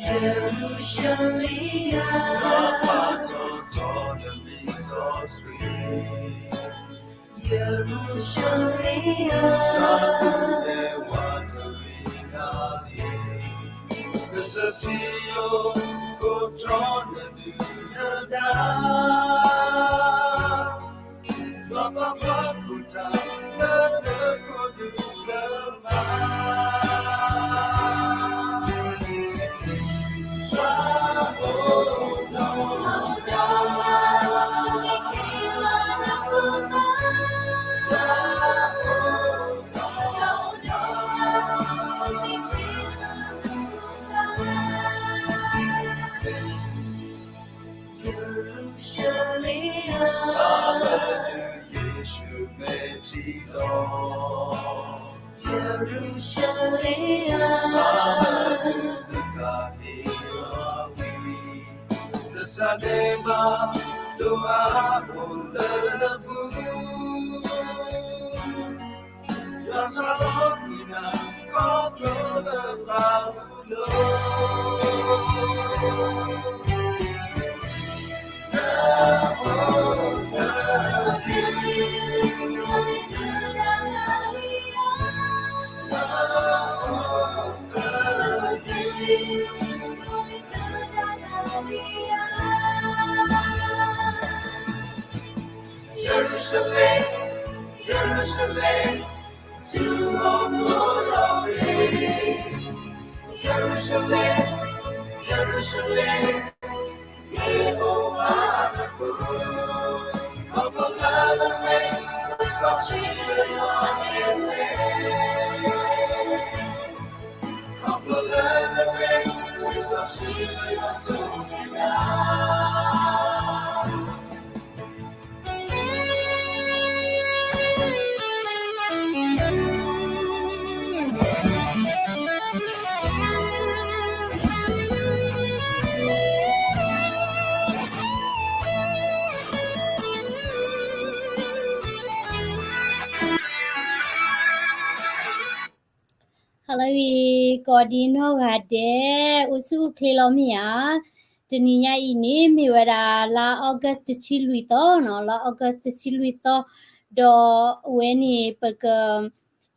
ယရူၤၡလ့ၣ်ဧၢ, ပာ်ထီၣ်ထီနမံၤစီဆှံ, ယရူၤၡလ့ၣ်ဧၢ, နလဲၤဝဲတရံးနၤလံ, ကစၢၢ်စံယိၣ် ကိးထီၣ်နဒုၣ်နဒါ စီၤပၤဘီကူၣ်တၢ် လၢနခိၣ်ဒူၣ်လၢမါ ယရူၤၡလ့ၣ်ဧၢ, ယရူၤၡလ့ၣ်ဧၢ, နတၢ်ဒဲးဘးဒိၣ်အါအိၣ်လၢနပူၤ, ယွၤစၢ်လီၤကွံာ်နၤ ခီဖျိလၢဘၤဘူလိၣ် ယရူၤၡလ့ၣ်, ယရူၤၡလ့ၣ်, ဆူဟီၣ်ခိၣ်ဒီဘ့ၣ်, ယရူၤၡလ့ၣ်, ယရူၤၡလ့ၣ်, မ့ၢ်အိၣ်ဘၣ်နပူၤ, ခီဖျိလၢနမ့ၢ်စီဆှံလၢယွၤအဲၣ်ဝဲ ခီဖျိလၢနမ့ၢ် စီဆှံလၢယွၤဆိၣ်ဂ့ၤနၤ. Hello, ကိးဒံနီၢ်ဂၤဒဲး, အိၣ်ဆူၣ်အိၣ်ချ့လီၤမ့ၢ်ဧါ. တနံၤညါအံၤန့ၣ် မ့ၢ်ဝဲဒၣ်လါ August တဆံလွံၢ်သီနီၤ, လါ August တဆံလွံၢ်သီ, ဒီးအဝဲန့ၣ် ပက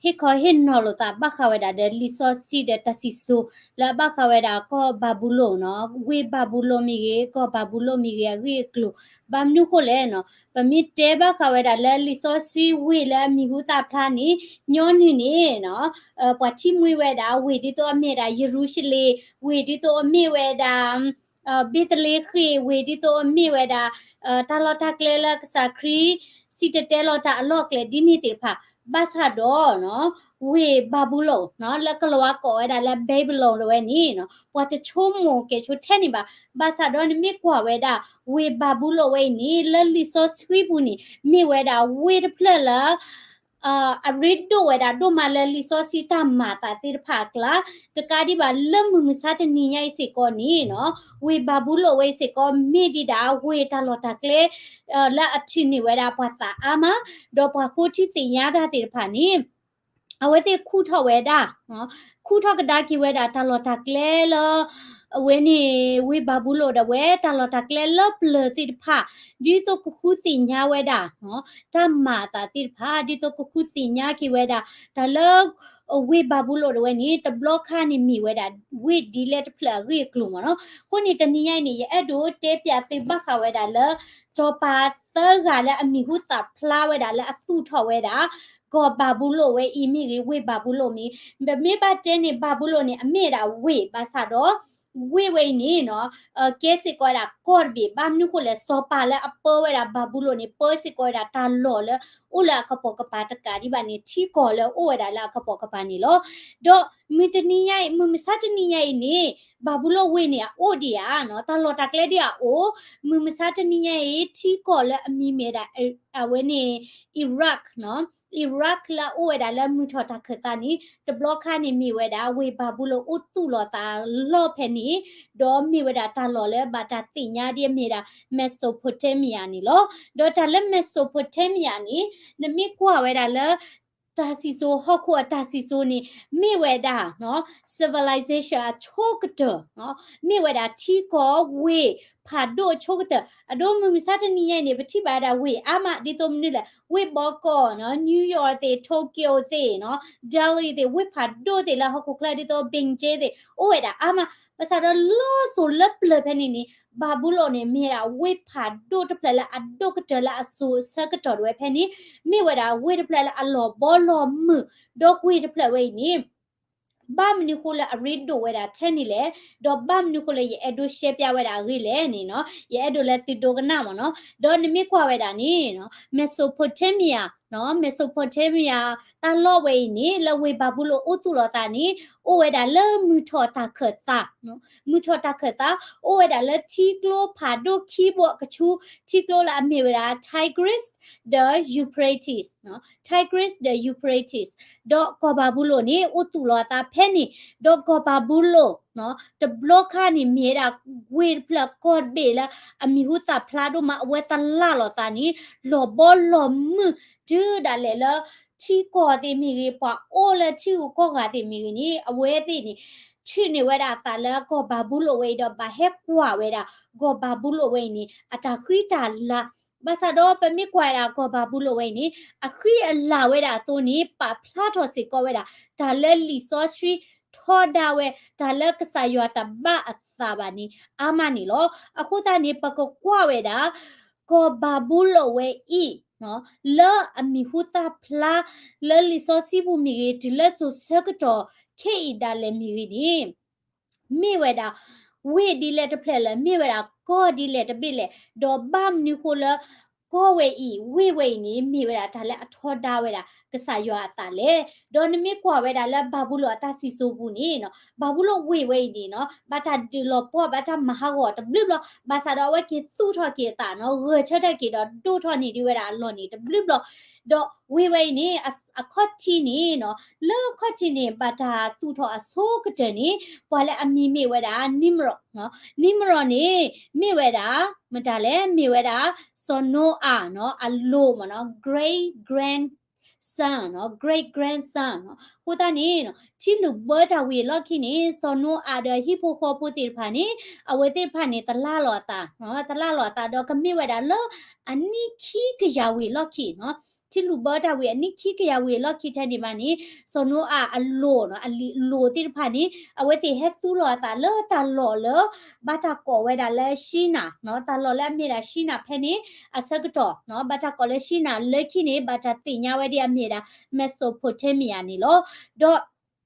ဟ့ၣ်ခီဟ့ၣ်နီၤလိာ်သးဘၣ်ဃးဝဲဒၣ်ဒီးလံာ်စီဆှံဒီးတၢ်စံၣ်စိၤ လၢအဘၣ်ဃးဝဲဒၣ်ကီၢ်ဘၤဘူလိၣ်နီၤ, ဝ့ၢ်ဘၤဘူလိၣ်မ့ၢ်ဂ့ၤ, ကီၢ်ဘၤဘူလိၣ်မ့ၢ်ဂ့ၤ အဂ့ၢ်အကျိၤ, ဘၣ်မနုၤဃိလဲၣ်နီၤ, ပမ့ၢ်တဲဘၣ်ဃးဝဲဒၣ်လၢလံာ်စီဆှံဝ့ၢ်လၢအမံၤဟူသၣ်ဖျါန့ၣ် ညီနုၢ်န့ၣ်နီၤ, ပှၤထံၣ်မှံဝဲဒၣ်ဝ့ၢ်ဒ်သိးအမ့ၢ်ဝဲဒၣ်ယရူၤၡလ့ၣ်, ဝ့ၢ်ဒ်သိးအမ့ၢ်ဝဲဒၣ် ဘ့းသလ့ဃ့ၣ်, ဝ့ၢ်ဒ်သိးအမ့ၢ်ဝဲဒၣ် တၢ်လီၢ်တၢ်ကျဲလၢကစၢ်ခရံာ် စံၣ်တဲၤတဲလီၤတၢ်အလီၢ်အကျဲဒ်န့ၣ်သ့ၣ်တဖၣ်, ဘၣ်ဆၣ်ဒီး ဝ့ၢ်ဘၤဘူလိၣ် လၢကလၤဝါကိးဝဲဒၣ်လၢ Babylon တဝဲန့ၣ် ပှၤတဆိကမိၣ်ကဲၤဆိထဲန့ၣ်ဘၣ်. ဘၣ်ဆၣ်ဒီးနမ့ၢ်ကွၢ်ဝဲဒၣ် ဝ့ၢ်ဘၤဘူလိၣ်ဝဲအံၤန့ၣ် လၢလံာ်စီဆှံပူၤန့ၣ် မ့ၢ်ဝဲဒၣ်ဝ့ၢ်တဖျၢၣ်လၢ အရ့ဒိၣ်ဝဲဒၣ်ဒိၣ်မးလၢလံာ်စီဆှံတၢ်မၤအသးသ့ၣ်တဖၣ်အကျါ, တကးဒံးဘၣ်လၢမုၢ်မဆါတနံၤညါအံၤစ့ၢ်ကီးန့ၣ်နီၤ, ဝ့ၢ်ဘၤဘူလိၣ်ဝဲအံၤစ့ၢ်ကီး မ့ၢ်ဒံးဒၣ်ဝ့ၢ်တၢ်လီၢ်တၢ်ကျဲ လၢအထုးန့ၢ်ဝဲဒၣ်ပှၤသးအါမး, ဒီးပှၤဃိထံသ့ၣ်ညါတၢ်သ့ၣ်တဖၣ်န့ၣ် အဝဲသ့ၣ်ခူၣ်ထီၣ်ဝဲဒၣ်, ခူၣ်ထီၣ်ကဒါက့ၤဝဲဒၣ်တၢ်လီၢ်တၢ်ကျဲလၢ အဝဲန့ၣ် ဝ့ၢ်ဘၤဘူလိၣ်ဒၣ်ဝဲ တၢ်လီၢ်တၢ်ကျဲလၢပျၢၤသ့ၣ်တဖၣ် ဒ်သိးကဃုသ့ၣ်ညါဝဲဒၣ် တၢ်မၤအသးသ့ၣ်တဖၣ် ဒ်သိးကဃုသ့ၣ်ညါက့ၤဝဲဒၣ် တၢ်လၢ ဝ့ၢ်ဘၤဘူလိၣ်ဒၣ်ဝဲန့ၣ် တဘျီခါန့ၣ်မ့ၢ်ဝဲဒၣ် ဝ့ၢ်ဒ်လဲၣ်တဖျၢၣ်အဂ့ၢ်အကျိၤမးနီၤ. အဃိန့ၣ် တနံၤညါအံၤန့ၣ် ယအဲၣ်ဒိးတဲပၠးသုဘၣ်ဃးဝဲဒၣ်လၢ စီၤပၤသၢဂၤလၢအမံၤဟူသၣ်ဖျါဝဲဒၣ်လၢအသူၣ်ထီၣ်ဝဲဒၣ် ကီၢ်ဘၤဘူလိၣ်ဝဲအံၤမ့ၢ်ဂ့ၤ ဝ့ၢ်ဘၤဘူလိၣ်မ့ၢ် ပမ့ၢ်ဘၣ်တဲန့ၣ် ဘၤဘူလိၣ်န့ၣ် အမ့ၢ်ဝဲဒၣ်ဝ့ၢ် ဘၣ်ဆၣ်ဒီး ဝ့ၢ်ဝဲအံၤန့ၣ်နီၤ ကဲစ့ၢ်ကီးဝဲဒၣ်ကီၢ်တဘ့ၣ် ဘၣ်မနုၤဃိလဲၣ် စီၤပၤလၢအပၢဝဲဒၣ်ဘၤဘူလိၣ်န့ၣ် ပၢစ့ၢ်ကီးဝဲဒၣ်တၢ်လီၢ်လၢ အိၣ်လၢအကပိာ်ကပၤတကးဒံးဘၣ်န့ၣ် ထံကီၢ်လၢအအိၣ်ဝဲဒၣ်လၢအကပိာ်ကပၤန့ၣ်လီၤ. ဒီးမုၢ်တနံၤညါအံၤ မုၢ်မဆါတနံၤညါအံၤန့ၣ် ဘၤဘူလိၣ်ဝ့ၢ်န့ၣ် အအိၣ်ဒံးဧါနီၤ တၢ်လီၢ်တၢ်ကျဲဒ်အအိၣ် မုၢ်မဆါတနံၤညါအံၤ ထံကီၢ်လၢအမံၤမ့ၢ်ဒၣ် အဝဲန့ၣ် Iraq နီၤ Iraq လၢအအိၣ်ဝဲဒၣ်လၢမုၢ်ထီၣ်တၢ်ခၢၣ်သးန့ၣ် တဘျီခါန့ၣ်မ့ၢ်ဝဲဒၣ် ဝ့ၢ်ဘၤဘူလိၣ်အိၣ်သူၣ်လီၤသးလီၢ်ဖဲန့ၣ် ဒီးမ့ၢ်ဝဲဒၣ်တၢ်လီၢ်လၢဘၣ်တၢ်သ့ၣ်ညါဒ်အမ့ၢ်ဒၣ် Mesopotamia န့ၣ်လီၤ. ဒီးတၢ်လၢ Mesopotamia န့ၣ် နမ့ၢ်ကွၢ်ဝဲဒၣ်လၢ တၢ်စံၣ်စိၤ ဟီၣ်ခိၣ်အတၢ်စံၣ်စိၤန့ၣ် မ့ၢ်ဝဲဒၣ် civilization အဆိကတၢၢ်, မ့ၢ်ဝဲဒၣ်ထံကီၢ်ဝ့ၢ်ဖးဒိၣ်အဆိကတၢၢ်, အဒိ မုၢ်မဆါတနံၤညါအံၤန့ၣ် ပထံၣ်ဘၣ်ဝဲဒၣ်ဝ့ၢ်အါမး ဒ်သိးမနုၤလဲၣ်, ဝ့ၢ်ဘီကီး New York သ့ၣ်, Tokyo သ့ၣ်, Delhi သ့ၣ်, ဝ့ၢ်ဖးဒိၣ်သ့ၣ်လၢဟီၣ်ခိၣ်ချၢ ဒ်သိး Beijing သ့ၣ် အိၣ်ဝဲဒၣ်အါမး. ဘၣ်ဆၣ်ဒီးလၢစိၤလၢပျၢၤဖဲန့ၣ်န့ၣ် ဘၤဘူလိၣ်န့ၣ် မ့ၢ်ဝဲဒၣ်ဝ့ၢ်ဖးဒိၣ်တဖျၢၣ်လၢအဒိၣ်ကတၢၢ်လၢအစိၤအဆၢကတီၢ်ဒၣ်ဝဲဖဲန့ၣ်, မ့ၢ်ဝဲဒၣ်ဝ့ၢ်တဖျၢၣ်လၢအလီၤဘီလီၤမုၢ်, ဒီးဝ့ၢ်တဖျၢၣ်ဝဲအံၤန့ၣ် ဘၣ်မနုၤဃိလၢအရ့ဒိၣ်ဝဲဒၣ်ထဲန့ၣ်လဲၣ်, ဒီးဘၣ်မနုၤဃိလၢယအဲၣ်ဒိးရှဲပၠးဝဲဒၣ်အဂ့ၢ်လဲၣ်န့ၣ်နီၤ, ယအဲၣ်ဒိးလၢသုဒိကနၣ်မ့ၢ်နီၤ. ဒီးနမ့ၢ်ကွၢ်ဝဲဒၣ်န့ၣ် Mesopotamia နီၤ, Mesopotamia တၢ်လီၢ်ဝဲအံၤန့ၣ် လၢဝ့ၢ်ဘၤဘူလိၣ်အိၣ်သူၣ်လီၤသးန့ၣ် အိၣ်ဝဲဒၣ်လၢမုၢ်ထီၣ်တၢ်ခၢၣ်သး, မုၢ်ထီၣ်တၢ်ခၢၣ်သး အိၣ်ဝဲဒၣ်လၢထံကျိဖးဒိၣ်ခံဘိအကဆူး, ထံကျိလၢအမ့ၢ်ဝဲဒၣ် Tigris ဒီး Euphrates, Tigris ဒီး Euphrates, ဒီးကီၢ်ဘၤဘူလိၣ်န့ၣ် အိၣ်သူၣ်လီၤအသးဖဲန့ၣ်, ဒီးကီၢ်ဘၤဘူလိၣ် တဘျီခါန့ၣ် မ့ၢ်ဝဲဒၣ်ဝ့ၢ်တဖျၢၣ်ကီၢ်တဘ့ၣ်လၢ အမံၤဟူသၣ်ဖျါဒိၣ်မး အဝဲတလၢ်လီၤသးန့ၣ် လီၤဘီလီၤမုၢ် တုၤဒၣ်လဲာ်လၢ ထံကီၢ်သ့ၣ်မ့ၢ်ဂ့ၤ ပှၤအိၣ်လၢထံဂုၤကီၢ်ဂၤသ့ၣ်မ့ၢ်ဂ့ၤန့ၣ် အဝဲသ့ၣ်န့ၣ် ထုးန့ၢ်ဝဲဒၣ်အသးလၢကီၢ်ဘၤဘူလိၣ်ဝဲအံၤဒီး ဘၣ်ဟဲကွၢ်ဝဲဒၣ် ကီၢ်ဘၤဘူလိၣ်ဝဲအံၤန့ၣ် အတၢ်ဃံတၢ်လၤ, ဘၣ်ဆၣ်ဒီးပမ့ၢ်ကွၢ်ဝဲဒၣ်ကီၢ်ဘၤဘူလိၣ်ဝဲအံၤန့ၣ် အဃံအလၤဝဲဒၣ်အသိးန့ၣ် ပာ်ဖျါထီၣ်စ့ၢ်ကီးဝဲဒၣ် တၢ်လၢလံာ်စီဆှံထီဒါဝဲ တၢ်လၢကစၢ်ယွၤတဘၣ်အသးဘၣ်န့ၣ် အါမးန့ၣ်လီၤ. အဃိသတးန့ၣ် ပကကွၢ်ဝဲဒၣ် ကီၢ်ဘၤဘူလိၣ်ဝဲအံၤ လၢအမံၤဟူသၣ်ဖျါ လၢလံာ်စီဆှံပူၤမ့ၢ်ဂ့ၤ တုၤလၢစိၤဆၢကတီၢ်ခဲအံၤဒၣ်လဲာ်မ့ၢ်ဂ့ၤန့ၣ် မ့ၢ်ဝဲဒၣ် ဝ့ၢ်ဒ်လဲၣ်တဖျၢၣ်လဲၣ်, မ့ၢ်ဝဲဒၣ်ကီၢ်ဒ်လဲၣ်တဘ့ၣ်လဲၣ်, ဒီးဘၣ်မနုၤဃိလၢ ကီၢ်ဝဲအံၤ ဝ့ၢ်ဝဲအံၤန့ၣ် မ့ၢ်ဝဲဒၣ်တၢ်လၢအထီဒါဝဲဒၣ် ကစၢ်ယွၤအသးလဲၣ်. ဒီးနမ့ၢ်ကွၢ်ဝဲဒၣ်လၢဘၤဘူလိၣ်အတၢ်စံၣ်စိၤပူၤန့ၣ်နီၤ, ဘၤဘူလိၣ်ဝ့ၢ်ဝဲအံၤန့ၣ်နီၤ ဘၣ်တၢ်ဒုးလီၤပှီၢ် ဘၣ်တၢ်မၤဟးဂီၤတဘျုးဘျီ, ဘၣ်ဆၣ်ဒီးအဝဲက့ၤသူၣ်ထီၣ်က့ၤအသးနီၤ, ဂဲၤဆၢထၢၣ်က့ၤဒီးဒိၣ်ထီၣ်န့ၢ်ဒံးဝဲဒၣ်အလီၢ်န့ၣ်တဘျုးဘျီ, ဒီးဝ့ၢ်ဝဲအံၤန့ၣ် အခီၣ်ထံးန့ၣ်နီၤ, လၢခီၣ်ထံးန့ၣ် ဘၣ်တၢ်သူၣ်ထီၣ်အဆိကတၢၢ်န့ၣ် ပှၤလၢအမံၤမ့ၢ်ဝဲဒၣ် Nimrod နီၤ, Nimrod န့ၣ် မ့ၢ်ဝဲဒၣ် မတၤလဲၣ်, မ့ၢ်ဝဲဒၣ် စီၤနိအၤနီၤ အလိၤမ့ၢ်နီၤ, great grandson နီၤ, great grandson နီၤ. အဃိသတးန့ၣ် ထံလုၢ်ဘၢတၢ်ဝံၤအလီၢ်ခံန့ၣ် စီၤနိအၤဒီးအဟံၣ်ဖိဃီဖိသ့ၣ်တဖၣ်န့ၣ် အဝဲသ့ၣ်တဖၣ်န့ၣ် တလၢ်လီၤအသး, တလၢ်လီၤအသးဒီးကမ့ၢ်ဝဲဒၣ်လၢ အနံၣ်ခံကယၤဝံၤအလီၢ်ခံနီၤ. ထံလုၢ်ဘၢတၢ်ဝံၤအနံၣ်ခံကယၤဝံၤအလီၢ်ခံထဲန့ၣ်မးန့ၣ် စီၤနိအၤအလိၤနီၤ, အလံၤအလိၤသ့ၣ်တဖၣ်န့ၣ် အဝဲသ့ၣ်ဟဲသူၣ်လီၤအသးလၢတၢ်လီၢ်လၢ ဘၣ်တၢ်ကိးဝဲဒၣ်လၢ Shinar နီၤ, တၢ်လီၢ်လၢအမ့ၢ်ဒၣ် Shinar ဖဲန့ၣ် အဆၢကတီၢ်နီၤ, ဘၣ်တၢ်ကိးလၢ Shinar လၢခံန့ၣ် ဘၣ်တၢ်သ့ၣ်ညါဝဲဒ်အမ့ၢ်ဒၣ် Mesopotamia န့ၣ်လီၤ. ဒီး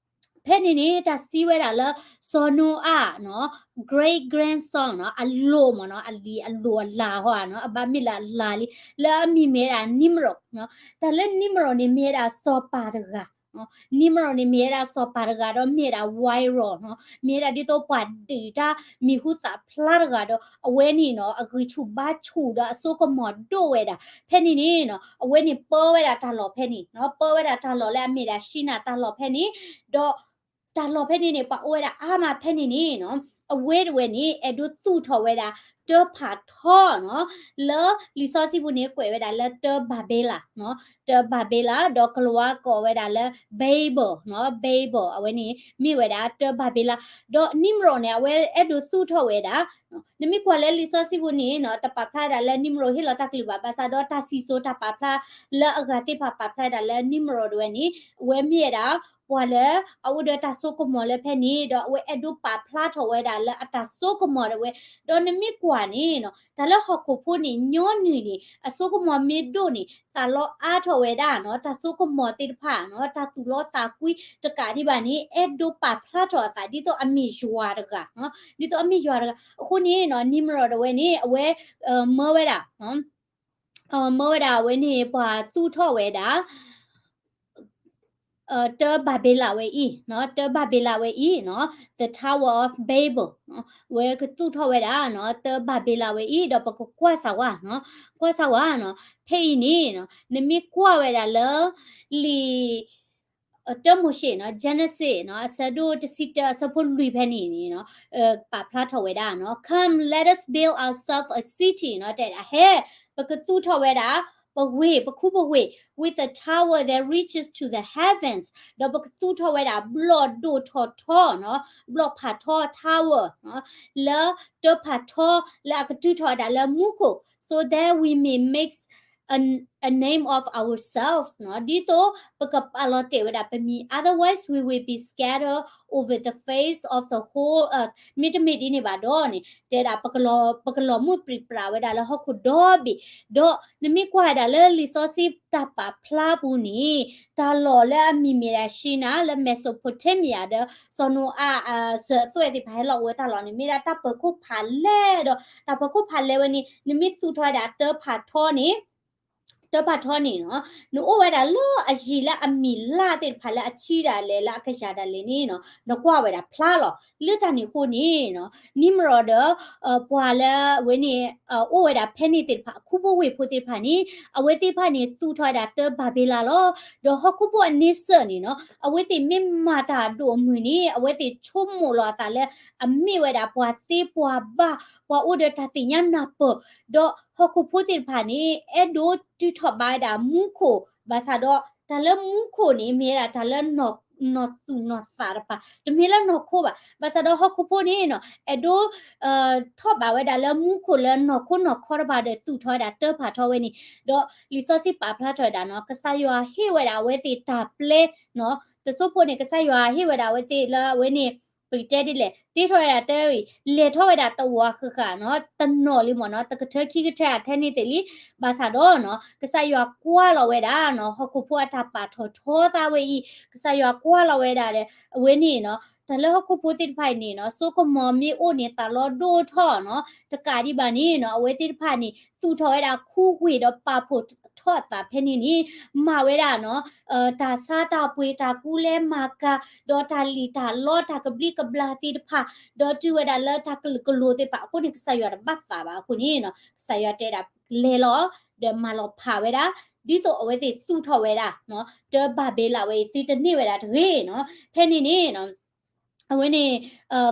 ဖဲန့ၣ်န့ၣ် တၢ်စံးဝဲဒၣ်လၢ စီၤနိအၤနီၤ, great grandson နီၤ, အလိၤမ့ၢ်နီၤ, အလံၤအလိၤအလၤဟီနီၤ, အဘၣ်မ့ၢ်လၢအလၤလံ, လၢအမံၤမ့ၢ်ဝဲဒၣ် Nimrod နီၤ. တၢ်လၢ Nimrod န့ၣ်မ့ၢ်ဝဲဒၣ်စီၤပၤတဂၤ Nimrod န့ၣ်မ့ၢ်ဝဲဒၣ်စီၤပၤတဂၤဒီးမ့ၢ်ဝဲဒၣ် warrior နီၤ, မ့ၢ်ဝဲဒၣ်ဒ်သိးပှၤဒုးတၢ်မံၤဟူသၣ်ဖျါတဂၤဒီး အဝဲန့ၣ်နီၤ အဂံၢ်ဆူၣ်ဘါဆူၣ်ဒီးအစိကမီၤဒိၣ်ဝဲဒၣ်. ဖဲန့ၣ်န့ၣ်နီၤ အဝဲန့ၣ်ပၢဝဲဒၣ်တၢ်လီၢ်ဖဲန့ၣ်နီၤ, ပၢဝဲဒၣ်တၢ်လီၢ်လၢအမ့ၢ်ဒၣ် Shinar တၢ်လီၢ်ဖဲန့ၣ်, ဒီး တၢ်လီၢ်ဖဲန့ၣ်န့ၣ် ပှၤအိၣ်ဝဲဒၣ်အါမးဖဲန့ၣ်န့ၣ်နီၤ, အဝဲတဝဲန့ၣ် အဲၣ်ဒိးသူၣ်ထီၣ်ဝဲဒၣ် တၢဖးထီနီၤ, လၢလံာ်စီဆှံပူၤန့ၣ် ကွဲးဝဲဒၣ်လၢတၢဘၤဘ့လးနီၤ, တၢဘၤဘ့လး ဒီးကလၤဝါကိးဝဲဒၣ်လၢ Babel နီၤ, Babel အဝဲန့ၣ် မ့ၢ်ဝဲဒၣ်တၢဘၤဘ့လး, ဒီး Nimrod န့ၣ် အဝဲအဲၣ်ဒိးသူၣ်ထီၣ်ဝဲဒၣ် နမ့ၢ်ကွၢ်လၢလံာ်စီဆှံပူၤန့ၣ်နီၤ တပာ်ဖျါဒၣ်လၢ Nimrod ဟ့ၣ်လီၤတၢ်ကလုၢ်ဘၣ်, ဘၣ်ဆၣ်ဒီးတၢ်စံၣ်စိၤတၢ်ပာ်ဖျါလၢအဂၤသ့ၣ်တဖၣ်ပာ်ဖျါဒၣ်လၢ Nimrod တဝဲန့ၣ် အဝဲမ့ၢ်ဝဲဒၣ် ပှၤလၢအအိၣ်ဒီးတၢ်စိကမီၤလၢဖဲန့ၣ် ဒီးအဝဲအဲၣ်ဒိးပာ်ဖျါထီၣ်ဝဲဒၣ်လၢအတၢ်စိကမီၤတဝဲ, ဒီးနမ့ၢ်ကွၢ်န့ၣ်နီၤ တၢ်လၢဟီၣ်ခိၣ်ဖိန့ၣ် ညီနုၢ်န့ၣ် အစိကမီၤမ့ၢ်ဒိၣ်န့ၣ် သးလီအါထီၣ်ဝဲဒၣ်နီၤ, တၢ်စိကမီၤသ့ၣ်တဖၣ်နီၤ တၢ်သူၣ်လီသးကွံတကးဒံးဘၣ်န့ၣ် အဲၣ်ဒိးပာ်ဖျါထီၣ်အသးဒ်သိးအမ့ၢ်ယွၤတဂၤနီၤ, ဒ်သိးအမ့ၢ်ယွၤတဂၤ. အဃိန့ၣ်နီၤ Nimrod တဝဲန့ၣ် အဝဲ မၢဝဲဒၣ် မၢဝဲဒၣ်အဝဲန့ၣ် ပှၤသူၣ်ထီၣ်ဝဲဒၣ် တၢဘၤဘ့လးဝဲအံၤနီၤ, တၢဘၤဘ့လးဝဲအံၤနီၤ, The Tower of Babel နီၤ, ဝဲကသူၣ်ထီၣ်ဝဲဒၣ်နီၤ တၢဘၤဘ့လးဝဲအံၤ ဒီးပကကွၢ်စၢ်ဝဲနီၤ, ကွၢ်စၢ်ဝဲနီၤ, ဖဲအံၤန့ၣ်နီၤ နမ့ၢ်ကွၢ်ဝဲဒၣ်လၢ လံာ် တၢမိၤၡ့နီၤ, Genesis နီၤ, အဆၢဒိၣ်တဆံတၢ အဆၢဖိလွံၢ်ဖဲန့ၣ်န့ၣ်နီၤ, ပာ်ဖျါထီၣ်ဝဲဒၣ်နီၤ, Come, let us build ourselves a city နီၤ, တဲဒၣ်ဟဲ ပကသူၣ်ထီၣ်ဝဲဒၣ် ပဝ့ၢ် ပခူပဝ့ၢ် with a tower that reaches to the heavens, ဒီးပကသူၣ်ထီၣ်ဝဲဒၣ်ဘျီၣ်ဒိၣ်ထီၣ်ထီနီၤ, ဘျီၣ်ဖးထီ tower နီၤ, လၢတၢ်ဖးထီလၢအကတုၤထီၣ်ဝဲဒၣ်လၢမူခိၣ်, so that we may make a, a name of ourselves နီၤ, ဒ်သိးပကပာ်လီၤတဲာ်ဝဲဒၣ်ပမံၤ, otherwise we will be scattered over the face of the whole earth. မ့တမ့ၢ်ဒ်န့ၣ်ဘၣ်ဒီးန့ၣ် တဲဒၣ် ပကလီၤမုၢ်ပြံပြးဝဲဒၣ်လၢဟီၣ်ခိၣ်ဒီဘ့ၣ်, ဒီးနမ့ၢ်ကွၢ်ဝဲဒၣ်လၢလံာ်စီဆှံတၢ်ပာ်ဖျါပူၤန့ၣ်, တၢ်လီၢ်လၢအမံၤမ့ၢ်ဒၣ် Shinar လၢ Mesopotamia ဒီး စီၤနိအၤအစၢၤအသွဲၣ်သ့ၣ်တဖၣ်ဟဲလီၤအိၣ်ဝဲတၢ်လီၢ်န့ၣ် မ့ၢ်ဒၣ်တၢ်ပၢၤခိၣ်ဖးလဲၢ်ဒီး တၢ်ပၢၤခိၣ်ဖးလဲၢ်ဝဲန့ၣ် နမ့ၢ်သူၣ်ထီၣ်ဝဲဒၣ်တၢ်ဖးထီန့ၣ် တၢ်ဖးထီန့ၣ်နီၤ, နအိၣ်ဝဲဒၣ်လၢအယံၤလၢအမံၤလၢ်သ့ၣ်တဖၣ်လၢအဆံးဒၣ်လဲာ်လၢအကယၤဒၣ်လဲာ်န့ၣ်နီၤ, နကွၢ်ဝဲဒၣ်ဖျါလီၤ. လၢတၢ်န့ၣ်အဃိန့ၣ်နီၤ, Nimrod ဒီး ပှၤလၢအဝဲန့ၣ် အိၣ်ဝဲဒၣ်ဖဲန့ၣ်သ့ၣ်တဖၣ် အခူဖိဝ့ၢ်ဖိသ့ၣ်တဖၣ်န့ၣ် အဝဲသ့ၣ်တဖၣ်န့ၣ် သူၣ်ထီၣ်ဝဲဒၣ်တၢ်ဘၤဘ့လးလီၤ. ဒီးဟီၣ်ခိၣ်ဖိအန့ဆၢၣ်န့ၣ်နီၤ, အဝဲသ့ၣ်မ့ၢ်မၤတၢ်အဒိၣ်အမုၢ်န့ၣ် အဝဲသ့ၣ်ဆိကမိၣ်လီၤအသးလၢ အမ့ၢ်ဝဲဒၣ်ပှၤသ့ပှၤဘၣ်, ပှၤအိၣ်ဒီးတၢ်သ့ၣ်ညါနၢ်ပၢၢ်, ဒီးဟီၣ်ခိၣ်ဖိသ့ၣ်တဖၣ်န့ၣ် အဲၣ်ဒိးတုၤထီၣ်ဘၣ်ဝဲဒၣ်မူခိၣ်, ဘၣ်ဆၣ်ဒီး တၢ်လၢမူခိၣ်န့ၣ် မ့ၢ်ဝဲဒၣ်တၢ်လၢ နီၢ်သူၣ်နီၢ်သးတဖၣ်, တမ့ၢ်လၢနီၢ်ခိဘၣ်. ဘၣ်ဆၣ်ဒီးဟီၣ်ခိၣ်ဖိန့ၣ်နီၤ, အဲၣ်ဒိး ထီၣ်ဘၣ်ဝဲဒၣ်လၢမူခိၣ်လၢနီၢ်ခိနီၢ်ခီတဖၣ်ဒီးသူၣ်ထီၣ်ဝဲဒၣ်တၢ်ဖးထီဝဲန့ၣ်, ဒီးလံာ်စီဆှံပာ်ဖျါထီၣ်ဝဲဒၣ်နီၤ, ကစၢ်ယွၤဟ့ၣ်ဝဲဒၣ်အဝဲသ့ၣ်တၢ်ပျဲနီၤ, တစိၢ်ဖိန့ၣ် ကစၢ်ယွၤဟ့ၣ်ဝဲဒၣ်အဝဲသ့ၣ်လၢအဝဲန့ၣ် ပကတဲဒ်လဲၣ်, တ့ထီၣ်ဝဲဒၣ်တၢ်အံၤ လဲၤထီၣ်ဝဲဒၣ်တဝီဃၣ်ဃၣ်နီၤ, တနီၤလံမ့ၢ်နီၤ, တကထၢခံကထၢအထဲန့ၣ်သ့ၣ်လံ. ဘၣ်ဆၣ်ဒီးနီၤ, ကစၢ်ယွၤကွၢ်လီၤဝဲဒၣ်နီၤ, ဟီၣ်ခိၣ်ဖိအတၢ်ပာ်ထီၣ်ထီသးဝဲအံၤ, ကစၢ်ယွၤကွၢ်လီၤဝဲဒၣ်ဒီး အဝဲန့ၣ်နီၤ, တၢ်လၢဟီၣ်ခိၣ်ဖိသ့ၣ်တဖၣ်အံၤန့ၣ်နီၤ, စိကမီၤမ့ၢ်အိၣ်န့ၣ် သးလီၤဒိၣ်ထီၣ်နီၤ, တကးဒံးဘၣ်န့ၣ်နီၤ, အဝဲသ့ၣ်တဖၣ်န့ၣ် သူၣ်ထီၣ်ဝဲဒၣ်ခူဝ့ၢ်ဒီးပာ်ဖှိၣ်ထီၣ်အသးဖဲန့ၣ်န့ၣ်, မၤဝဲဒၣ်နီၤ, တၢ်ဆါတၢ်ပှ့ၤ တၢ်ကူလဲမၤကၤ, ဒီးတၢ်လံၣ်တၢ်လီတၢ်ကဘျံးကဘျၣ်သ့ၣ်တဖၣ်, ဒီးတုၤဝဲဒၣ်လၢတၢ်ကလုာ်ကလိၤသ့ၣ်တဖၣ်အဃိန့ၣ် ကစၢ်ယွၤတဘၣ်သးဘၣ်အဃိန့ၣ်နီၤ, ကစၢ်ယွၤတဲဒၣ်လဲၤလီၤ, ဒီးမၤလီၤဖးဝဲဒၣ်, ဒ်သိးအဝဲသ့ၣ်သူၣ်ထီၣ်ဝဲဒၣ်, တၢ်ဘၤဘ့လးဝဲအံၤ သုတန့ၢ်ဝဲဒၣ်တဂ့ၤနီၤ, ဖဲန့ၣ်န့ၣ် အဝဲန့ၣ်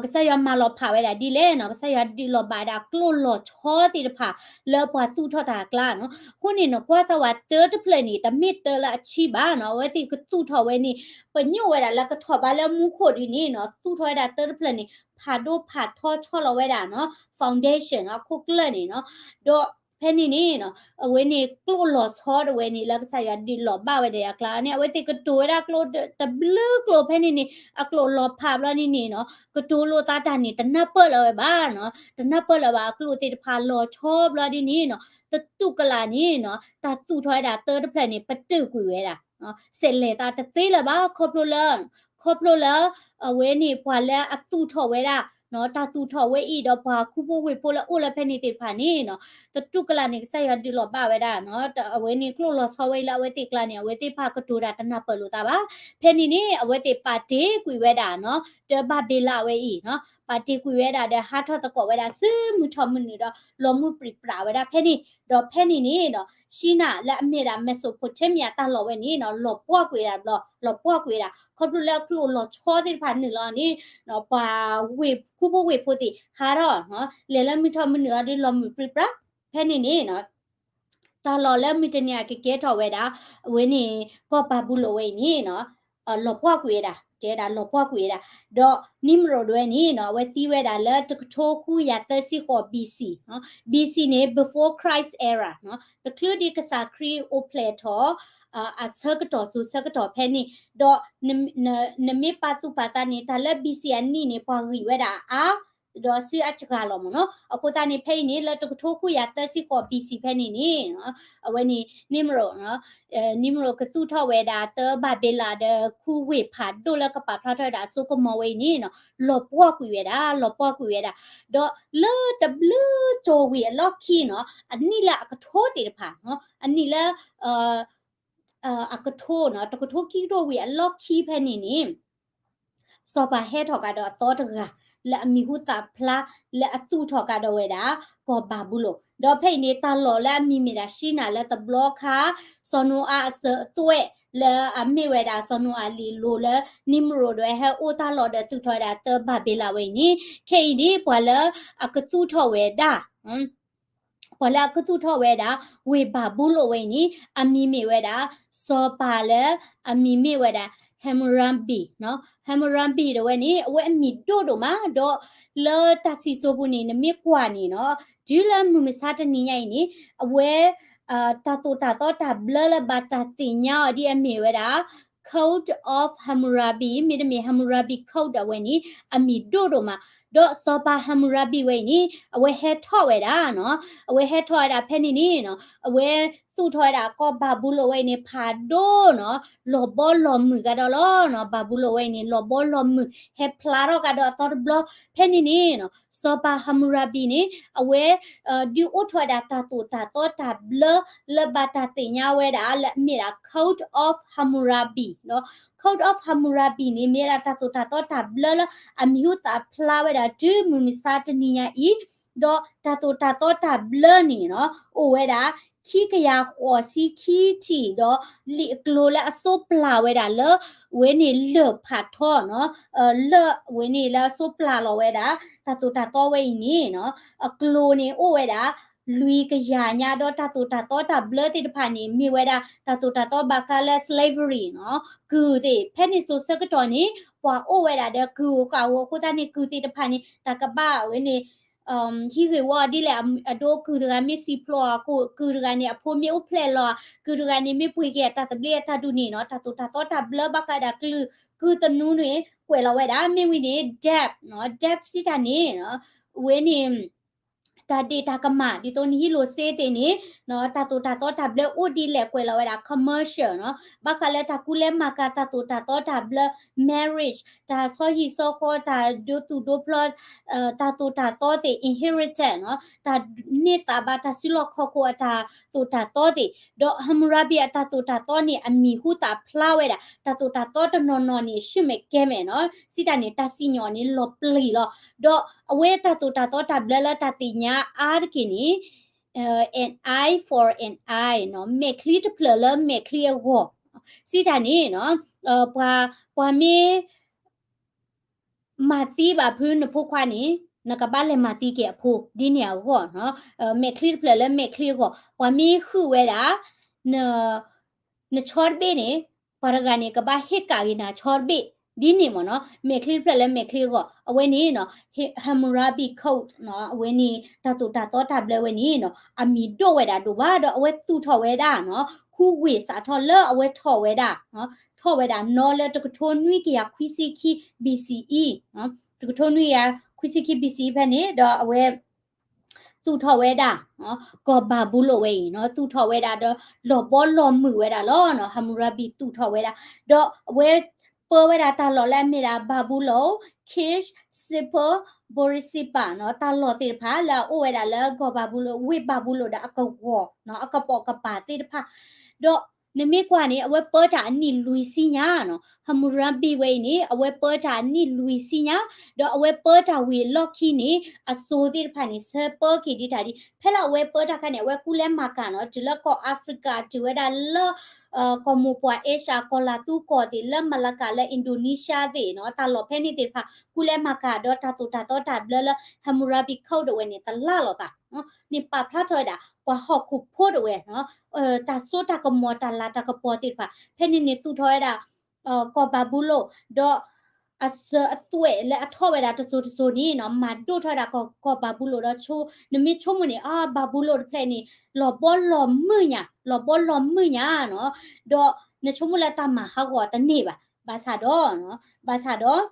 ကစၢ်ယွၤမၤလီၤဖးဝဲဒၣ်ဒ်လဲၣ်နီၤ, ကစၢ်ယွၤဒုးလီၤဘၣ်ဝဲဒၣ်ကျိလီၤဆီသ့ၣ်တဖၣ် လၢပှၤသူၣ်ထီၣ်တၢ်အကျါနီၤ. အဃိန့ၣ်နီၤ, ကွၢ်စၢ်ဝဲတၢတဖျၢၣ်န့ၣ် တမ့ၢ်တၢလၢအဆံးဘၣ်နီၤ, အဝဲသ့ၣ်ကသူၣ်ထီၣ်ဝဲန့ၣ် ပညိၣ်ဝဲဒၣ်လၢကထီၣ်ဘးလၢမူခိၣ်ဒ်န့ၣ်နီၤ, သူၣ်ထီၣ်ဝဲဒၣ်တၢတဖျၢၣ်န့ၣ် ဖးဒိၣ်ဖးထီဆီလီၤဝဲဒၣ်နီၤ, foundation နီၤ, အခိၣ်ကျၢၢ်န့ၣ်နီၤ, ဒီးဖဲန့ၣ်န့ၣ်နီၤ, အဝဲန့ၣ်ကျိလီၤဆီတဝဲန့ၣ် လၢကစၢ်ယွၤဒုးလီၤဘၣ်ဝဲဒၣ်အကျါန့ၣ် အဝဲသ့ၣ်ကတိၤဝဲဒၣ်ကျိတဘျုးကျိၤဖဲန့ၣ်န့ၣ် အကျိလီၤဖးဘျီန့ၣ်န့ၣ်နီၤ, ကတိၤလိာ်သးတၢ်န့ၣ် တနၢ်ပၢၢ်လၢၤဝဲဘၣ်နီၤ, တနၢ်ပၢၢ်လၢၤဘၣ် အကျိသ့ၣ်တဖၣ်လီၤဆီဘျီဒ်န့ၣ်နီၤ, တတူၢ်ကလာ်န့ၣ်နီၤ, တၢ်သူၣ်ထီၣ်ဝဲဒၣ်တၢတဖျၢၣ်န့ၣ် ပတုာ်ကွံာ်ဝဲဒၣ် စဲးလဲၤသးတသ့လၢၤဘၣ် ခီဖျိလၢ, ခီဖျိလၢ အဝဲန့ၣ် ပှၤလၢအသူၣ်ထီၣ်ဝဲဒၣ်, တၢ်သူၣ်ထီၣ်ဝဲအံၤဒီးပှၤခူဖိဝ့ၢ်ဖိလၢအိၣ်လၢဖဲန့ၣ်သ့ၣ်တဖၣ်န့ၣ်နီၤ, တတူၢ်ကလာ်န့ၣ် ကစၢ်ယွၤဒုးလီၤဘၣ်ဝဲဒၣ်, အဝဲန့ၣ်ကျိလီၤဆီဝဲအံၤလၢအဝဲသ့ၣ်အကျါန့ၣ် အဝဲသ့ၣ်တဖၣ်ကတိၤတၢ်တနၢ်ပၢၢ်လိာ်သးဘၣ်. ဖဲန့ၣ်န့ၣ် အဝဲသ့ၣ်ပာ်တ့ၢ်ကွံာ်ဝဲဒၣ်နီၤ, တၢ်ဘၤဘ့လးဝဲအံၤနီၤ, ပာ်တ့ၢ်ကွံာ်ဝဲဒၣ်ဒီးဟးထီၣ်သကိးဝဲဒၣ်ဆူမုၢ်ထီၣ်မုၢ်နုာ်ဒီး လီၤမုၢ်ပြံပြးဝဲဒၣ်ဖဲန့ၣ်, ဒီးဖဲန့ၣ်န့ၣ်နီၤ, ၡံနၣ်လၢအမ့ၢ်ဒၣ် Mesopotamia တၢ်လီၢ်ဝဲန့ၣ်နီၤ, လီၤပှီၢ်ကွံာ်ဝဲဒၣ်ဘျီ, လီၤပှီၢ်ကွံာ်ဝဲဒၣ် ခီဖျိလၢကျိလီၤဆီသ့ၣ်တဖၣ်နုာ်လီၤန့ၣ်, ပှၤဝ့ၢ် ခူဖိဝ့ၢ်ဖိသ့ၣ်ဟးထီၣ်, လဲၤလၢမုၢ်ထီၣ်မုၢ်နုာ်အီၤဒီးလီၤမုၢ်ပြံပြး, ဖဲန့ၣ်န့ၣ်နီၤ တၢ်လီၢ်လၢမုၢ်တနံၤအကကဲထီၣ်ဝဲဒၣ်, အဝဲန့ၣ် ကီၢ်ဘၤဘူလိၣ်ဝဲအံၤန့ၣ်နီၤ, လီၤပှီၢ်ကွံာ်ဝဲဒၣ်, တဲဒၣ်လီၤပှီၢ်ကွံာ်ဝဲဒၣ်, ဒီး Nimrod ဝဲန့ၣ်နီၤ, အဝဲသံဝဲဒၣ်လၢတကထိဃုကယၤသၢဆံဃိး B C, B C န့ၣ် before Christ era နီၤ, တချုးဒံးကစၢ်ခရံာ်အိၣ်ဖျဲၣ်ထီၣ် အဆၢကတီၢ်စိၤဆၢကတီၢ်ဖဲန့ၣ်, ဒီး နမ့ၢ်ပာ်သူၣ်ပာ်သးန့ၣ် တၢ်လၢ B C အနံၣ်န့ၣ် ပှၤဂံၢ်ဝဲဒၣ်အါ ဒီးဆူအစှၤလီၤမ့ၢ်နီၤ. အဃိသတးန့ၣ် ဖဲအံၤန့ၣ် လၢတကထိဃုကယၤသၢဆံဃိး B C ဖဲန့ၣ်န့ၣ် အဝဲန့ၣ် Nimrod, Nimrod ကသူၣ်ထီၣ်ဝဲဒၣ်တၢ်ဘၤဘ့လးဒီးခူဝ့ၢ်ဖးဒိၣ်လၢကပာ်ဖျါထီၣ်ဝဲဒၣ်အစိကမီၤဝဲအံၤန့ၣ် လီၤပှီၢ်ကွံာ်ဝဲဒၣ်, လီၤပှီၢ်ကွံာ်ဝဲဒၣ်. ဒီးလၢတဘျုးကၠီၤဝံၤအလီၢ်ခံနီၤ, အနံၣ်လၢအကထိသ့ၣ်တဖၣ်, အနံၣ်လၢ အကထိနီၤ, တကထိခံကထိဝံၤအလီၢ်ခံဖဲန့ၣ်န့ၣ် စီၤပၤဟဲထီၣ်ကဒီးအသီတဂၤ လၢအမံၤဟူသၣ်ဖျါလၢအသူၣ်ထီၣ်ကဒီးဝဲဒၣ် ကီၢ်ဘၤဘူလိၣ်. ဒီးဖဲအံၤန့ၣ် တၢ်လီၢ်လၢအမံၤမ့ၢ်ဒၣ် ၡံနၤ လၢတဘျီခါ စီၤနိအၤအစၢၤအသွဲၣ် လၢအမ့ၢ်ဝဲဒၣ်စီၤနိအၤလံာ်လိၤလၢ Nimrod ဒၣ်ဝဲဟဲအိၣ်တၢ်လီၢ်ဒီးသူၣ်ထီၣ်ဝဲဒၣ်တၢ်ဘၤဘ့လးဝဲအံၤန့ၣ် ခဲအံၤန့ၣ် ပှၤလၢအကသူၣ်ထီၣ်ဝဲဒၣ် ပှၤလၢအကသူၣ်ထီၣ်ဝဲဒၣ် ဝ့ၢ်ဘၤဘူလိၣ်ဝဲအံၤန့ၣ် အမံၤမ့ၢ်ဝဲဒၣ် စီၤပၤလၢအမံၤမ့ၢ်ဝဲဒၣ် Hammurabi နီၤ. Hammurabi တဝဲန့ၣ် အဝဲအမံၤဒိၣ်ဒိၣ်မး ဒီးလၢတၢ်စံၣ်စိၤပူၤန့ၣ် နမ့ၢ်ကွၢ်န့ၣ်နီၤ တုၤလၢမုၢ်မဆါတနံၤညါအံၤန့ၣ် အဝဲ တၢ်သိၣ်တၢ်သီတၢ်ဘျၢလၢဘၣ်တၢ်သ့ၣ်ညါအီၤဒ်အမ့ၢ်ဝဲဒၣ် Code of Hammurabi မ့တမ့ၢ် Hammurabi Code အဝဲန့ၣ် အမံၤဒိၣ်ဒိၣ်မး, ဒီးစီၤပၤ Hammurabi ဝဲအံၤန့ၣ် အဝဲဟဲထီၣ်ဝဲဒၣ်နီၤ, အဝဲဟဲထီၣ်ဝဲဒၣ်ဖဲန့ၣ်န့ၣ်နီၤ, အဝဲသူၣ်ထီၣ်ဝဲဒၣ်ကီၢ်ဘၤဘူလိၣ်ဝဲအံၤန့ၣ် ဖးဒိၣ်နီၤ, လီၤဘီလီၤမုၢ်ကဒီးလီၤနီၤ, ဘၤဘူလိၣ်ဝဲအံၤန့ၣ် လီၤဘီလီၤမုၢ် ဟဲဖျါထီၣ်ကဒီးအသီတဘျီ, ဖဲန့ၣ်န့ၣ်နီၤ စီၤပၤ Hammurabi န့ၣ် အဝဲ ဒုးအိၣ်ထီၣ်ဝဲဒၣ်တၢ်သိၣ်တၢ်သီတၢ်ဘျၢလၢဘၣ်တၢ်သ့ၣ်ညါဝဲဒၣ်လၢအမ့ၢ်ဒၣ် Code of Hammurabi နီၤ, Code of Hammurabi န့ၣ် မ့ၢ်ဝဲဒၣ်တၢ်သိၣ်တၢ်သီတၢ်ဘျၢလၢအမံၤဟူသၣ်ဖျါဝဲဒၣ်တုၤမုၢ်မဆါတနံၤညါအံၤ, ဒီးတၢ်သိၣ်တၢ်သီတၢ်ဘျၢန့ၣ်နီၤ အိၣ်ဝဲဒၣ် ခံကယၤဃိးဆံခံထံၣ် ဒီးလံာ်အကျိၤလၢအစိးပျၢ်ဝဲဒၣ်လၢ ဝဲန့ၣ်လၢၢ်ဖးထီနီၤ, လၢၢ်ဝဲန့ၣ်လၢအစိးပျၢ်လီၤဝဲဒၣ် တၢ်သိၣ်တၢ်သီဝဲအံၤန့ၣ်နီၤ, အကျိၤန့ၣ်အိၣ်ဝဲဒၣ် လွံၢ်ကယၤညါ ဒီးတၢ်သိၣ်တၢ်သီတၢ်ဘျၢသ့ၣ်တဖၣ်န့ၣ် မ့ၢ်ဝဲဒၣ်တၢ်သိၣ်တၢ်သီဘၣ်ဃးလၢ slavery နီၤ, ကုၢ်သ့ၣ် ဖဲန့ၣ်စိၤဆၢကတီၢ်န့ၣ် ပှၤအိၣ်ဝဲဒၣ်ဒီးကုၢ်ဧိၤဃာ်ဧိၤအဃိသတးန့ၣ် ကုၢ်သ့ၣ်တဖၣ်န့ၣ် တၢ်ကဘၣ်ဝဲန့ၣ် ဟံးဂ့ၢ်ဝီဒ်လဲၣ် အဒိကုၢ်တဂၤမ့ၢ်စံၣ်ဖျိးဧါ, ကုၢ်တဂၤန့ၣ် အဖိမ့ၢ်အိၣ်ဖျဲၣ်လီၤဧါ, ကုၢ်တဂၤန့ၣ် မ့ၢ်ပှ့ၤက့ၤအတၢ်သဘျ့အတၢ်ဒူၣ်န့ၣ်နီၤ, တၢ်သိၣ်တၢ်သီတၢ်ဘျၢဘၣ်ဃးဒၣ်ကုၢ်သနူန့ၣ် ကွဲးလီၤဝဲဒၣ် မ့ၢ်ဝံၤန့ၣ် debt နီၤ, debt စံးတၢ်န့ၣ် ဝဲန့ၣ် တၢ်ဒ့ၣ်တၢ်ကမၣ် ဒ်သိးနဟံးလိာ်စ့သ့ၣ်န့ၣ် တၢ်သိၣ်တၢ်သီတၢ်ဘျၢအိၣ်ဒ်လဲၣ်ကွဲးလီၤဝဲဒၣ် commercial နီၤ, ဘၣ်ဃးလၢတၢ်ကူလဲမၤကၤတၢ်သိၣ်တၢ်သီတၢ်ဘျၢ marriage တၢ်ဆီဟံၣ်ဆီဃီ တၢ်ဒိသူၣ်ဒိဖျီ တၢ်သိၣ်တၢ်သီသ့ၣ် inheritance နီၤ, တၢ်န့ၢ်သးဘၣ်တၢ်စုလီၢ်ခီၣ်ခိၣ်အတၢ်သိၣ်တၢ်သီသ့ၣ်, ဒီး Hammurabi အတၢ်သိၣ်တၢ်သီန့ၣ် အမံၤဟူသၣ်ဖျါဝဲဒၣ် တၢ်သိၣ်တၢ်သီတနီၤနီၤန့ၣ် ဆူမဲာ်ကဲမဲာ်နီၤ, စံးတၢ်န့ၣ် တၢ်စံၣ်ညီၣ်န့ၣ်လီၤပျံၤလီၤ, ဒီးအဝဲတၢ်သိၣ်တၢ်သီတၢ်ဘျၢလၢတၢ်သ့ၣ်ညါအါတက့ၢ်န့ၣ် an eye for an eye နီၤ, မဲာ်ချံတဖျၢၣ်လၢမဲာ်ချံအဂီၢ်, စံးတၢ်န့ၣ်နီၤ, ပှၤ ပှၤမ့ၢ် မၤသံဘၣ်ဖုနဖိခွါန့ၣ် နကဘၣ်လဲၤမၤသံက့ၤအဖိ ဒ်န့ၣ်အဂီၢ်နီၤ, မဲာ်ချံတဖျၢၣ်လၢမဲာ်ချံအဂီၢ်, ပှၤမ့ၢ်ဟုၣ်ဝဲဒၣ် နဆီတဘ့ၣ်န့ၣ် ပှၤတဂၤန့ၣ် ကဘၣ်ဟ့ၣ်ကၣ်က့ၤနၤဆီတဘ့ၣ် ဒ်န့ၣ်မ့ၢ်နီၤ, မဲာ်ချံတဖျၢၣ်လၢမဲာ်ချံအဂီၢ်, အဝဲန့ၣ်နီၤ Hammurabi Code နီၤ, အဝဲန့ၣ် တၢ်သိၣ်တၢ်သီတၢ်ဘျၢဝဲန့ၣ်နီၤ အမံၤဒိၣ်ဝဲဒၣ်ဒိၣ်ဘၣ်ဒီး အဝဲသူၣ်ထီၣ်ဝဲဒၣ်နီၤ ခူဝ့ၢ်စးထီၣ်လၢအဝဲထီၣ်ဝဲဒၣ် ထီၣ်ဝဲဒၣ်နီၤလၢတကထိနွံကယၤခွံဆံခံ B C E, တကထိနွံကယၤခွံဆံခံ B C E ဖဲန့ၣ် ဒီးအဝဲ သူၣ်ထီၣ်ဝဲဒၣ် ကီၢ်ဘၤဘူလိၣ်ဝဲအံၤနီၤ, သူၣ်ထီၣ်ဝဲဒၣ်ဒီး လီၤဘီလီၤမုၢ်ဝဲဒၣ်လီၤနီၤ, Hammurabi သူၣ်ထီၣ်ဝဲဒၣ်, ဒီးအဝဲပၢဝဲဒၣ်တၢ်လီၢ်လၢအမ့ၢ်ဒၣ် Babulo, Kish, Sippar, Borsippa နီၤ, တၢ်လီၢ်သ့ၣ်တဖၣ်လၢအအိၣ်ဝဲဒၣ်လၢကီၢ်ဘၤဘူလိၣ်, ဝ့ၢ်ဘၤဘူလိၣ်ဒီးအကဝီၤနီၤ, အကပိာ်ကပၤသ့ၣ်တဖၣ်, ဒီး နမ့ၢ်ကွၢ်န့ၣ် အဝဲပၢတၢ်အနံၣ်လွံၢ်ဆံညါနီၤ, Hammurabi ဝဲအံၤန့ၣ် အဝဲပၢတၢ်အနံၣ်လွံၢ်ဆံညါ, ဒီးအဝဲပၢတၢ်ဝံၤအလီၢ်ခံန့ၣ် အစိၤသ့ၣ်တဖၣ်န့ၣ် ဆၢပၢက့ၤဒံးတၢ်ဒ် ဖဲလၢအဝဲပၢတၢ်ခါန့ၣ် အဝဲကူလဲမၤကၤနီၤ, တုၤလၢကီၢ် Africa တုၤဝဲဒၣ်လၢ ကီၢ်မိၢ်ပှၢ် Asia ကီၢ်လၤသူကီၢ်သ့ၣ် လၢ Malacca လၢ Indonesia သ့ၣ်နီၤ, တၢ်လီၢ်ဖဲန့ၣ်သ့ၣ်တဖၣ် ကူလဲမၤကၤဒီးတၢ်သိၣ်တၢ်သီတၢ်ဘျၢလၢ Hammurabi Code တဝဲန့ၣ် တလၢ်လိာ်သး န့ၣ်ပာ်ဖျါထီၣ်ဝဲဒၣ် ပှၤဟီၣ်ခိၣ်ဖိတဝဲနီၤ, တၢ်စိတၢ်ကမီၤတၢ်လၤတၢ်ကပီၤသ့ၣ်တဖၣ် ဖဲန့ၣ်န့ၣ်သူၣ်ထီၣ်ဝဲဒၣ် ကီၢ်ဘၤဘူလိၣ်, ဒီးအစၢၤအသွဲၣ်လၢအထီၣ်ဝဲဒၣ်တစိၤတစိၤန့ၣ်နီၤ မၤဒိၣ်ထီၣ်ဝဲဒၣ်ကီၢ်ဘၤဘူလိၣ်ဒီး နမ့ၢ်ဆိကမိၣ်န့ၣ် အါ ဘၤဘူလိၣ်တဖျၢၣ်န့ၣ် လီၤဘီလီၤမုၢ်ညါ လီၤဘီလီၤမုၢ်ညါနီၤ, ဒီးနဆိကမိၣ်လၢတၢ်မၤဟးဂီၤတန့ၢ်ဘၣ်, ဘၣ်ဆၣ်ဒီး ဘၣ်ဆၣ်ဒီး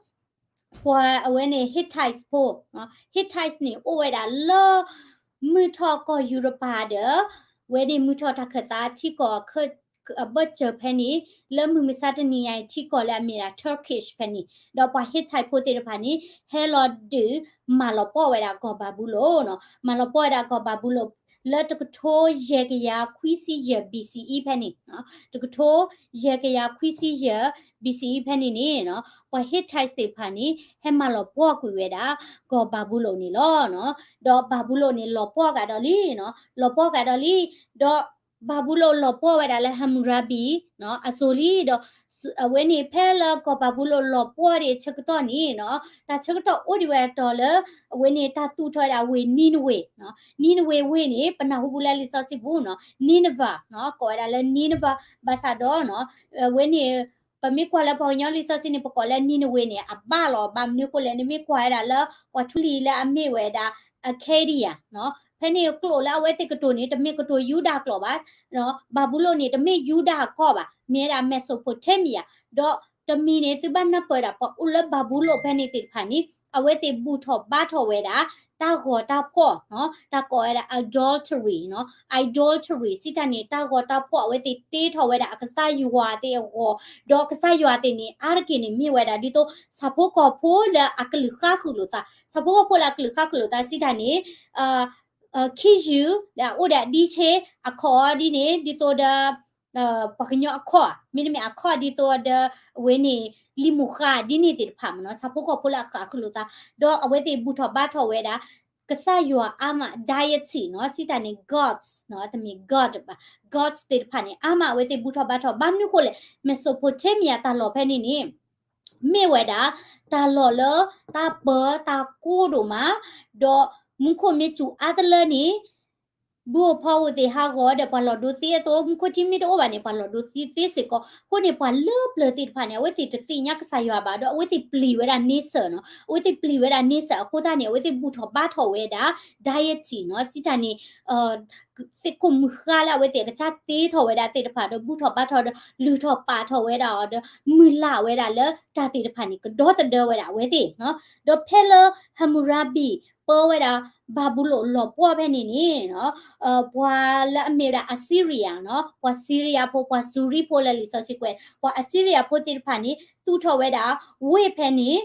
ပှၤအဝဲန့ၣ် Hittites ဖိ, Hittites န့ၣ် အိၣ်ဝဲဒၣ်လၢ မုၢ်ထီၣ်ကီၢ်ယူရပၤဒီး ဝဲန့ၣ်မုၢ်ထီၣ်တၢ်ခၢၣ်သးထံကီၢ် အဘၢၣ်စၢၤဖဲန့ၣ် လၢမုၢ်မဆါတနံၤညါအံၤထံကီၢ်လၢအမ့ၢ်ဒၣ် Turkish ဖဲန့ၣ်, ဒီးပှၤ Hittite ဖိသ့ၣ်တဖၣ်န့ၣ် ဟဲလီၤဒုးမၤလီၤပှီၢ်ဝဲဒၣ်ကီၢ်ဘၤဘူလိၣ်နီၤ, မၤလီၤပှီၢ်ဝဲဒၣ်ကီၢ်ဘၤဘူလိၣ် လၢတကထိယဲၢ်ကယၤခွံဆံယဲၢ် B C E ဖဲန့ၣ်, တကထိယဲၢ်ကယၤခွံဆံယဲၢ် B C E ဖဲန့ၣ်န့ၣ်နီၤ ပှၤ Hittites သ့ၣ်တဖၣ်န့ၣ် ဟဲမၤလီၤပှီၢ်ကွံာ်ဝဲဒၣ် ကီၢ်ဘၤဘူလိၣ်န့ၣ်လီၤ. ဒီးဘၤဘူလိၣ်န့ၣ် လီၤပှီၢ်ကဒီးလံနီၤ, လီၤပှီၢ်ကဒီးလံ, ဒီး ဘၤဘူလိၣ်လီၤပှီၢ်ဝဲဒၣ်လၢ Hammurabi နီၤ အစိၤလံဒီး အဝဲန့ၣ်ဖဲလၢကီၢ်ဘၤဘူလိၣ်လီၤပှီၢ်ဒံးဆၢကတီၢ်န့ၣ်နီၤ တၢ်ဆၢကတီၢ်အိၣ်ဒံးဝဲအတီၤလၢ အဝဲန့ၣ်တၢ်သူၣ်ထီၣ်ဝဲဒၣ်ဝ့ၢ်နံၤနဝ့ၤနီၤ နံၤနဝ့ၤဝ့ၢ်န့ၣ် ပနၢ်ဟူပူၤလၢလံာ်စီဆှံပူၤနီၤ Nineveh နီၤ ကိးဝဲဒၣ်လၢ Nineveh ဘၣ်ဆၣ်ဒီးနီၤ အဝဲန့ၣ် ပမ့ၢ်ကွၢ်လၢပှၤကညီလံာ်စီဆှံန့ၣ် ပကိးလၢနံၤနဝ့ၤန့ၣ် အဘၣ်လီၤ ဘၣ်မနုၤအဃိလဲၣ် နမ့ၢ်ကွၢ်ဝဲဒၣ်လၢ ပှၤထူလံၤလၢအမ့ၢ်ဝဲဒၣ် Akkadian နီၤ ဖဲန့ၣ်ကျိာ်လၢအဝဲသ့ၣ်ကတိၤန့ၣ် တမ့ၢ်ကတိၤယူဒၤကျိာ်ဘၣ် ဘၤဘူလိၣ်န့ၣ် တမ့ၢ်ယူဒၤအကီၢ်ဘၣ် မ့ၢ်ဝဲဒၣ် Mesopotamia ဒီးတမံၤန့ၣ် သုဘၣ်နၢ်ပၢၢ်ဒၣ် ပှၤအိၣ်လၢဘၤဘူလိၣ်ဖဲန့ၣ်သ့ၣ်တဖၣ်န့ၣ် အဝဲသ့ၣ်ဘူၣ်ထီၣ်ဘါထီၣ်ဝဲဒၣ် တၢ်ဂီၤတၢ်ဖှီၣ်နီၤ တၢ်ကိးဝဲဒၣ် adultery နီၤ idolatry စံးတၢ်န့ၣ် တၢ်ဂီၤတၢ်ဖှီၣ် အဝဲသ့ၣ်တ့ထီၣ်ဝဲဒၣ်အကစၢ်ယွၤသ့ၣ်အဂီၤ ဒီးကစၢ်ယွၤသ့ၣ်န့ၣ် အါတက့ၢ်န့ၣ်မ့ၢ်ဝဲဒၣ် ဒ်သိး ဆၣ်ဖိကီၢ်ဖိလၢအကလုာ်ဃါဃုာ်လိာ်သး ဆၣ်ဖိကီၢ်ဖိလၢအကလုာ်ဃါဃုာ်လိာ်သးစံးတၢ်န့ၣ် ခံယုၢ် လၢအအိၣ်ဒီးအဒံးဆ့အခီၣ်ဒ်န့ၣ် ဒ်သိးဒီး ပှၤကညီအခီၣ် မ့တမ့ၢ်အခီၣ်ဒ်သိးဒီး အဝဲန့ၣ် လံာ်မိၢ်ဃါဒ်န့ၣ်သ့ၣ်တဖၣ်မ့ၢ်နီၤ ဆၣ်ဖိကီၢ်ဖိလၢအဃးဃုလိာ်သး ဒီးအဝဲသ့ၣ်ဘူၣ်ထီၣ်ဘါထီၣ်ဝဲဒၣ် ကစၢ်ယွၤအါမး deity နီၤ စံးတၢ်န့ၣ် gods နီၤ တမ့ၢ် god ဘၣ် gods သ့ၣ်တဖၣ်န့ၣ် အါမးအဝဲသ့ၣ်ဘူၣ်ထီၣ်ဘါထီၣ် ဘၣ်မနုၤဃိလဲၣ် Mesopotamia တၢ်လီၢ်ဖဲန့ၣ်န့ၣ် မ့ၢ်ဝဲဒၣ် တၢ်လီၢ်လၢ တၢ်ပၢတၢ်ကိၢ်ဒိၣ်မး ဒီးမူခိၣ်မ့ၢ်စူၤအါတလၢန့ၣ် ဘုဧိၤဖီဧိၤသ့ၣ်ဟးဂီၤဒီးပှၤလီၢ်ဒိသ့အသိး မူခိၣ်ထံမ့ၢ်တအိၣ်ဘၣ်န့ၣ် ပှၤလီၢ်ဒိသ့သ့စ့ၢ်ကီး အဃိန့ၣ် ပှၤလၢပျၢၤသ့ၣ်တဖၣ်န့ၣ် အဝဲသ့ၣ်တသ့ၣ်ညါကစၢ်ယွၤဘၣ်ဒီး အဝဲသ့ၣ်ပျံၤဝဲဒၣ်န့ဆၢၣ်နီၤ အဝဲသ့ၣ်ပျံၤဝဲဒၣ်န့ဆၢၣ်အဃိသတးန့ၣ် အဝဲသ့ၣ်ဘူၣ်ထီၣ်ဘါထီၣ်ဝဲဒၣ် deity နီၤ စံးတၢ်န့ၣ် သ့ၣ်ခိၣ်မုၢ်ဃါလၢအဝဲသ့ၣ်အကစၢ်တ့ထီၣ်ဝဲဒၣ်သ့ၣ်တဖၣ်ဒီး ဘူၣ်ထီၣ်ဘါထီၣ်ဒီး လုၢ်ထီၣ်ပာ်ထီၣ်ဝဲဒၣ်အီၤဒီး မုၢ်လၢ်ဝဲဒၣ်လၢတၢ်သ့ၣ်တဖၣ်န့ၣ် ကဒီသဒၢဝဲဒၣ်အဝဲသ့ၣ်နီၤ ဒီးဖဲလၢ Hammurabi ပၢဝဲဒၣ် ဘၤဘူလိၣ်လီၤပှီၢ်ဖဲန့ၣ်န့ၣ်နီၤ ပှၤလၢအမ့ၢ်ဝဲဒၣ် Assyria နီၤ ပှၤ Syria ဖိ ပှၤစူၤရံဖိလၢလံာ်စီဆှံကွဲး ပှၤ Assyria ဖိသ့ၣ်တဖၣ်န့ၣ် သူၣ်ထီၣ်ဝဲဒၣ် ဝ့ၢ်ဖဲန့ၣ်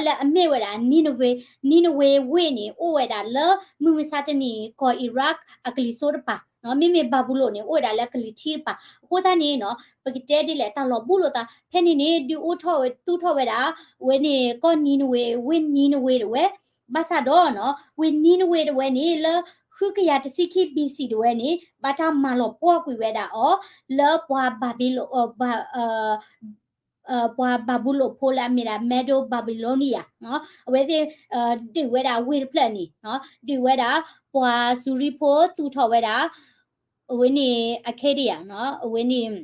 လၢအမ့ၢ်ဝဲဒၣ် Nineveh, Nineveh ဝ့ၢ်န့ၣ် အိၣ်ဝဲဒၣ်လၢ မုၢ်မဆါတနံၤ ကီၢ် Iraq အကလံၤစိးတပၤ, မ့မ့ၢ်ဘၤဘူလိၣ်န့ၣ် အိၣ်ဝဲဒၣ်လၢကလံၤထံးတပၤ, အဃိသတးန့ၣ်နီၤ ပကတဲဒ်လဲၣ် တၢ်လီၤဘူၣ်လိာ်သး ဖဲန့ၣ်န့ၣ် ဒုးအိၣ်ထီၣ်ဝဲ သူၣ်ထီၣ်ဝဲဒၣ် ဝဲန့ၣ် ကီၢ် Nineveh ဝ့ၢ် Nineveh တဝဲ, ဘၣ်ဆၣ်ဒီးနီၤ ဝ့ၢ် Nineveh တဝဲန့ၣ် လၢ ဃုကယၤတဆံခံ B C တဝဲန့ၣ် ဘၣ်တၢ်မၤလီၤပှီၢ်ကွံာ်ဝဲဒၣ်အီၤ လၢပှၤဘၤဘံလိၣ် ပှၤဘၤဘူလိၣ်ဖိလၢအမ့ၢ်ဒၣ် Medo Babylonia နီၤ အဝဲသ့ၣ် ဒုးဝဲဒၣ်ဝ့ၢ်တဖျၢၣ်န့ၣ်နီၤ ဒုးဝဲဒၣ် ပှၤစူၤရံဖိသူၣ်ထီၣ်ဝဲဒၣ် အဝဲန့ၣ် Akkadian နီၤ အဝဲန့ၣ်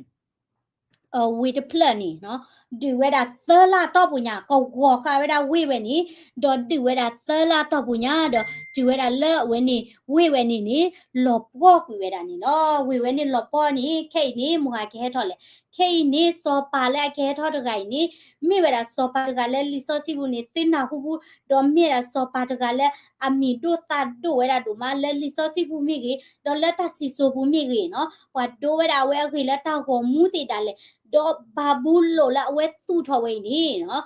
ဝ့ၢ်တဖျၢၣ်န့ၣ်နီၤ ဒုးဝဲဒၣ်သၢလါတီၢ်ပူၤညါ ကဝီၤဃာ်ဝဲဒၣ်ဝ့ၢ်ဝဲန့ၣ် ဒီးဒုးဝဲဒၣ်သၢလါတီၢ်ပူၤညါဒီး တုၤဝဲဒၣ်လၢအဝဲန့ၣ် ဝ့ၢ်ဝဲန့ၣ်န့ၣ် လီၤပှီၢ်ကွံာ်ဝဲဒၣ်န့ၣ်လီၤ. ဝ့ၢ်ဝဲန့ၣ်လီၤပှီၢ်န့ၣ် ခဲအံၤန့ၣ် မတၤဂၤကဟဲထီၣ်လဲၣ်. ခဲအံၤန့ၣ် စီၤပၤလၢအကဟဲထီၣ်တဂၤအံၤန့ၣ် မ့ၢ်ဝဲဒၣ်စီၤပၤတဂၤလၢလံာ်စီဆှံပူၤန့ၣ် သုနၢ်ဟူဘူး ဒီးမ့ၢ်ဝဲဒၣ်စီၤပၤတဂၤလၢအမံၤဒိၣ်သၣ်ဒိၣ်ဝဲဒၣ်ဒိၣ်မး လၢလံာ်စီဆှံပူၤမ့ၢ်ဂ့ၤ ဒီးလၢတၢ်စံၣ်စိၤပူၤမ့ၢ်ဂ့ၤနီၤ ပှၤဒိဝဲဒၣ်အဝဲအဂ့ၢ်လၢတၢ်ဂီၤမူသ့ၣ်ဒၣ်လဲာ် ဒီးဘၤဘူလိၣ်လၢအဝဲသူၣ်ထီၣ်ဝဲအံၤန့ၣ်နီၤ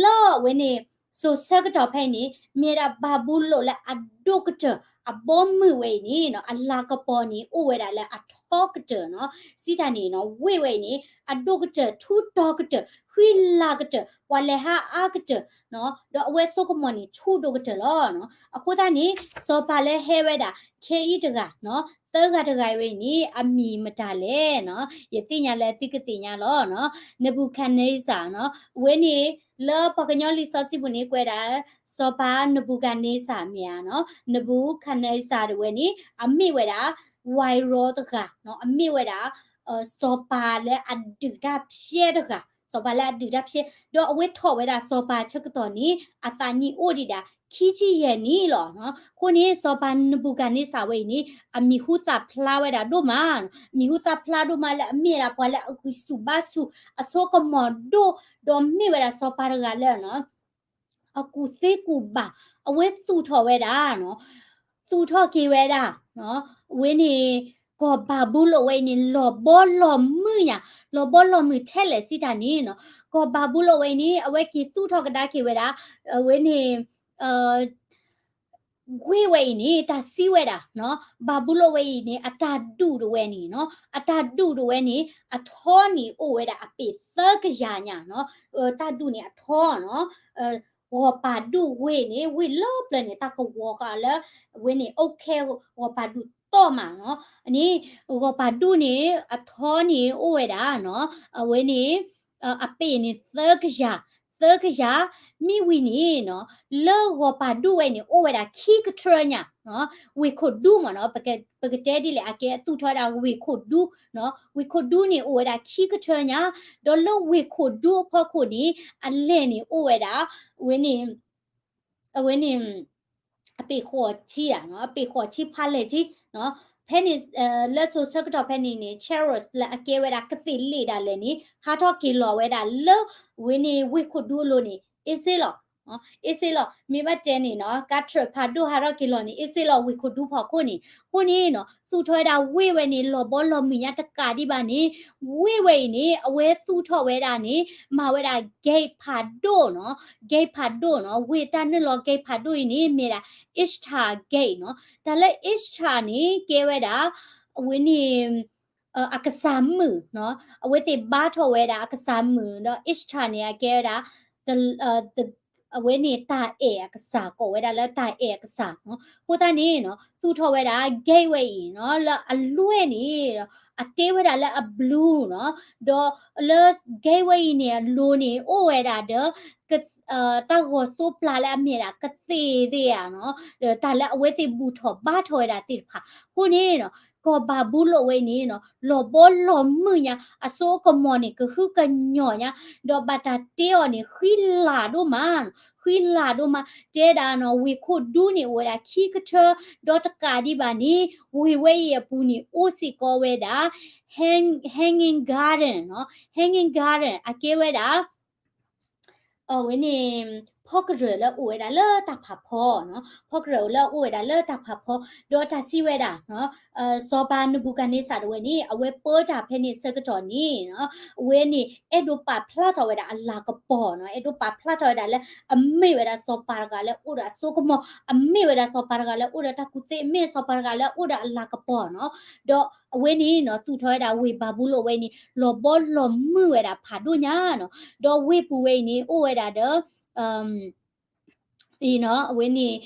လၢအဝဲန့ၣ် စိၤဆၢကတီၢ်ဖဲအံၤန့ၣ် မ့ၢ်ဝဲဒၣ်ဘၤဘူလိၣ်လၢအဒိၣ်ကတၢၢ် အဘီမုၢ်ဝဲအံၤန့ၣ်နီၤ အလၤကပီၤန့ၣ် အိၣ်ဝဲဒၣ်လၢအထီကတၢၢ်နီၤ စံးတၢ်န့ၣ်နီၤ ဝ့ၢ်ဝဲအံၤန့ၣ် အဒိၣ်ကတၢၢ် ထူတီၤကတၢၢ် ဃံလၤကတၢၢ် ပှၤလဲၤဟးအါကတၢၢ်နီၤ ဒီးအဝဲစိကမီၤန့ၣ် ဆူၣ်ဒိၣ်ကတၢၢ်လီၤနီၤ အဃိသတးန့ၣ် စီၤပၤလၢဟဲဝဲဒၣ် ခဲအံၤတဂၤနီၤ သၢဂၤတဂၤဝဲအံၤန့ၣ် အမံၤမတၤလဲၣ်နီၤ ယသ့ၣ်ညါလၢသုကသ့ၣ်ညါလီၤနီၤ Nebuchadnezzar နီၤ အဝဲန့ၣ် လၢပှၤကညီလံာ်စီဆှံပူၤန့ၣ် ကွဲးဒၣ် စီၤပၤ Nebuchadnezzar မ့ၢ်ဧါနီၤ Nebuchadnezzar တဝဲန့ၣ် အမ့ၢ်ဝဲဒၣ် ဝၤရီတဂၤ အမ့ၢ်ဝဲဒၣ် စီၤပၤလၢအဒုးတၢ်ဖျဲးတဂၤ စီၤပၤလၢအဒုးတၢ်ဖျဲး ဒီးအဝဲထီၣ်ဝဲဒၣ်စီၤပၤဆၢကတီၢ်န့ၣ် အသးနံၣ်အိၣ်ဒံးဒၣ် ခံဆံယဲၢ်နံၣ်လီၤ. အဃိန့ၣ် စီၤပၤနဘူၤခၣ်န့စၢ်ဝဲအံၤန့ၣ် အမံၤဟူသၣ်ဖျါဝဲဒၣ်ဒိၣ်မး, မံၤဟူသၣ်ဖျါဒိၣ်မးလၢအမ့ၢ်ဒၣ်ပှၤလၢအဂံၢ်ဆူၣ်ဘါဆူၣ် အစိကမီၤဒိၣ် ဒီးမ့ၢ်ဝဲဒၣ်စီၤပၤတဂၤလၢ အကူၣ်သ့ကူၣ်ဘၣ် အဝဲသူၣ်ထီၣ်ဝဲဒၣ် သူၣ်ထီၣ်က့ၤဝဲဒၣ် အဝဲန့ၣ် ကီၢ်ဘၤဘူလိၣ်ဝဲအံၤန့ၣ် လီၤဘီလီၤမုၢ်ညါ လီၤဘီလီၤမုၢ်ထဲလဲၣ်စံးတၢ်န့ၣ်နီၤ ကီၢ်ဘၤဘူလိၣ်ဝဲအံၤန့ၣ် အဝဲက့ၤသူၣ်ထီၣ်ကဒါက့ၤဝဲဒၣ် အဝဲန့ၣ် ဝ့ၢ်ဝဲအံၤန့ၣ် တၢ်စံးဝဲဒၣ် ဘၤဘူလိၣ်ဝဲအံၤန့ၣ် အတၢ်ဒူၣ်တဝဲန့ၣ်နီၤ အတၢ်ဒူၣ်တဝဲန့ၣ် အထီန့ၣ်အိၣ်ဝဲဒၣ်အပ့ၤသၢကယၤညါနီၤ တၢ်ဒူၣ်န့ၣ်အထီနီၤ ဂီၤပၤဒူၣ်ဝ့ၢ်န့ၣ် ဝ့ၢ်လၢပျၢၤန့ၣ် တၢ်ကဝီၤဃာ်လၢ အဝဲန့ၣ် အိၣ်ခဲဂီၤပၤဒူၣ် အီၣ်မးနီၤ, န့ၣ် ဂီၤပၤဒူၣ်န့ၣ် အထီန့ၣ်အိၣ်ဝဲဒၣ်နီၤ, အဝဲန့ၣ် အပ့ၤန့ၣ်သၢကယၤ, သၢကယၤ, မ့ၢ်ဝံၤန့ၣ်နီၤ လၢဂီၤပၤဒူၣ်ဝဲန့ၣ် အိၣ်ဝဲဒၣ်ခံကထၢညါ, ဝ့ၢ်ခိၣ်ဒူမ့ၢ်နီၤ, ပကတဲဒ်လဲၣ် အကဲအသူၣ်ထီၣ်ဝဲဒၣ်ဝ့ၢ်ခိၣ်ဒူနီၤ, ဝ့ၢ်ခိၣ်ဒူန့ၣ်အိၣ်ဝဲဒၣ်ခံကထၢညါ, ဒီးလၢဝ့ၢ်ခိၣ်ဒူအဖီခိၣ်န့ၣ် အလဲၢ်န့ၣ်အိၣ်ဝဲဒၣ် အဝဲန့ၣ် အဝဲန့ၣ် အပ့ၤဃိးဆံဧါနီၤ, အပ့ၤဃိးဆံဖးလဲၢ်ကၠံနီၤ, ဖဲန့ၣ် လၢစိၤဆၢကတီၢ်ဖဲန့ၣ်န့ၣ် chariots လၢအကဲဝဲဒၣ်ကသ့ၣ်လ့ၣ်ဒၣ်လဲာ်န့ၣ် ဟးထီၣ်က့ၤလီၤဝဲဒၣ်လၢ ဝဲန့ၣ်ဝ့ၢ်ခိၣ်ဒူအလိၤန့ၣ် အ့စ့လီၤ, အ့စ့လီၤ, မ့ၢ်ဘၣ်တဲန့ၣ်နီၤ ကးထၢၣ်ဖးဒိၣ်ဟးထီၣ်က့ၤလီၤန့ၣ် အ့စ့လီၤဝ့ၢ်ခိၣ်ဒူဖီခိၣ်န့ၣ်, အဃိန့ၣ်နီၤ သူၣ်ထီၣ်ဝဲဒၣ်ဝ့ၢ်ဝဲန့ၣ် လီၤဘီလီၤမုၢ်ညါတကးဒံးဘၣ်န့ၣ် ဝ့ၢ်ဝဲအံၤန့ၣ် အဝဲသူၣ်ထီၣ်ဝဲဒၣ်န့ၣ် မၤဝဲဒၣ် gate ဖးဒိၣ်နီၤ, gate ဖးဒိၣ်နီၤ, ဝ့ၢ်တၢ်နုာ်လီၤ gate ဖးဒိၣ်အံၤန့ၣ် မ့ၢ်ဒၣ် Ishtar gate နီၤ, တၢ်လၢ Ishtar န့ၣ် ကဲဝဲဒၣ် အဝဲန့ၣ် အကစၢ်မုၣ်နီၤ, အဝဲသ့ၣ်ဘါထီၣ်ဝဲဒၣ်အကစၢ်မုၣ်ဒီး Ishtar န့ၣ် အကဲဝဲဒၣ် အဝဲန့ၣ်တၢ်အဲၣ်အကစၢ် ကိးဝဲဒၣ်လၢတၢ်အဲၣ်အကစၢ်နီၤ, အဃိသတးန့ၣ်နီၤ သူၣ်ထီၣ်ဝဲဒၣ် gate ဝဲအံၤနီၤ လၢအလွဲၢ်န့ၣ် အတဲဝဲဒၣ်လၢအ blue နီၤ, ဒီးလၢ gate ဝဲအံၤန့ၣ်အလိၤန့ၣ် အိၣ်ဝဲဒၣ်ဒီး တၢ်ဂီၤစိပျၢ်လၢအမ့ၢ်ဒၣ်ကသ့ၣ်သ့ၣ်ဧါနီၤ, ဒီးတၢ်လၢအဝဲသ့ၣ်ဘူၣ်ထီၣ်ဘါထီၣ်ဝဲဒၣ်သ့ၣ်တဖၣ်, အဃိန့ၣ်နီၤ ကီၢ်ဘၤဘူလိၣ်ဝဲအံၤန့ၣ်နီၤ လီၤဘီလီၤမုၢ်ညါ အစိအကမီၤန့ၣ် ကဟုကညီၢ်ညါ, ဒီးဘၣ်တၢ်တ့အီၤန့ၣ် ဃံလၤဒိၣ်မးနီၤ, ဃံလၤဒိၣ်မး, တဲဒၣ်နီၤ ဝ့ၢ်ခိၣ်ဒူန့ၣ်အိၣ်ဝဲဒၣ်ခံကထၢ, ဒီးတကးဒံးဘၣ်န့ၣ် ဝ့ၢ်ဝဲအံၤအပူၤန့ၣ် အိၣ်စ့ၢ်ကီးဝဲဒၣ် hang- hanging garden နီၤ, hanging garden အကဲဝဲဒၣ် အဝဲန့ၣ် ဖီကရၢၢ်လၢအိၣ်ဝဲဒၣ်လၢတၢ်ဖးဖီနီၤ, ဖီကရၢၢ်လၢအိၣ်ဝဲဒၣ်လၢတၢ်ဖးဖီ, ဒီးတၢ်စံးဝဲဒၣ်နီၤ စီၤပၤနဘူၤခၣ်န့စၢ်တဝဲန့ၣ် အဝဲပၢတၢ်ဖဲန့ၣ်ဆၢကတီၢ်န့ၣ်နီၤ, အဝဲန့ၣ် အဲၣ်ဒိးပာ်ဖျါထီၣ်ဝဲဒၣ်အလၤကပီၤနီၤ, အဲၣ်ဒိးပာ်ဖျါထီၣ်ဝဲဒၣ်လၢ အမ့ၢ်ဝဲဒၣ်စီၤပၤတဂၤလၢအိၣ်ဒီးအစိကမီၤ, အမ့ၢ်ဝဲဒၣ်စီၤပၤတဂၤလၢအိၣ်ဒီးတၢ်ကူၣ်သ့, အမ့ၢ်စီၤပၤတဂၤလၢအိၣ်ဒီးအလၤကပီၤနီၤ, ဒီးအဝဲန့ၣ်နီၤ သူၣ်ထီၣ်ဝဲဒၣ်ဝ့ၢ်ဘၤဘူလိၣ်ဝဲန့ၣ် လီၤဘီလီၤမုၢ်ဝဲဒၣ်ဖးဒိၣ်ညါနီၤ, ဒီးဝ့ၢ်ပူၤဝဲအံၤန့ၣ် အိၣ်ဝဲဒၣ်ဒီး အဝဲန့ၣ်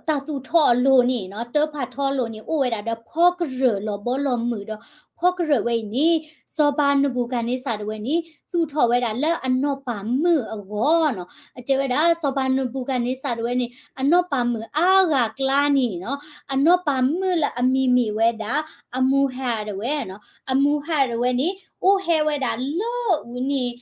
တၢ်သူၣ်ထီၣ်အလိၤန့ၣ်နီၤ, တၢဖးထီအလိၤန့ၣ် အိၣ်ဝဲဒၣ်ဒီးဖီကရၢၢ်လီၤဘီလီၤမုၢ်ဒီး ဖီကရၢၢ်ဝဲအံၤန့ၣ် စီၤပၤနဘူၤခၣ်န့စၢ်တဝဲန့ၣ် သူၣ်ထီၣ်ဝဲဒၣ်လၢအနီၢ်ပၤမုၣ်အဂီၢ်နီၤ, အတဲဝဲဒၣ် စီၤပၤနဘူၤခၣ်န့စၢ်တဝဲန့ၣ် အနီၢ်ပၤမုၣ်အါဂၤအကျါန့ၣ်နီၤ, အနီၢ်ပၤမုၣ်လၢအမံၤမ့ၢ်ဝဲဒၣ် အမူဟၣ်တဝဲနီၤ, အမူဟၣ်တဝဲန့ၣ် အိၣ်ဟဲဝဲဒၣ်လၢဝဲန့ၣ်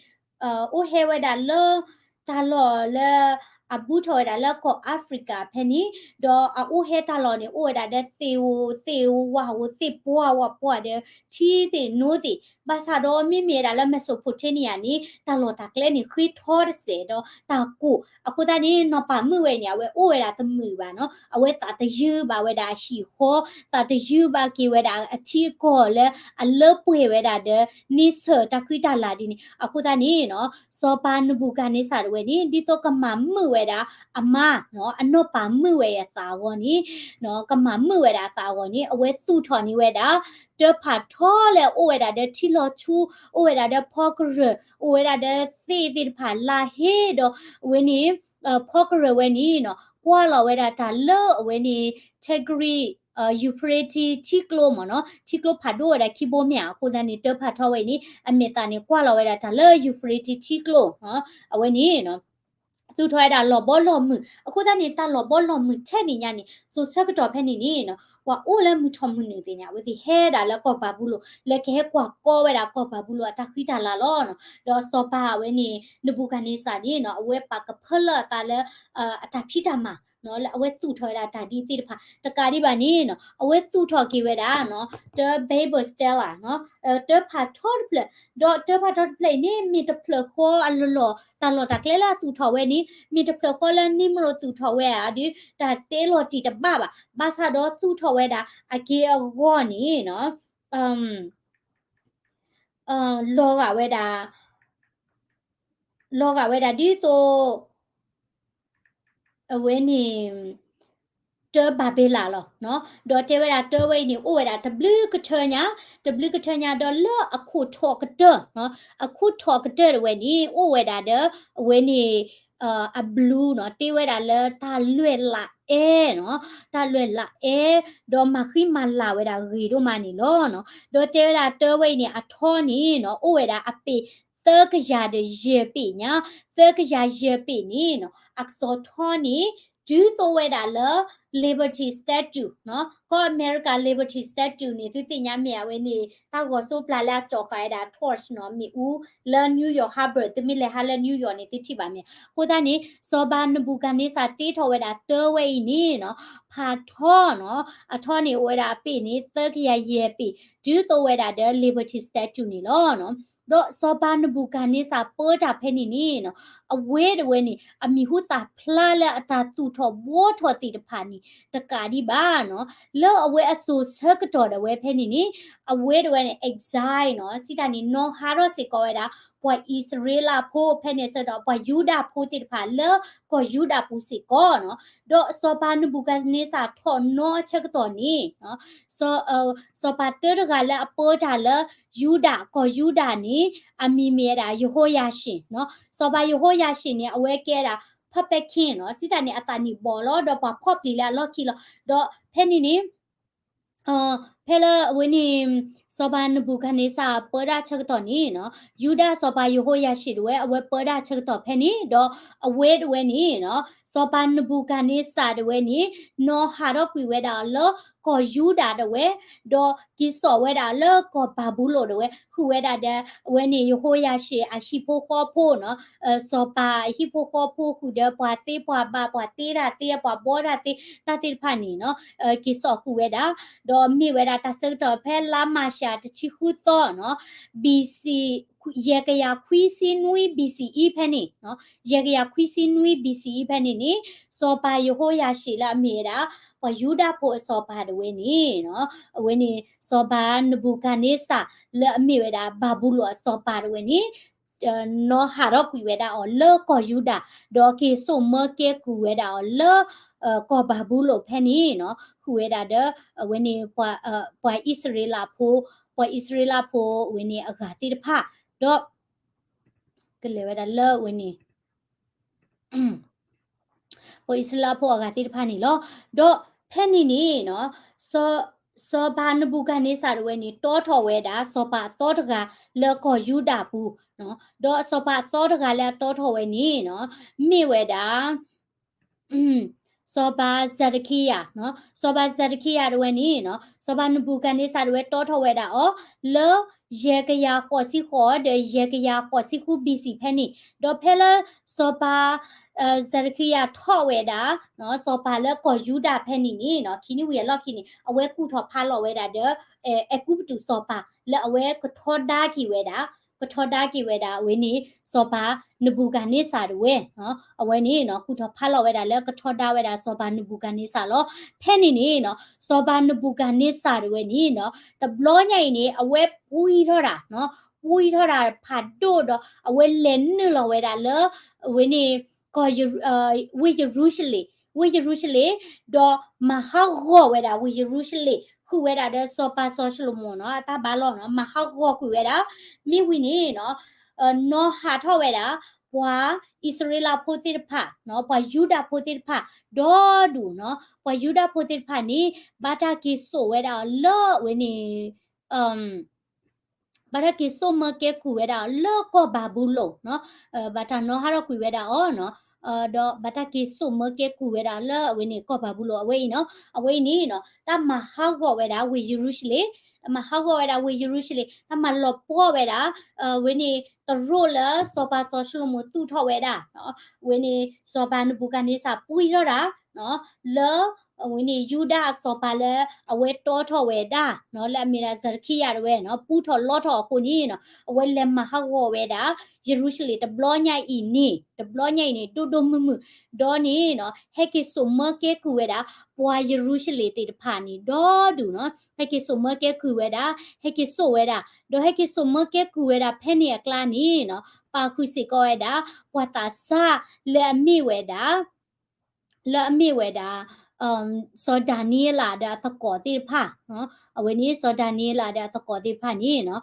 အိၣ်ဟဲဝဲဒၣ်လၢ တၢ်လီၢ်လၢ အဘူးထီၣ်ဝဲဒၣ်လၢကီၢ်အးဖရံကၤဖဲန့ၣ်, ဒီးအအိၣ်ဟဲတၢ်လီၢ်န့ၣ် အိၣ်ဝဲဒၣ်ဒီးသ့ၣ်ဧိၤသ့ၣ်ဧိၤဝၣ်ဧိၤသ့ၣ်ပှၢ်ဝၣ်ပှၢ်ဒီး ထံသ့ၣ်နိသ့ၣ်, ဘၣ်ဆၣ်ဒီးမ့မ့ၢ်ဝဲဒၣ်လၢ Mesopotamia န့ၣ် တၢ်လီၢ်တၢ်ကျဲန့ၣ် ဃ့ထီတစဲးဒီးတၢ်ကိၢ်, အဃိသတးန့ၣ် နီၢ်ပၤမုၣ်ဝဲန့ၣ် အဝဲအိၣ်ဝဲဒၣ်တမုာ်ဘၣ်နီၤ, အဝဲသးတယုဘၣ်ဝဲဒၣ်အဟံၣ်ဃီ, သးတယုဘၣ်က့ၤဝဲဒၣ်အထံအကီၢ်လၢအလၢပှဲၤဝဲဒၣ်ဒီး န့ဆၢၣ်တၢ်ဃံတၢ်လၤဒ်န့ၣ်, အဃိသတးန့ၣ်နီၤ စီၤပၤနဘူၤခၣ်န့စၢ်တဝဲန့ၣ် ဒ်သိးကမၤမုာ်ဝဲဒၣ်အမါနီၤ အနီၢ်ပၤမုၣ်ဝဲအသးအဂီၢ်န့ၣ်, ကမၤမုာ်ဝဲဒၣ်အသးအဂီၢ်န့ၣ် အဝဲသူၣ်ထီၣ်န့ၢ်ဝဲဒၣ် တၢဖးထီလၢအိၣ်ဝဲဒၣ်ဒီးထံလီၤဆူ, အိၣ်ဝဲဒၣ်ဒီးဖီကရၢၢ်, အိၣ်ဝဲဒၣ်ဒီးသ့ၣ်သ့ၣ်တဖၣ်လၢဟ့ဒီး အဝဲန့ၣ် ဖီကရၢၢ်ဝဲန့ၣ်နီၤ ကွၢ်လီၤဝဲဒၣ်တၢ်လၢအဝဲန့ၣ် Tigris Euphrates ထံကျိမ့ၢ်နီၤ, ထံကျိဖးဒိၣ်ဝဲဒၣ်ခံဘိမ့ၢ်ဧါ, အဃိသတးန့ၣ် တၢဖးထီဝဲအံၤန့ၣ် အမဲာ်သၣ်န့ၣ် ကွၢ်လီၤဝဲဒၣ်တၢ်လၢ Euphrates ထံကျိ, အဝဲန့ၣ် သူၣ်ထီၣ်ဝဲဒၣ်လီၤဘီလီၤမုၢ်, အဃိသတးန့ၣ် တၢ်လီၤဘီလီၤမုၢ်ထဲန့ၣ်ညါန့ၣ် စိၤဆၢကတီၢ်ဖဲန့ၣ်န့ၣ်နီၤ ပှၤအိၣ်လၢမုၢ်ထီၣ်မုၢ်နုာ်သ့ၣ်ညါ အဝဲသ့ၣ်ဟဲဒၣ်လၢကီၢ်ဘၤဘူလိၣ် လၢကဟဲကွၢ်ကီဝဲဒၣ်ကီၢ်ဘၤဘူလိၣ်အတၢ်ဃံတၢ်လၤလီၤနီၤ, ဒီးစီၤပၤအဝဲန့ၣ် နဘူၤခၣ်န့စၢ်န့ၣ်နီၤ အဝဲပာ်ကဖၢလၢအသးလၢ အတၢ်ဖံးတၢ်မၤနီၤ လၢအဝဲသူၣ်ထီၣ်ဝဲဒၣ်တၢ်ဒ်သ့ၣ်တဖၣ် တကးဒံးဘၣ်န့ၣ်နီၤ အဝဲသူၣ်ထီၣ်က့ၤဝဲဒၣ်နီၤ တၢ Babel Stela နီၤ တၢဖးထီတဖျၢၣ်, ဒီးတၢဖးထီတဖျၢၣ်အံၤန့ၣ် မ့ၢ်တဖျၢၣ်ဃီအလီၢ်လီၢ် တၢ်လီၢ်တၢ်ကျဲလၢအသူၣ်ထီၣ်ဝဲန့ၣ် မ့ၢ်တဖျၢၣ်ဃီလၢ Nimrod သူၣ်ထီၣ်ဝဲဧါဒီး တၢ်တဲလီၤတံၢ်တဘၣ်ဘၣ်, ဘၣ်ဆၣ်ဒီးသူၣ်ထီၣ်ဝဲဒၣ်အက့ၢ်အဂီၤန့ၣ်နီၤ လီၤဂာ်ဝဲဒၣ် လီၤဂာ်ဝဲဒၣ်ဒ်သိး အဝဲန့ၣ် တၢဘၤဘ့လးလီၤ. ဒီးတဲဝဲဒၣ်တၢဝဲအံၤန့ၣ် အိၣ်ဝဲဒၣ်တဘျုးကထၢညါ, တဘျုးကထၢညါဒီးလၢအခိၣ်ထီၣ်ကတၢၢ်, အခိၣ်ထီၣ်ကတၢၢ်တဝဲန့ၣ် အိၣ်ဝဲဒၣ်ဒီး အဝဲန့ၣ် အblueနီၤ, တ့ဝဲဒၣ်လၢတၢ်လွဲၢ်လးအဲၣ်နီၤ, တၢ်လွဲၢ်လးအဲၣ်, ဒီးမၤဃံမၤလၤဝဲဒၣ်ဂ့ၤဒိၣ်မးန့ၣ်လီၤနီၤ. ဒီးတဲဝဲဒၣ်တၢ်ဝဲအံၤန့ၣ် အထီန့ၣ်နီၤ အိၣ်ဝဲဒၣ်အပ့ၤသၢကယၤဒီးယဲၢ်ပ့ၤညါ, သၢကယၤယဲၢ်ပ့ၤန့ၣ်နီၤ အကစီၤထီန့ၣ် တုၤသိးဝဲဒၣ်လၢ Liberty Statue နီၤ, ကီၢ်အမဲရကၤ Liberty Statue န့ၣ် သုသ့ၣ်ညါမ့ၢ်ဧါ, အဝဲန့ၣ် တၢ်ဂီၤစိပျၢ်လၢအကၠီၤဃာ်ဝဲဒၣ် torch နီၤ, မ့ၣ်အူလၢ New York Harbor, သုမ့ၢ်လဲၤဟးလၢ New York န့ၣ် သုထံၣ်ဘၣ်မ့ၢ်ဧါ. အဃိသတးန့ၣ် စီၤပၤနဘူၤခၣ်န့စၢ်တ့ထီၣ်ဝဲဒၣ်တၢ်ဝဲအံၤန့ၣ်နီၤ ဖးထီနီၤ, အထီန့ၣ်အိၣ်ဝဲဒၣ်အပ့ၤန့ၣ် သၢကယၤယဲၢ်ပ့ၤ, တုၤသိးဝဲဒၣ်ဒီး Liberty Statue န့ၣ်လီၤနီၤ. ဒီးစီၤပၤနဘူၤခၣ်န့စၢ်ပၢတၢ်ဖဲန့ၣ်န့ၣ်နီၤ, အဝဲတဝဲန့ၣ် အမံၤဟူသၣ်ဖျါလၢအတၢ်သူၣ်ထီၣ်ဘှီထီၣ်သ့ၣ်တဖၣ်န့ၣ် တကးဒံးဘၣ်နီၤ, လၢအဝဲအစိၤဆၢကတီၢ်ဒၣ်ဝဲဖဲန့ၣ်န့ၣ် အဝဲတဝဲန့ၣ် exile နီၤ, စံးတၢ်န့ၣ် နီၣ်ဟးထီၣ်စ့ၢ်ကီးဝဲဒၣ် ပှၤအံၣ်စရ့လးဖိဖဲန့ၣ်အဆၢကတီၢ် ပှၤယူဒၤဖိသ့ၣ်တဖၣ်လၢကီၢ်ယူဒၤပူၤစ့ၢ်ကီးနီၤ. ဒီးစီၤပၤနဘူၤခၣ်န့စၢ်ထီၣ်နီၤအဆၢကတီၢ်န့ၣ် စီၤပၤတၢတဂၤလၢအပၢတၢ်လၢ ယူဒၤ, ကီၢ်ယူဒၤန့ၣ် အမံၤမ့ၢ်ဝဲဒၣ် ယဟိယၤၡ့ၣ်နီၤ. စီၤပၤယဟိယၤၡ့ၣ်န့ၣ် အဝဲကဲဒၣ် puppet king နီၤ, စံးတၢ်န့ၣ် အသးနံၣ်ဘီၣ်လီၤ, ဒီးပှၤဖီၣ်ပျံၤလၢအလီၢ်ခံလီၤ. ဒီးဖဲန့ၣ်န့ၣ် ဖဲလၢအဝဲန့ၣ် စီၤပၤနဘူၤခၣ်န့စၢ်ပၢတၢ်ဆၢကတီၢ်န့ၣ်နီၤ, ယူဒၤစီၤပၤယဟိယၤၡ့ၣ်တဝဲ အဝဲပၢတၢ်ဆၢကတီၢ်ဖဲန့ၣ်, ဒီးအဝဲတဝဲန့ၣ်နီၤ, စီၤပၤနဘူၤခၣ်န့စၢ်တဝဲန့ၣ် နီၣ်ဟးထီၣ်ကွံာ်ဝဲဒၣ်အီၤလၢကီၢ်ယူဒၤတဝဲ, ဒီးက့ၤစိာ်ဝဲဒၣ်လၢကီၢ်ဘၤဘူလိၣ်တဝဲ, ဃုာ်ဝဲဒၣ်ဒီး အဝဲန့ၣ် ယဟိယၤၡ့ၣ်အဟံၣ်ဖိဃီဖိနီၤ, စီၤပၤအဟံၣ်ဖိဃီဖိ ဃုာ်ဒီးပှၤသ့ပှၤဘၣ် ပှၤတ့တၢ်သ့ ပှၤဘှီတၢ်သ့ တၢ်သ့ၣ်တဖၣ်န့ၣ်နီၤ, က့ၤစိာ်ဃုာ်ဝဲဒၣ်, ဒီးမ့ၢ်ဝဲဒၣ်တၢ်ဆၢကတီၢ်ဖဲလါမၢ်ၡးတဆံဃုသီနီၤ, B C ယဲၢ်ကယၤခွံဆံနွံ B C E ဖဲန့ၣ်, ယဲၢ်ကယၤခွံဆံနွံ B C E ဖဲန့ၣ်န့ၣ်, စီၤပၤယဟိယၤၡ့ၣ်လၢအမ့ၢ်ဝဲဒၣ် ပှၤယူဒၤဖိအစီၤပၤတဝဲန့ၣ်, အဝဲန့ၣ် စီၤပၤနဘူၤခၣ်န့စၢ် လၢအမ့ၢ်ဝဲဒၣ်ဘၤဘူလိၣ်အစီၤပၤတဝဲန့ၣ် နီၣ်ဟးထီၣ်ကွံာ်ဝဲဒၣ်အီၤလၢကီၢ်ယူဒၤ, ဒီးက့ၤစိာ်မၢကဲကုၢ်ဝဲဒၣ်အီၤလၢ ကီၢ်ဘၤဘူလိၣ်ဖဲန့ၣ်နီၤ, ဃုာ်ဝဲဒၣ်ဒီး အဝဲန့ၣ် ပှၤအံၣ်စရ့လးဖိ, ပှၤအံၣ်စရ့လးဖိဝဲန့ၣ်အဂၤသ့ၣ်တဖၣ်, ဒီး ကလဲၤဝဲဒၣ်လၢဝဲန့ၣ် ပှၤအံၣ်စရ့လးဖိအဂၤသ့ၣ်တဖၣ်န့ၣ်လီၤ. ဒီးဖဲန့ၣ်န့ၣ်နီၤ, စီၤပၤနဘူၤခၣ်န့စၢ်တဝဲန့ၣ် တီထီၣ်ဝဲဒၣ် စီၤပၤအသီတဂၤလၢကီၢ်ယူဒၤပူၤ, ဒီးစီၤပၤအသီတဂၤလၢအတီထီၣ်ဝဲန့ၣ်နီၤ, မ့ၢ်ဝဲဒၣ် စီၤပၤစၤဒခံယၤ, စီၤပၤစၤဒခံယၤတဝဲန့ၣ်နီၤ, စီၤပၤနဘူၤခၣ်န့စၢ်တဝဲတီထီၣ်ဝဲဒၣ်အီၤ လၢယဲၢ်ကယၤဃိးဆံဃိးဒီးယဲၢ်ကယၤဃိးဆံဃု B C ဖဲန့ၣ်, ဒီးဖဲလၢစီၤပၤ စၤဒခံယၤထီၣ်ဝဲဒၣ် စီၤပၤလၢကီၢ်ယူဒၤဖဲန့ၣ်န့ၣ်နီၤ, ခံနံၣ်ဝံၤအလီၢ်ခံန့ၣ် အဝဲကူၣ်ထီၣ်ဖးလီၤဝဲဒၣ်ဒီး အဲၤကူပတူးစီၤပၤ လၢအဝဲကထီဒါက့ၤဝဲဒၣ် ကထီဒါက့ၤဝဲဒၣ်အဝဲန့ၣ် စီၤပၤနဘူၤခၣ်န့စၢ်တဝဲ, အဝဲန့ၣ်နီၤ ကူၣ်ထီၣ်ဖးလီၤဝဲဒၣ်လၢကထီဒါဝဲဒၣ်စီၤပၤနဘူၤခၣ်န့စၢ်လီၤ. ဖဲန့ၣ်န့ၣ်နီၤ စီၤပၤနဘူၤခၣ်န့စၢ်တဝဲန့ၣ်နီၤ တဘျီညါအံၤန့ၣ် အဝဲပှံထီၣ်တၢ်, ပှံထီၣ်တၢ်ဖးဒိၣ်ဒီး အဝဲလဲၤနုာ်လီၤဝဲဒၣ်လၢ အဝဲန့ၣ် ဝ့ၢ်ယရူၤၡလ့ၣ်, ဝ့ၢ်ယရူၤၡလ့ၣ်, ဒီးမၤဟးဂီၤဝဲဒၣ်ဝ့ၢ်ယရူၤၡလ့ၣ် ဃုာ်ဝဲဒၣ်ဒီးစီၤပၤစီၤၡလိၤမိၣ်နီၤ အတၢ်ဘါလီၢ်နီၤ မၤဟးဂီၤကွံာ်ဝဲဒၣ်, မ့ၢ်ဝံၤန့ၣ်နီၤ နီၣ်ဟးထီၣ်ဝဲဒၣ် ပှၤအံၣ်စရ့လးဖိသ့ၣ်တဖၣ်, ပှၤယူဒၤဖိသ့ၣ်တဖၣ် ဒီဒူၣ်နီၤ ပှၤယူဒၤဖိသ့ၣ်တဖၣ်န့ၣ် ဘၣ်တၢ်က့ၤစိာ်ဝဲဒၣ်အီၤလၢအဝဲန့ၣ် ဘၣ်တၢ်က့ၤစိာ်မၢကဲကုၢ်ဝဲဒၣ်အီၤလၢကီၢ်ဘၤဘူလိၣ်နီၤ, ဘၣ်တၢ်နီၣ်ဟးထီၣ်ကွံာ်ဝဲဒၣ်အီၤနီၤ, ဒီးဘၣ်တၢ်က့ၤစိာ်မၢကဲကုၢ်ဝဲဒၣ်အီၤလၢအဝဲန့ၣ်ကီၢ်ဘၤဘူလိၣ် အဝဲအံၤနီၤ, အဝဲအံၤန့ၣ်နီၤ တၢ်မၤဟးဂီၤဝဲဒၣ်ဝ့ၢ်ယရူၤၡလ့ၣ်, တၢ်မၤဟးဂီၤဝဲဒၣ်ဝ့ၢ်ယရူၤၡလ့ၣ်, တၢ်မၤလီၤပှီၢ်ဝဲဒၣ် ဝဲန့ၣ်တရိၣ်လၢစီၤပၤစီၤၡလိၤမိၣ်သူၣ်ထီၣ်ဝဲဒၣ်, ဝဲန့ၣ်စီၤပၤနဘူၤခၣ်န့စၢ်ပှံထီၣ်တၢ် လၢ အဝဲန့ၣ်ယူဒၤအစီၤပၤလၢအဝဲတီထီၣ်ဝဲဒၣ်နီၤ လၢအမ့ၢ်ဒၣ်စၤဒခံယၤတဝဲနီၤ ပူထီၣ်လီထီၣ်အဃိန့ၣ်နီၤ အဝဲလဲၤမၤဟးဂီၤဝဲဒၣ် ယရူၤၡလ့ၣ်တဘျီညါအံၤန့ၣ် တဘျီညါအံၤန့ၣ် ဒိၣ်ဒိၣ်မုၢ်မုၢ် ဒီးန့ၣ်နီၤ ဟဲက့ၤစိာ်မၢကဲကုၢ်ဝဲဒၣ် ပှၤယရူၤၡလ့ၣ်သ့ၣ်တဖၣ်န့ၣ် ဒီဒူၣ်နီၤ ဟဲက့ၤစိာ်မၢကဲကုၢ်ဝဲဒၣ် ဟဲက့ၤစိာ်ဝဲဒၣ် ဒီးဟဲက့ၤစိာ်မၢကဲကုၢ်ဝဲဒၣ်ဖဲန့ၣ်အကျါန့ၣ်နီၤ ပာ်ဃုာ်စ့ၢ်ကီးဝဲဒၣ် ပှၤသးစၢ်လၢအမ့ၢ်ဝဲဒၣ် လၢအမ့ၢ်ဝဲဒၣ် စီၤဒၤနံယ့လးဒီးအသကိးသ့ၣ်တဖၣ်, အဝဲန့ၣ် စီၤဒၤနံယ့လးဒီးအသကိးသ့ၣ်တဖၣ်န့ၣ်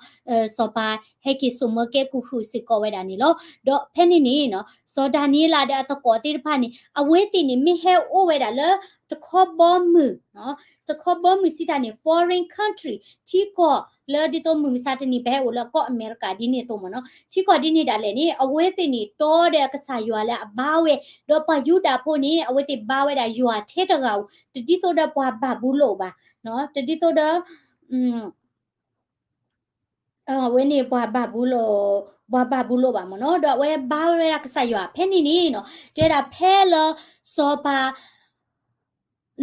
စီၤပၤဟဲက့ၤစိာ်မၢကဲကုၢ်ဃုာ်စ့ၢ်ကီးဝဲဒၣ်န့ၣ်လီၤ. ဒီးဖဲန့ၣ်န့ၣ် စီၤဒၤနံယ့လးဒီးအသကိးသ့ၣ်တဖၣ်န့ၣ် အဝဲသ့ၣ်န့ၣ် မ့ၢ်ဟဲအိၣ်ဝဲဒၣ်လၢ တခီဘီမုၢ်, တခီဘီမုၢ်စံးတၢ်န့ၣ် foreign country ထံကီၢ်လၢဒ်သိးမုၢ်မဆါတနံၤ ပဟဲအိၣ်လၢကီၢ်အမဲရကၤဒ်န့ၣ်အသိးမ့ၢ်နီၤ, ထံကီၢ်ဒ်န့ၣ်ဒၣ်လဲာ်န့ၣ် အဝဲသ့ၣ်န့ၣ် တီဒီးကစၢ်ယွၤလၢအဘါဝဲ, ဒီးပှၤယူဒၤဖိန့ၣ် အဝဲသ့ၣ်ဘါဝဲဒၣ်ယွၤထဲတဂၤဧိၤ, တဒ်သိးဒီးပှၤဘၤဘူလိၣ်ဘၣ်, တဒ်သိးဒီး အဝဲန့ၣ်ပှၤဘၤဘူလိၣ်, ပှၤဘၤဘူလိၣ်ဘၣ်မ့ၢ်နီၤ, ဒီးအဝဲဘါဝဲဒၣ်ကစၢ်ယွၤ ဖဲန့ၣ်န့ၣ်နီၤ, တဲဒၣ်ဖဲလၢစီၤပၤ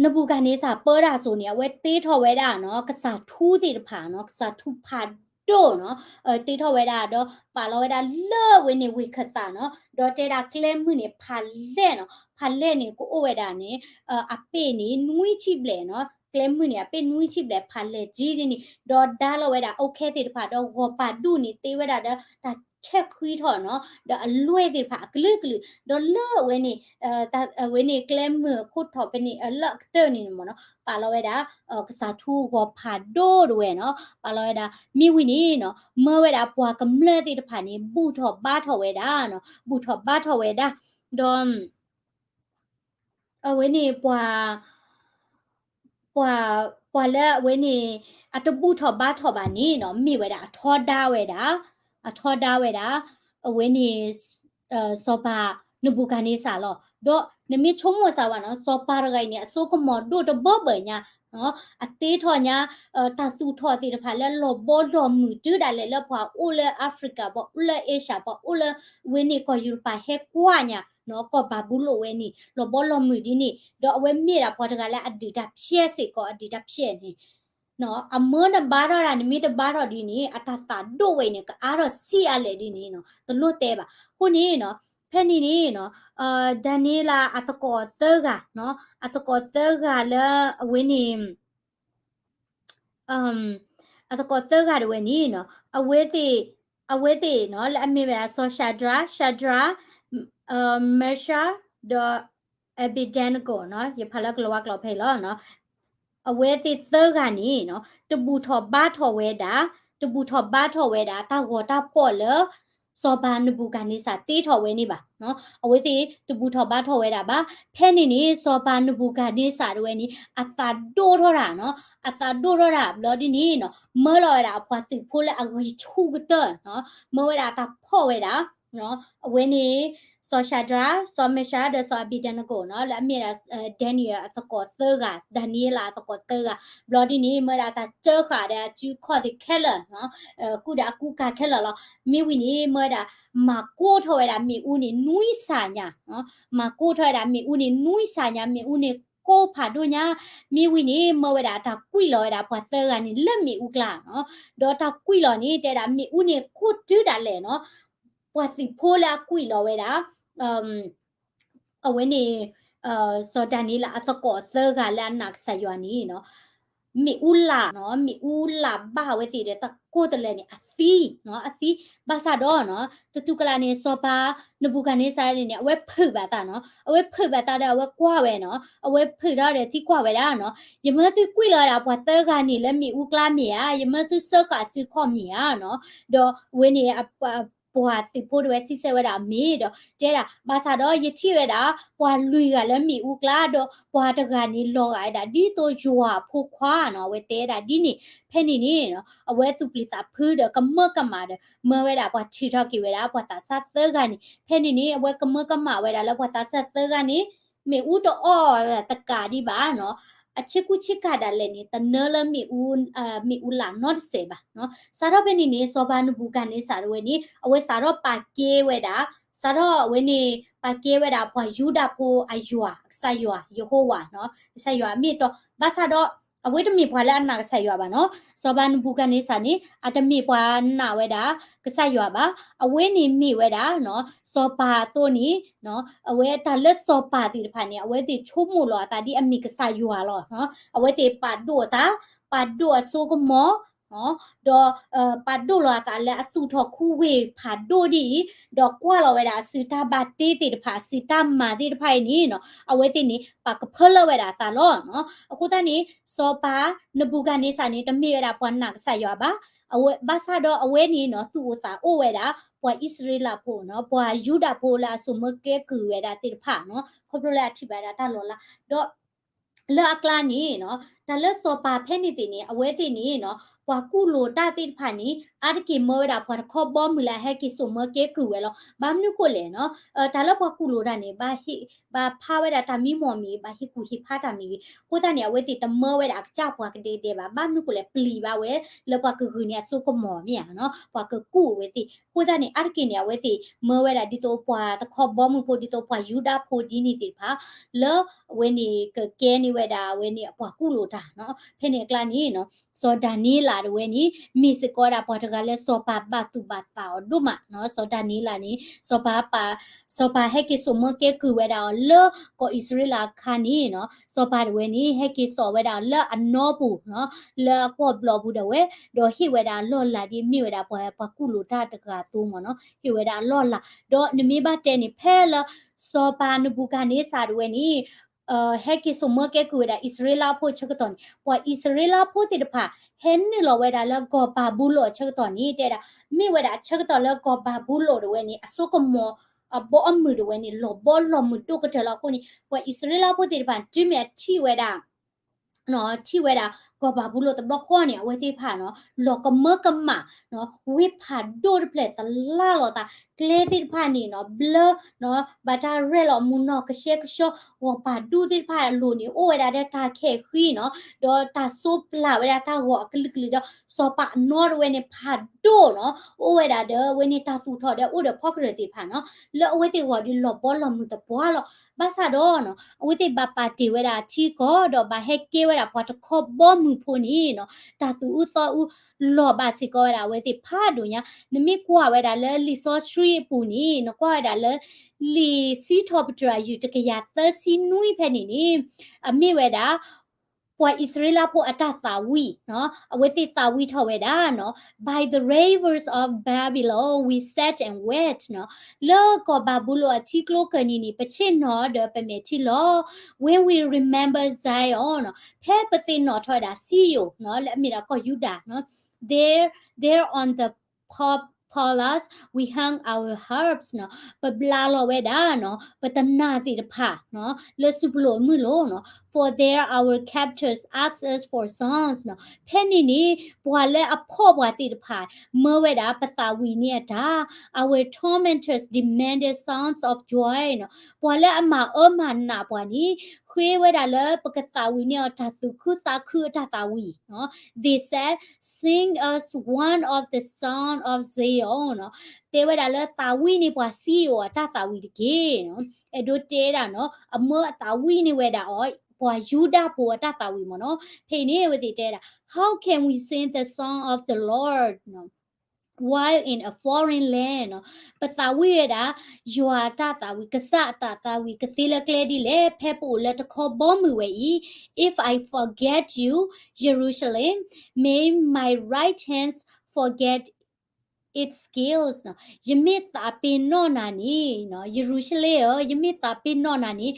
နဘူၤခၣ်န့စၢ်ပၢတၢ်အစိၤန့ၣ် အဝဲတ့ထီၣ်ဝဲဒၣ်နီၤ ကစၢ်ထူသ့ၣ်တဖၣ်နီၤ, ကစၢ်ထူဖးဒိၣ်နီၤ, တ့ထီၣ်ဝဲဒၣ်ဒီးပာ်လီၤဝဲဒၣ်လၢအဝဲန့ၣ်ဝ့ၢ်ခၢၣ်သးနီၤ, ဒီးတဲဒၣ်ကျဲမုၢ်န့ၣ်ဖးလဲၢ်နီၤ, ဖးလဲၢ်န့ၣ်ကအိၣ်ဝဲဒၣ်န့ၣ် အပ့ၢ်န့ၣ်နွံဆံဘျဲၣ်နီၤ, ကျဲမုၢ်န့ၣ် အပ့ၢ်နွံဆံဘျဲၣ် ဖးလဲၢ်ကံဒ်န့ၣ်, ဒီးဒါလီၤဝဲဒၣ်အူခဲသ့ၣ်တဖၣ် ဒီးဂီၤပၤဒူၣ်န့ၣ် တ့ဝဲဒၣ်ဒီးတၢ်ဆဲးဃံထီၣ်နီၤ, ဒီးအလွဲၢ်သ့ၣ်တဖၣ်အကလုာ်ကလုာ်, ဒီးလၢအဝဲန့ၣ် အဝဲန့ၣ်ကျဲမုၢ်အခိၣ်ထီၣ်ဖဲန့ၣ် လၢအကတၢၢ်န့ၣ်မ့ၢ်နီၤ, ပာ်လီၤဝဲဒၣ် ကစၢ်ထူဂီၤဖးဒိၣ်တဝဲနီၤ, ပာ်လီၤဝဲဒၣ် မ့ၢ်ဝံၤန့ၣ်နီၤ, မၢဝဲဒၣ်ပှၤကမျၢၢ်သ့ၣ်တဖၣ်န့ၣ် ဘူၣ်ထီၣ်ဘါထီၣ်ဝဲဒၣ်နီၤ, ဘူၣ်ထီၣ်ဘါထီၣ်ဝဲဒၣ်, ဒီး အဝဲန့ၣ်ပှၤ ပှၤ ပှၤလၢအဝဲန့ၣ် အတဘူၣ်ထီၣ်ဘါထီၣ်ဘၣ်န့ၣ်နီၤ, မ့ၢ်ဝဲဒၣ်အထီဒါဝဲဒၣ်, အထီဒါဝဲဒၣ် အဝဲန့ၣ် စီၤပၤနဘူၤခၣ်န့စၢ်လီၤ. ဒီးနမ့ၢ်ဆိကမိၣ်စၢ်ဝဲနီၤ, စီၤပၤတဂၤအံၤန့ၣ် အစိကမီၤဒိၣ်တဘၢဘၢၣ်ညါ, အတ့ထီၣ်ညါ တၢ်သူၣ်ထီၣ်သ့ၣ်တဖၣ်လၢလီၤဘီလီၤမုၢ်တုၤဒၣ်လဲာ်လၢပှၤအိၣ်လၢ Africa, ပှၤအိၣ်လၢ Asia, ပှၤအိၣ်လၢဝဲန့ၣ်ကီၢ်ယူရပၤဟဲကွၢ်ညါ ကီၢ်ဘၤဘူလိၣ်ဝဲန့ၣ် လီၤဘီလီၤမုၢ်ဒ်န့ၣ်, ဒီးအဝဲမ့ၢ်ဒၣ်ပှၤတဂၤလၢအဒုးတၢ်ဖျဲးစ့ၢ်ကီး အဒုးတၢ်ဖျဲးန့ၣ် အမၢတဘါထီၣ်တၢ် နမ့ၢ်တဘါထီၣ်ဒ်န့ၣ် အတၢ်သးဒိၣ်ဝဲအံၤန့ၣ် ကအါထီၣ်ဆံးအါလဲၣ်ဒ်န့ၣ် တလိၣ်တဲဘၣ်. အဃိန့ၣ် ဖဲန့ၣ်န့ၣ် ဒၤနံးယ့လးအသကိးသၢဂၤ, အသကိးသၢဂၤလၢအဝဲန့ၣ် အသကိးသၢဂၤတဝဲန့ၣ် အဝဲသ့ၣ် အဝဲသ့ၣ် လၢအမ့ၢ်ဝဲဒၣ် စီၤၡၤဒြး, ၡၤဒြး, မ့ၡး, ဒီး Abednego ယဖးလၢကလၤဝါကျိာ်ဖဲအံၤလီၤ. အဝဲသ့ၣ်သၢဂၤန့ၣ် တဘူၣ်ထီၣ်ဘါထီၣ်ဝဲဒၣ်, တဘူၣ်ထီၣ်ဘါထီၣ်ဝဲဒၣ် တၢ်ဂီၤတၢ်ဖှီၣ်လၢ စီၤပၤနဘူၤခၣ်န့စၢ်တ့ထီၣ်ဝဲန့ၣ်ဘၣ်. အဝဲသ့ၣ်တဘူၣ်ထီၣ်ဘါထီၣ်ဝဲဒၣ်ဘၣ်. ဖဲန့ၣ်န့ၣ် စီၤပၤနဘူၤခၣ်န့စၢ်တဝဲန့ၣ် အသးဒိၣ်ထီၣ်တၢ်, အသးဒိၣ်ထီၣ်တၢ်ဘျီဒ်န့ၣ် မၢလီၤဝဲဒၣ်အပှၤသုးဖိလၢအဂံၢ်ဆူၣ်ကတၢၢ်, မၢဝဲဒၣ်တၢ်ဖီၣ်ဝဲဒၣ် အဝဲန့ၣ် စီၤၡၤဒြး, စီၤမ့ၡး, ဒီးစီၤအဘ့းနကိၤ လၢအမ့ၢ်ဒၣ် Daniel အသကိးသၢဂၤ, ဒၤနံးယ့လးအသကိးသၢဂၤ, ဘျီဒ်န့ၣ် မၢဝဲဒၣ်တၢ်စၢဃာ်ဒီးအစုခီၣ်သ့ၣ်ခဲလၢာ်, ဃုာ်ဒီးအကူကၤခဲလၢာ်လီၤ. မ့ၢ်ဝံၤန့ၣ် မၢဝဲဒၣ် မၤကိၢ်ထီၣ်ဝဲဒၣ်မ့ၣ်အူန့ၣ်နွံစးညါ, မၤကိၢ်ထီၣ်ဝဲဒၣ်မ့ၣ်အူန့ၣ်နွံစးညါ, မ့ၣ်အူန့ၣ်ကိၢ်ဖးဒိၣ်ညါ. မ့ၢ်ဝံၤန့ၣ် မၢဝဲဒၣ်တၢ်ကွံာ်လီၤဝဲဒၣ်ပှၤသၢဂၤန့ၣ်လၢမ့ၣ်အူကျါ, ဒီးတၢ်ကွံာ်လီၤန့ၣ် တဲဒၣ်မ့ၣ်အူန့ၣ်ကိၢ်တုၤဒၣ်လဲာ်နီၤ, ပှၤသုးဖိလၢအကွံာ်လီၤဝဲဒၣ် အဝဲန့ၣ် စီၤဒၤနံးယ့လးအသကိးသၢဂၤလၢအနာ်ကစၢ်ယွၤန့ၣ် မ့ၣ်အူလၢ်နီၤ, မ့ၣ်အူလၢ်ဘၣ်ဝဲသ့ၣ်ဒီးတၢ်ကိၢ်တလဲာ်န့ၣ် အသံနီၤ, အသံ. ဘၣ်ဆၣ်ဒီး တတူၢ်ကလာ်န့ၣ် စီၤပၤနဘူၤခၣ်န့စၢ်န့ၣ် အဝဲဖုးဘၣ်သးနီၤ, အဝဲဖုးဘၣ်သးဒီးအဝဲကွၢ်ဝဲနီၤ, အဝဲဖုးထီၣ်ဒီးသံကွၢ်ဝဲဒၣ်နီၤ, ယမၢသုကွံာ်လီၤဝဲဒၣ်ပှၤသၢဂၤန့ၣ်လၢမ့ၣ်အူကျါမ့ၢ်ဧါ, ယမၢသုစၢဃာ်အစုခီၣ်မ့ၢ်ဧါနီၤ. ဒီးအဝဲန့ၣ် ပှၤသုးဖိတဝဲစံးဆၢဝဲဒၣ်အမ့ၢ်ဒီး တဲဒၣ် ဘၣ်ဆၣ်ဒီးယထံၣ်ဝဲဒၣ် ပှၤလွံၢ်ဂၤလၢမ့ၣ်အူကျါ ဒီးပှၤတဂၤန့ၣ်လီၤဂာ်ဝဲဒၣ် ဒ်သိးယွၤအဖိခွါနီၤ, အဝဲတဲဝဲဒၣ်ဒ်န့ၣ်. ဖဲန့ၣ်န့ၣ် အဝဲသူၣ်ပျံၤသးဖုးဒီးကမၢကမၣ်ဒီး မၢဝဲဒၣ်ပှၤထုးထီၣ်က့ၤဝဲဒၣ် ပှၤသးစၢ်သၢဂၤန့ၣ်. ဖဲန့ၣ်န့ၣ် အဝဲကမၢကမၣ်ဝဲဒၣ်လၢပှၤသးစၢ်သၢဂၤန့ၣ် မ့ၣ်အူတအီၣ်တကးဒံးဘၣ်နီၤ, အဆ့ကူဆ့ကၤဒၣ်လဲာ်န့ၣ် တနၢလၢမ့ၣ်အူ, မ့ၣ်အူလၢ်နီတစဲးဘၣ်နီၤ. စးထီၣ်ဖဲန့ၣ်န့ၣ် စီၤပၤနဘူၤခၣ်န့စၢ်တဝဲန့ၣ် အဝဲစးထီၣ်ပာ်ကဲဝဲဒၣ်, စးထီၣ်အဝဲန့ၣ် ပာ်ကဲဝဲဒၣ်ပှၤယူဒၤဖိအယွၤ ကစၢ်ယွၤ ယဟိဝၤနီၤ, ကစၢ်ယွၤအမ့ၢ်အတီ. ဘၣ်ဆၣ်ဒီး အဝဲတမ့ၢ်ပှၤလၢအနာ်ကစၢ်ယွၤဘၣ်နီၤ. စီၤပၤနဘူၤခၣ်န့စၢ်န့ၣ် အတမ့ၢ်ပှၤနာ်ဝဲဒၣ်ကစၢ်ယွၤဘၣ်. အဝဲန့ၣ်မ့ၢ်ဝဲဒၣ်နီၤ စီၤပၤအသိးန့ၣ် အဝဲတၢ်လၢစီၤပၤသ့ၣ်တဖၣ်န့ၣ် အဝဲသ့ၣ်ဆိကမိၣ်လီၤအသးဒ်အမ့ၢ်ကစၢ်ယွၤလီၤ. အဝဲသ့ၣ်ပာ်ဒိၣ်အသး, ပာ်ဒိၣ်အစိကမီၤ, ဒီးပာ်ဒိၣ်လီၤအသးလၢအသူၣ်ထီၣ်ခူဝ့ၢ်ဖးဒိၣ်ဒ်အံၤ, ဒီးကွၢ်လီၤဝဲဒၣ်အစုတၢ်ဘၣ်တ့သ့ၣ်တဖၣ် အစုတၢ်မၤသ့ၣ်တဖၣ်အံၤန့ၣ်နီၤ အဝဲသ့ၣ်န့ၣ် ပာ်ကဖၢလၢဝဲဒၣ်အသးလီၤနီၤ. အဃိသတးန့ၣ် စီၤပၤနဘူၤခၣ်န့စၢ်န့ၣ် တမ့ၢ်ဝဲဒၣ်ပှၤနာ်ကစၢ်ယွၤဘၣ်. အဝဲ ဘၣ်ဆၣ်ဒီးအဝဲန့ၣ်နီၤ သူၣ်အိၣ်သးအိၣ်ဝဲဒၣ် ပှၤအံၣ်စရ့လးဖိနီၤ ပှၤယူဒၤဖိလၢအစိာ်မၢကဲကုၢ်ဝဲဒၣ်သ့ၣ်တဖၣ်နီၤ ခီဖျိလၢအထံၣ်ဘၣ်ဒၣ်တၢ်လီၤလး ဒီး လၢအကျါန့ၣ်နီၤ တၢ်လၢစီၤပၤဖဲန့ၣ်သ့ၣ်န့ၣ် အဝဲသ့ၣ်န့ၣ်နီၤ ပှၤကူၣ်လိာ်တၢ်သ့ၣ်တဖၣ်န့ၣ် အါတက့ၢ်မၢဝဲဒၣ်ပှၤတခီဘီမုၢ်လၢအဟဲက့ၤစိာ်မၢကဲကုၢ်ဝဲလီၤ. ဘၣ်မနုၤဃိလဲၣ်နီၤ တၢ်လၢပှၤကူၣ်လိာ်တၢ်န့ၣ် ဘၣ်ဟ့ၣ် ဘၣ်ဖးဝဲဒၣ်တၢ်မံမီၢ်မ့ၢ်ဂ့ၤ ဘၣ်ဟ့ၣ်ကူၣ်ဟ့ၣ်ဖးတၢ်မ့ၢ်ဂ့ၤ အဃိသတးန့ၣ် အဝဲသ့ၣ်တမၢဝဲဒၣ်အကစၢ်ပှၤကဒဲကဒဲဘၣ်. ဘၣ်မနုၤဃိလဲၣ် ပျံၤဘၣ်ဝဲ လၢပှၤကဂုာ်န့ၢ်အစိကမီၤမ့ၢ်ဧါနီၤ ပှၤကကူၣ်အဝဲသ့ၣ်. အဃိသတးန့ၣ် အါတက့ၢ်န့ၣ် အဝဲသ့ၣ်မၢဝဲဒၣ်ဒ်သိးပှၤတခီဘီမုၢ်ဖိ ဒ်သိးပှၤယူဒၤဖိဒ်န့ၣ်သ့ၣ်တဖၣ် လၢအဝဲန့ၣ်ကကဲန့ၢ်ဝဲဒၣ်အဝဲန့ၣ်အပှၤကူၣ်လိာ်တၢ်နီၤ. ဖဲန့ၣ်အကျါန့ၣ်နီၤ စီၤဒၤနံးယ့လးတဝဲန့ၣ် မ့ၢ်စ့ၢ်ကီးဝဲဒၣ်ပှၤတဂၤလၢစီၤပၤဘၣ်သူၣ်ဘၣ်သးအီၤဒိၣ်မးနီၤ. စီၤဒၤနံးယ့လးန့ၣ် စီၤပၤပာ် စီၤပၤဟဲက့ၤစိာ်မၢကဲကုၢ်ဝဲဒၣ်အီၤလၢကီၢ်အံၣ်စရ့လးအခါန့ၣ်နီၤ စီၤပၤတဝဲန့ၣ် ဟဲက့ၤစိာ်ဝဲဒၣ်အီၤလၢအနီပူၤနီၤ လၢအကွီၢ်ဘျီပူၤဒၣ်ဝဲ ဒီးဟ့ၣ်ဝဲဒၣ်အလီၢ်လၤဒ်မ့ၢ်ဝဲဒၣ်ပှၤ ပှၤကူၣ်လိာ်တၢ်တဂၤအသိးမ့ၢ်နီၤ ဟ့ၣ်ဝဲဒၣ်အလီၢ်လၤ. ဒီးနမ့ၢ်ဘၣ်တဲန့ၣ် ဖဲလၢစီၤပၤနဘူၤခၣ်န့စၢ်တဝဲန့ၣ် ဟဲက့ၤစိာ်မၢကဲကုၢ်ဝဲဒၣ်အံၣ်စရ့လးဖိအဆၢကတီၢ်န့ၣ် ပှၤအံၣ်စရ့လးဖိသ့ၣ်တဖၣ် ဟဲနုာ်လီၤဝဲဒၣ်လၢကီၢ်ဘၤဘူလိၣ်အဆၢကတီၢ်န့ၣ် တဲဒၣ် မ့ၢ်ဝဲဒၣ်အဆၢကတီၢ်လၢကီၢ်ဘၤဘူလိၣ်တဝဲန့ၣ် အစိကမီၤအဘီအမုၢ်တဝဲန့ၣ် လီၤဘီလီၤမုၢ်ဒိၣ်ကတၢၢ်လီၤအဃိန့ၣ် ပှၤအံၣ်စရ့လးဖိသ့ၣ်တဖၣ် တုၤမ့ၢ်အထံၣ်ဝဲဒၣ် ထံၣ်ဝဲဒၣ် ကီၢ်ဘၤဘူလိၣ်တဘျီဃီန့ၣ် အဝဲသ့ၣ်တဖၣ်နီၤ လီၤကမၢကမၣ်နီၤ ဝ့ၢ်ဖးဒိၣ်တဖျၢၣ်သလၣ်လီၤသး ကျဲသ့ၣ်တဖၣ်န့ၣ်နီၤ ဘျၢနီၤ ဘၣ်တၢ်ရဲၣ်လီၤမူနီၤ ကဆှဲကဆှီ ဂီၤပၤဒူၣ်သ့ၣ်တဖၣ်အလိၤန့ၣ် အိၣ်ဝဲဒၣ်ဒီးတၢ်ခဲၣ်ဃံနီၤ ဒီးတၢ်စိပျၢ်ဝဲဒၣ်တၢ်ဂီၤအကလုာ်ကလုာ်ဒီး စီၤပၤအနီတဝဲန့ၣ်ဖးဒိၣ်နီၤ အိၣ်ဝဲဒၣ်ဒီးအဝဲန့ၣ်တၢ်သူၣ်ထီၣ်ဒီးအိၣ်ဒီးဖီကရၢၢ်သ့ၣ်တဖၣ်နီၤ လၢအဝဲသ့ၣ်ဂီၢ်ဒီးလီၤဘီလီၤမုၢ်သပှၢ်လီၤ. ဘၣ်ဆၣ်ဒီးနီၤ အဝဲသ့ၣ်ဘၣ်ပာ်တ့ၢ်ဝဲဒၣ်ထံကီၢ် ဒီးဘၣ်ဟဲကဲဝဲဒၣ်ပှၤတခီဘီမုၢ်ဖိန့ၣ်နီၤ တၢ်သူၣ်အုးသီအုးလီၤဘၣ်စ့ၢ်ကီးဝဲဒၣ်အဝဲသ့ၣ်ဖးဒိၣ်ညါ နမ့ၢ်ကွၢ်ဝဲဒၣ်လၢလံာ်စီဆှံအပူၤန့ၣ် နကွၢ်ဝဲဒၣ်လၢ လံာ်စံးထီၣ်ပတြၢၤယုၢ်တကယၤသၢဆံနွံဖဲန့ၣ်န့ၣ် အမ့ၢ်ဝဲဒၣ် ပှၤအံၣ်စရ့လးဖိအတၢ်သးဝံၣ်နီၤ အဝဲသ့ၣ်သးဝံၣ်ထီၣ်ဝဲဒၣ်နီၤ By the rivers of Babylon we sat and wept နီၤ လၢကီၢ်ဘၤဘူလိၣ်အထံကျိကၢၢ်နံၤန့ၣ် ပဆ့ၣ်နီၤဒီးပမဲာ်ထံလီၤ When we remember Zion နီၤ ဖဲပသ့ၣ်နီၣ်ထီၣ်ဝဲဒၣ်စံယိၣ်နီၤ လၢအမ့ၢ်ဒၣ်ကီၢ်ယူဒၤနီၤ There, there on the pop- poplars we hung our harps နီၤ ပဘျးလီၤဝဲဒၣ်နီၤ ပတနၢ်သ့ၣ်တဖၣ်နီၤ လၢစုပူၤလိာ်အမုၢ်လိၤနီၤ For there our captors asked us for songs နီၤ ဖဲန့ၣ်န့ၣ် ပှၤလၢအဖီၣ်ပှၤသ့ၣ်တဖၣ် မၢဝဲဒၣ်ပသးဝံၣ်န့ၢ်အတၢ် Our tormentors demanded songs of joy နီၤ ပှၤလၢအမၤအၢမၤနးပှၤန့ၣ် ဃ့ဝဲဒၣ်လၢပကသးဝံၣ်န့ၢ်အီၤတၢ်သူၣ်ခုသးခုအတၢ်သးဝံၣ်နီၤ They said, sing us one of the song of Zion နီၤ တဲဝဲဒၣ်လၢသးဝံၣ်န့ၢ်ပှၤစံယိၣ်အတၢ်သးဝံၣ်တက့ၢ်နီၤ အဲၣ်ဒိးတဲဒၣ်နီၤ အမၢအသးဝံၣ်န့ၢ်ဝဲဒၣ်အီၤ ပှၤယူဒၤဖိအတၢ်သးဝံၣ်မ့ၢ်နီၤ ဖဲအံၤန့ၣ် အဝဲသ့ၣ်တဲဒၣ် How can we sing the song of the Lord while in a foreign land နီၤ ပသးဝံၣ်ဝဲဒၣ် ယွၤအတၢ်သးဝံၣ် ကစၢ်အတၢ်သးဝံၣ် ကသ့လၢကျဲဒ်လဲၣ် ဖဲပအိၣ်လၢတခီဘီမုၢ်ဝဲအံၤ If I forget you, Jerusalem, may my right hands forget its skills နီၤ ယမ့ၢ်သးပ့ၤနီၣ်နၤန့ၣ် ယရူၤၡလ့ၣ်ဧၢ ယမ့ၢ်သးပ့ၤနီၣ်နၤန့ၣ်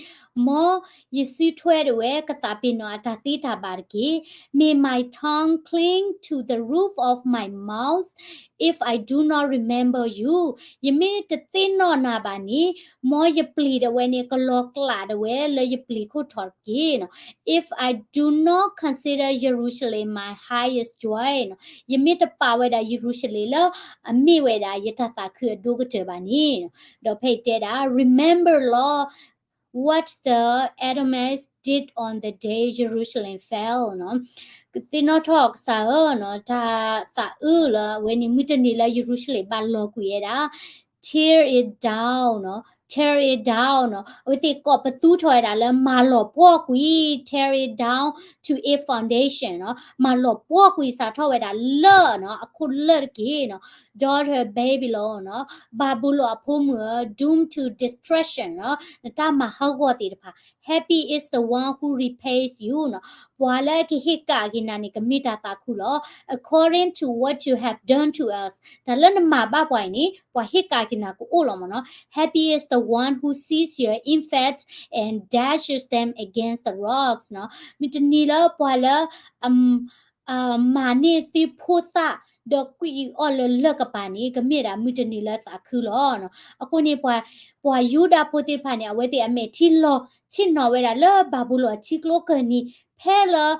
မ်ယစုထွဲဒၣ်ဝဲကသးပ့ၤနီၣ်အတၢ်သ့တၢ်ဘၣ်တက့ၢ် May my tongue cling to the roof of my mouth if I do not remember you ယမ့ၢ်တသ့ၣ်နီၣ်နၤဘၣ်န့ၣ် မ်ယပျံၤဒၣ်ဝဲန့ၣ် ကလီၤကျးဒၣ်ဝဲလၢယပျံၤခိၣ်ထီၣ်တက့ၢ်နီၤ If I do not consider Jerusalem my highest joy နီၤ ယမ့ၢ်တပာ်ဝဲဒၣ်ယရူၤၡလ့ၣ်လၢ အမ့ၢ်ဝဲဒၣ်ယတၢ်သးခုအဒိၣ်ကတၢၢ်ဘၣ်န့ၣ်နီၤ ဒီးဖဲအံၤတဲဒၣ် Remember, Lord, what the Edomites did on the day Jerusalem fell နီၤ သ့ၣ်နီၣ်ထီၣ်ကစၢ်ဧၢနီၤ တၢ်သးအုးလၢအဝဲန့ၣ် မုၢ်တနံၤလၢယရူၤၡလ့ၣ်ဘၣ်လီၤကွံာ်ဝဲဒၣ် tear it down နီၤ tear it down နီၤ အဝဲသ့ၣ်ကိးပသူထီၣ်ဝဲဒၣ်လၢမၤလီၤပှီၢ်ကွံာ် tear it down to its foundation နီၤ မၤလီၤပှီၢ်ကွံာ်စးထီၣ်ဝဲဒၣ်လၢနီၤ အခိၣ်လၢၢ်တက့ၢ်နီၤ Daughter Babylon နီၤ ဘၤဘူလိၣ်အဖိမုၣ်ဧၢ doomed to destruction နီၤ နတၢ်မၤဟးဂီၤသ့ၣ်တဖၣ် Happy is the one who repays you နီၤ ပှၤလၢအကဟ့ၣ်ကၣ်က့ၤနၤန့ၣ် ကမ့ၢ်တၢ်သးခုလီၤ. According to what you have done to us, တၢ်လၢနမၤဘၣ်ပှၤအံၤန့ၣ် ပှၤဟ့ၣ်ကၣ်က့ၤနၤကအိၣ်လီၤမ့ၢ်နီၤ. Happy is the one who sees your infants and dashes them against the rocks နီၤ. မုၢ်တနံၤလၢပှၤလၢ မၤန့ၢ်သုဖိသၣ် ဒီးကွံာ်အီၤလၢလၢၢ်ကပၤန့ၣ် ကမ့ၢ်ဒၣ်မုၢ်တနံၤလၢသးခုလီၤ. အဃိန့ၣ် ပှၤယူဒၤဖိသ့ၣ်တဖၣ်န့ၣ် အဝဲသ့ၣ်အမဲာ်ထံလီၤဆ့ၣ်နီၤဝဲဒၣ်လၢဘၤဘူလိၣ်အထံကျိကၢၢ်နံၤ ဖဲလၢ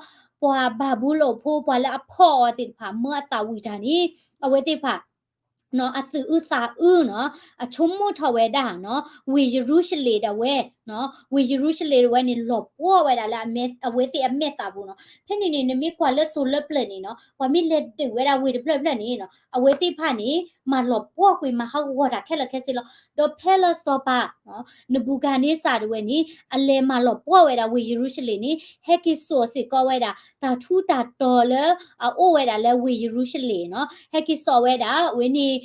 ပှၤဘၤဘူလိၣ်ဖိ ပှၤလၢအဖီၣ်အီၤသ့ၣ်တဖၣ် မၢအသးဝံၣ်တၢ်န့ၣ် အဝဲသ့ၣ်တဖၣ် အသူၣ်အုးသးအုးနီၤ အဆိကမိၣ်ထီၣ်ဝဲဒၣ်နီၤ ဝ့ၢ်ယရူၤၡလ့ၣ်ဒၣ်ဝဲ ဝ့ၢ်ယရူၤၡလ့ၣ်ဒၣ်ဝဲန့ၣ် လီၤပှီၢ်ဝဲဒၣ်လၢအဝဲသ့ၣ်အမဲာ်သးပူၤနီၤ. ဖဲန့ၣ်န့ၣ် နမ့ၢ်ကွၢ်လၢစိၤလၢပျၢၤန့ၣ်နီၤ ပှၤမ့ၢ်လဲၤဒုးဝဲဒၣ်ဝ့ၢ်တဖျၢၣ်တဖျၢၣ်န့ၣ်နီၤ အဝဲသ့ၣ်တဖၣ်န့ၣ် မၤလီၤပှီၢ်ကွံာ် မၤဟးဂီၤတၢ်ခဲလၢာ်ခဲဆ့လီၤ. ဒီးဖဲလၢစီၤပၤ နဘူၤခၣ်န့စၢ်ဒၣ်ဝဲန့ၣ် အလဲၤမၤလီၤပှီၢ်ဝဲဒၣ်ဝ့ၢ်ယရူၤၡလ့ၣ်န့ၣ် ဟဲက့ၤစိာ်စ့ၢ်ကီးဝဲဒၣ် တၢ်ထူးတၢ်တီၤလၢအအိၣ်ဝဲဒၣ်လၢဝ့ၢ်ယရူၤၡလ့ၣ်နီၤ. ဟဲက့ၤစိာ်ဝဲဒၣ် အဝဲန့ၣ်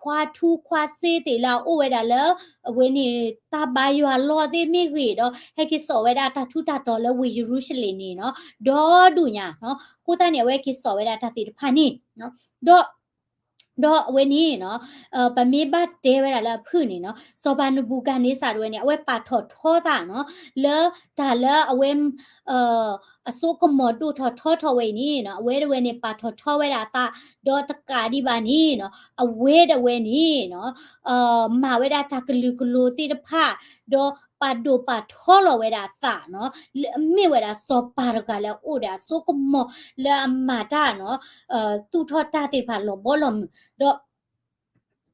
ခွါထူခွါစ့သ့ၣ်လၢအအိၣ်ဝဲဒၣ်လၢ အဝဲန့ၣ် တၢ်ဘါယွၤလီၢ်သ့ၣ်မ့ၢ်ဂ့ၤဒီး ဟဲက့ၤစိာ်ဝဲဒၣ်တၢ်ထူးတၢ်တီၤလၢဝ့ၢ်ယရူၤၡလ့ၣ်န့ၣ်နီၤ ဒီဒူၣ်ညါနီၤ. အဃိသတးန့ၣ် အဝဲက့ၤစိာ်ဝဲဒၣ်တၢ်သ့ၣ်တဖၣ်န့ၣ် ဒီး ဒီးအဝဲန့ၣ်နီၤ ပမ့ၢ်ဘၣ်တဲဝဲဒၣ်လၢအဖုၣ်န့ၣ်နီၤ စီၤပၤနဘူၤခၣ်န့စၢ်ဒၣ်ဝဲန့ၣ် အဝဲပာ်ထီၣ်ထီသးနီၤ လၢတၢ်လၢအဝဲ အစိကမီၤဒိၣ်ထီၣ်ထီထီၣ်ဝဲအံၤန့ၣ်နီၤ အဝဲဒၣ်ဝဲန့ၣ် ပာ်ထီၣ်ထီဝဲဒၣ်အသး ဒီးတကးဒံးဘၣ်န့ၣ်နီၤ အဝဲဒၣ်ဝဲန့ၣ်နီၤ မၤဝဲဒၣ်တၢ်ကလုာ်ကလိၤသ့ၣ်တဖၣ် ဒီးပာ်ဒိၣ်ပာ်ထီလီၤဝဲဒၣ်အသးနီၤ လၢအမ့ၢ်ဝဲဒၣ်စီၤပၤတဂၤလၢအအိၣ်ဒီးအစိကမီၤလၢအမၤတၢ်နီၤ သူၣ်ထီၣ်တၢ်သ့ၣ်တဖၣ်လီၤဘီလီၤမုၢ် ဒီး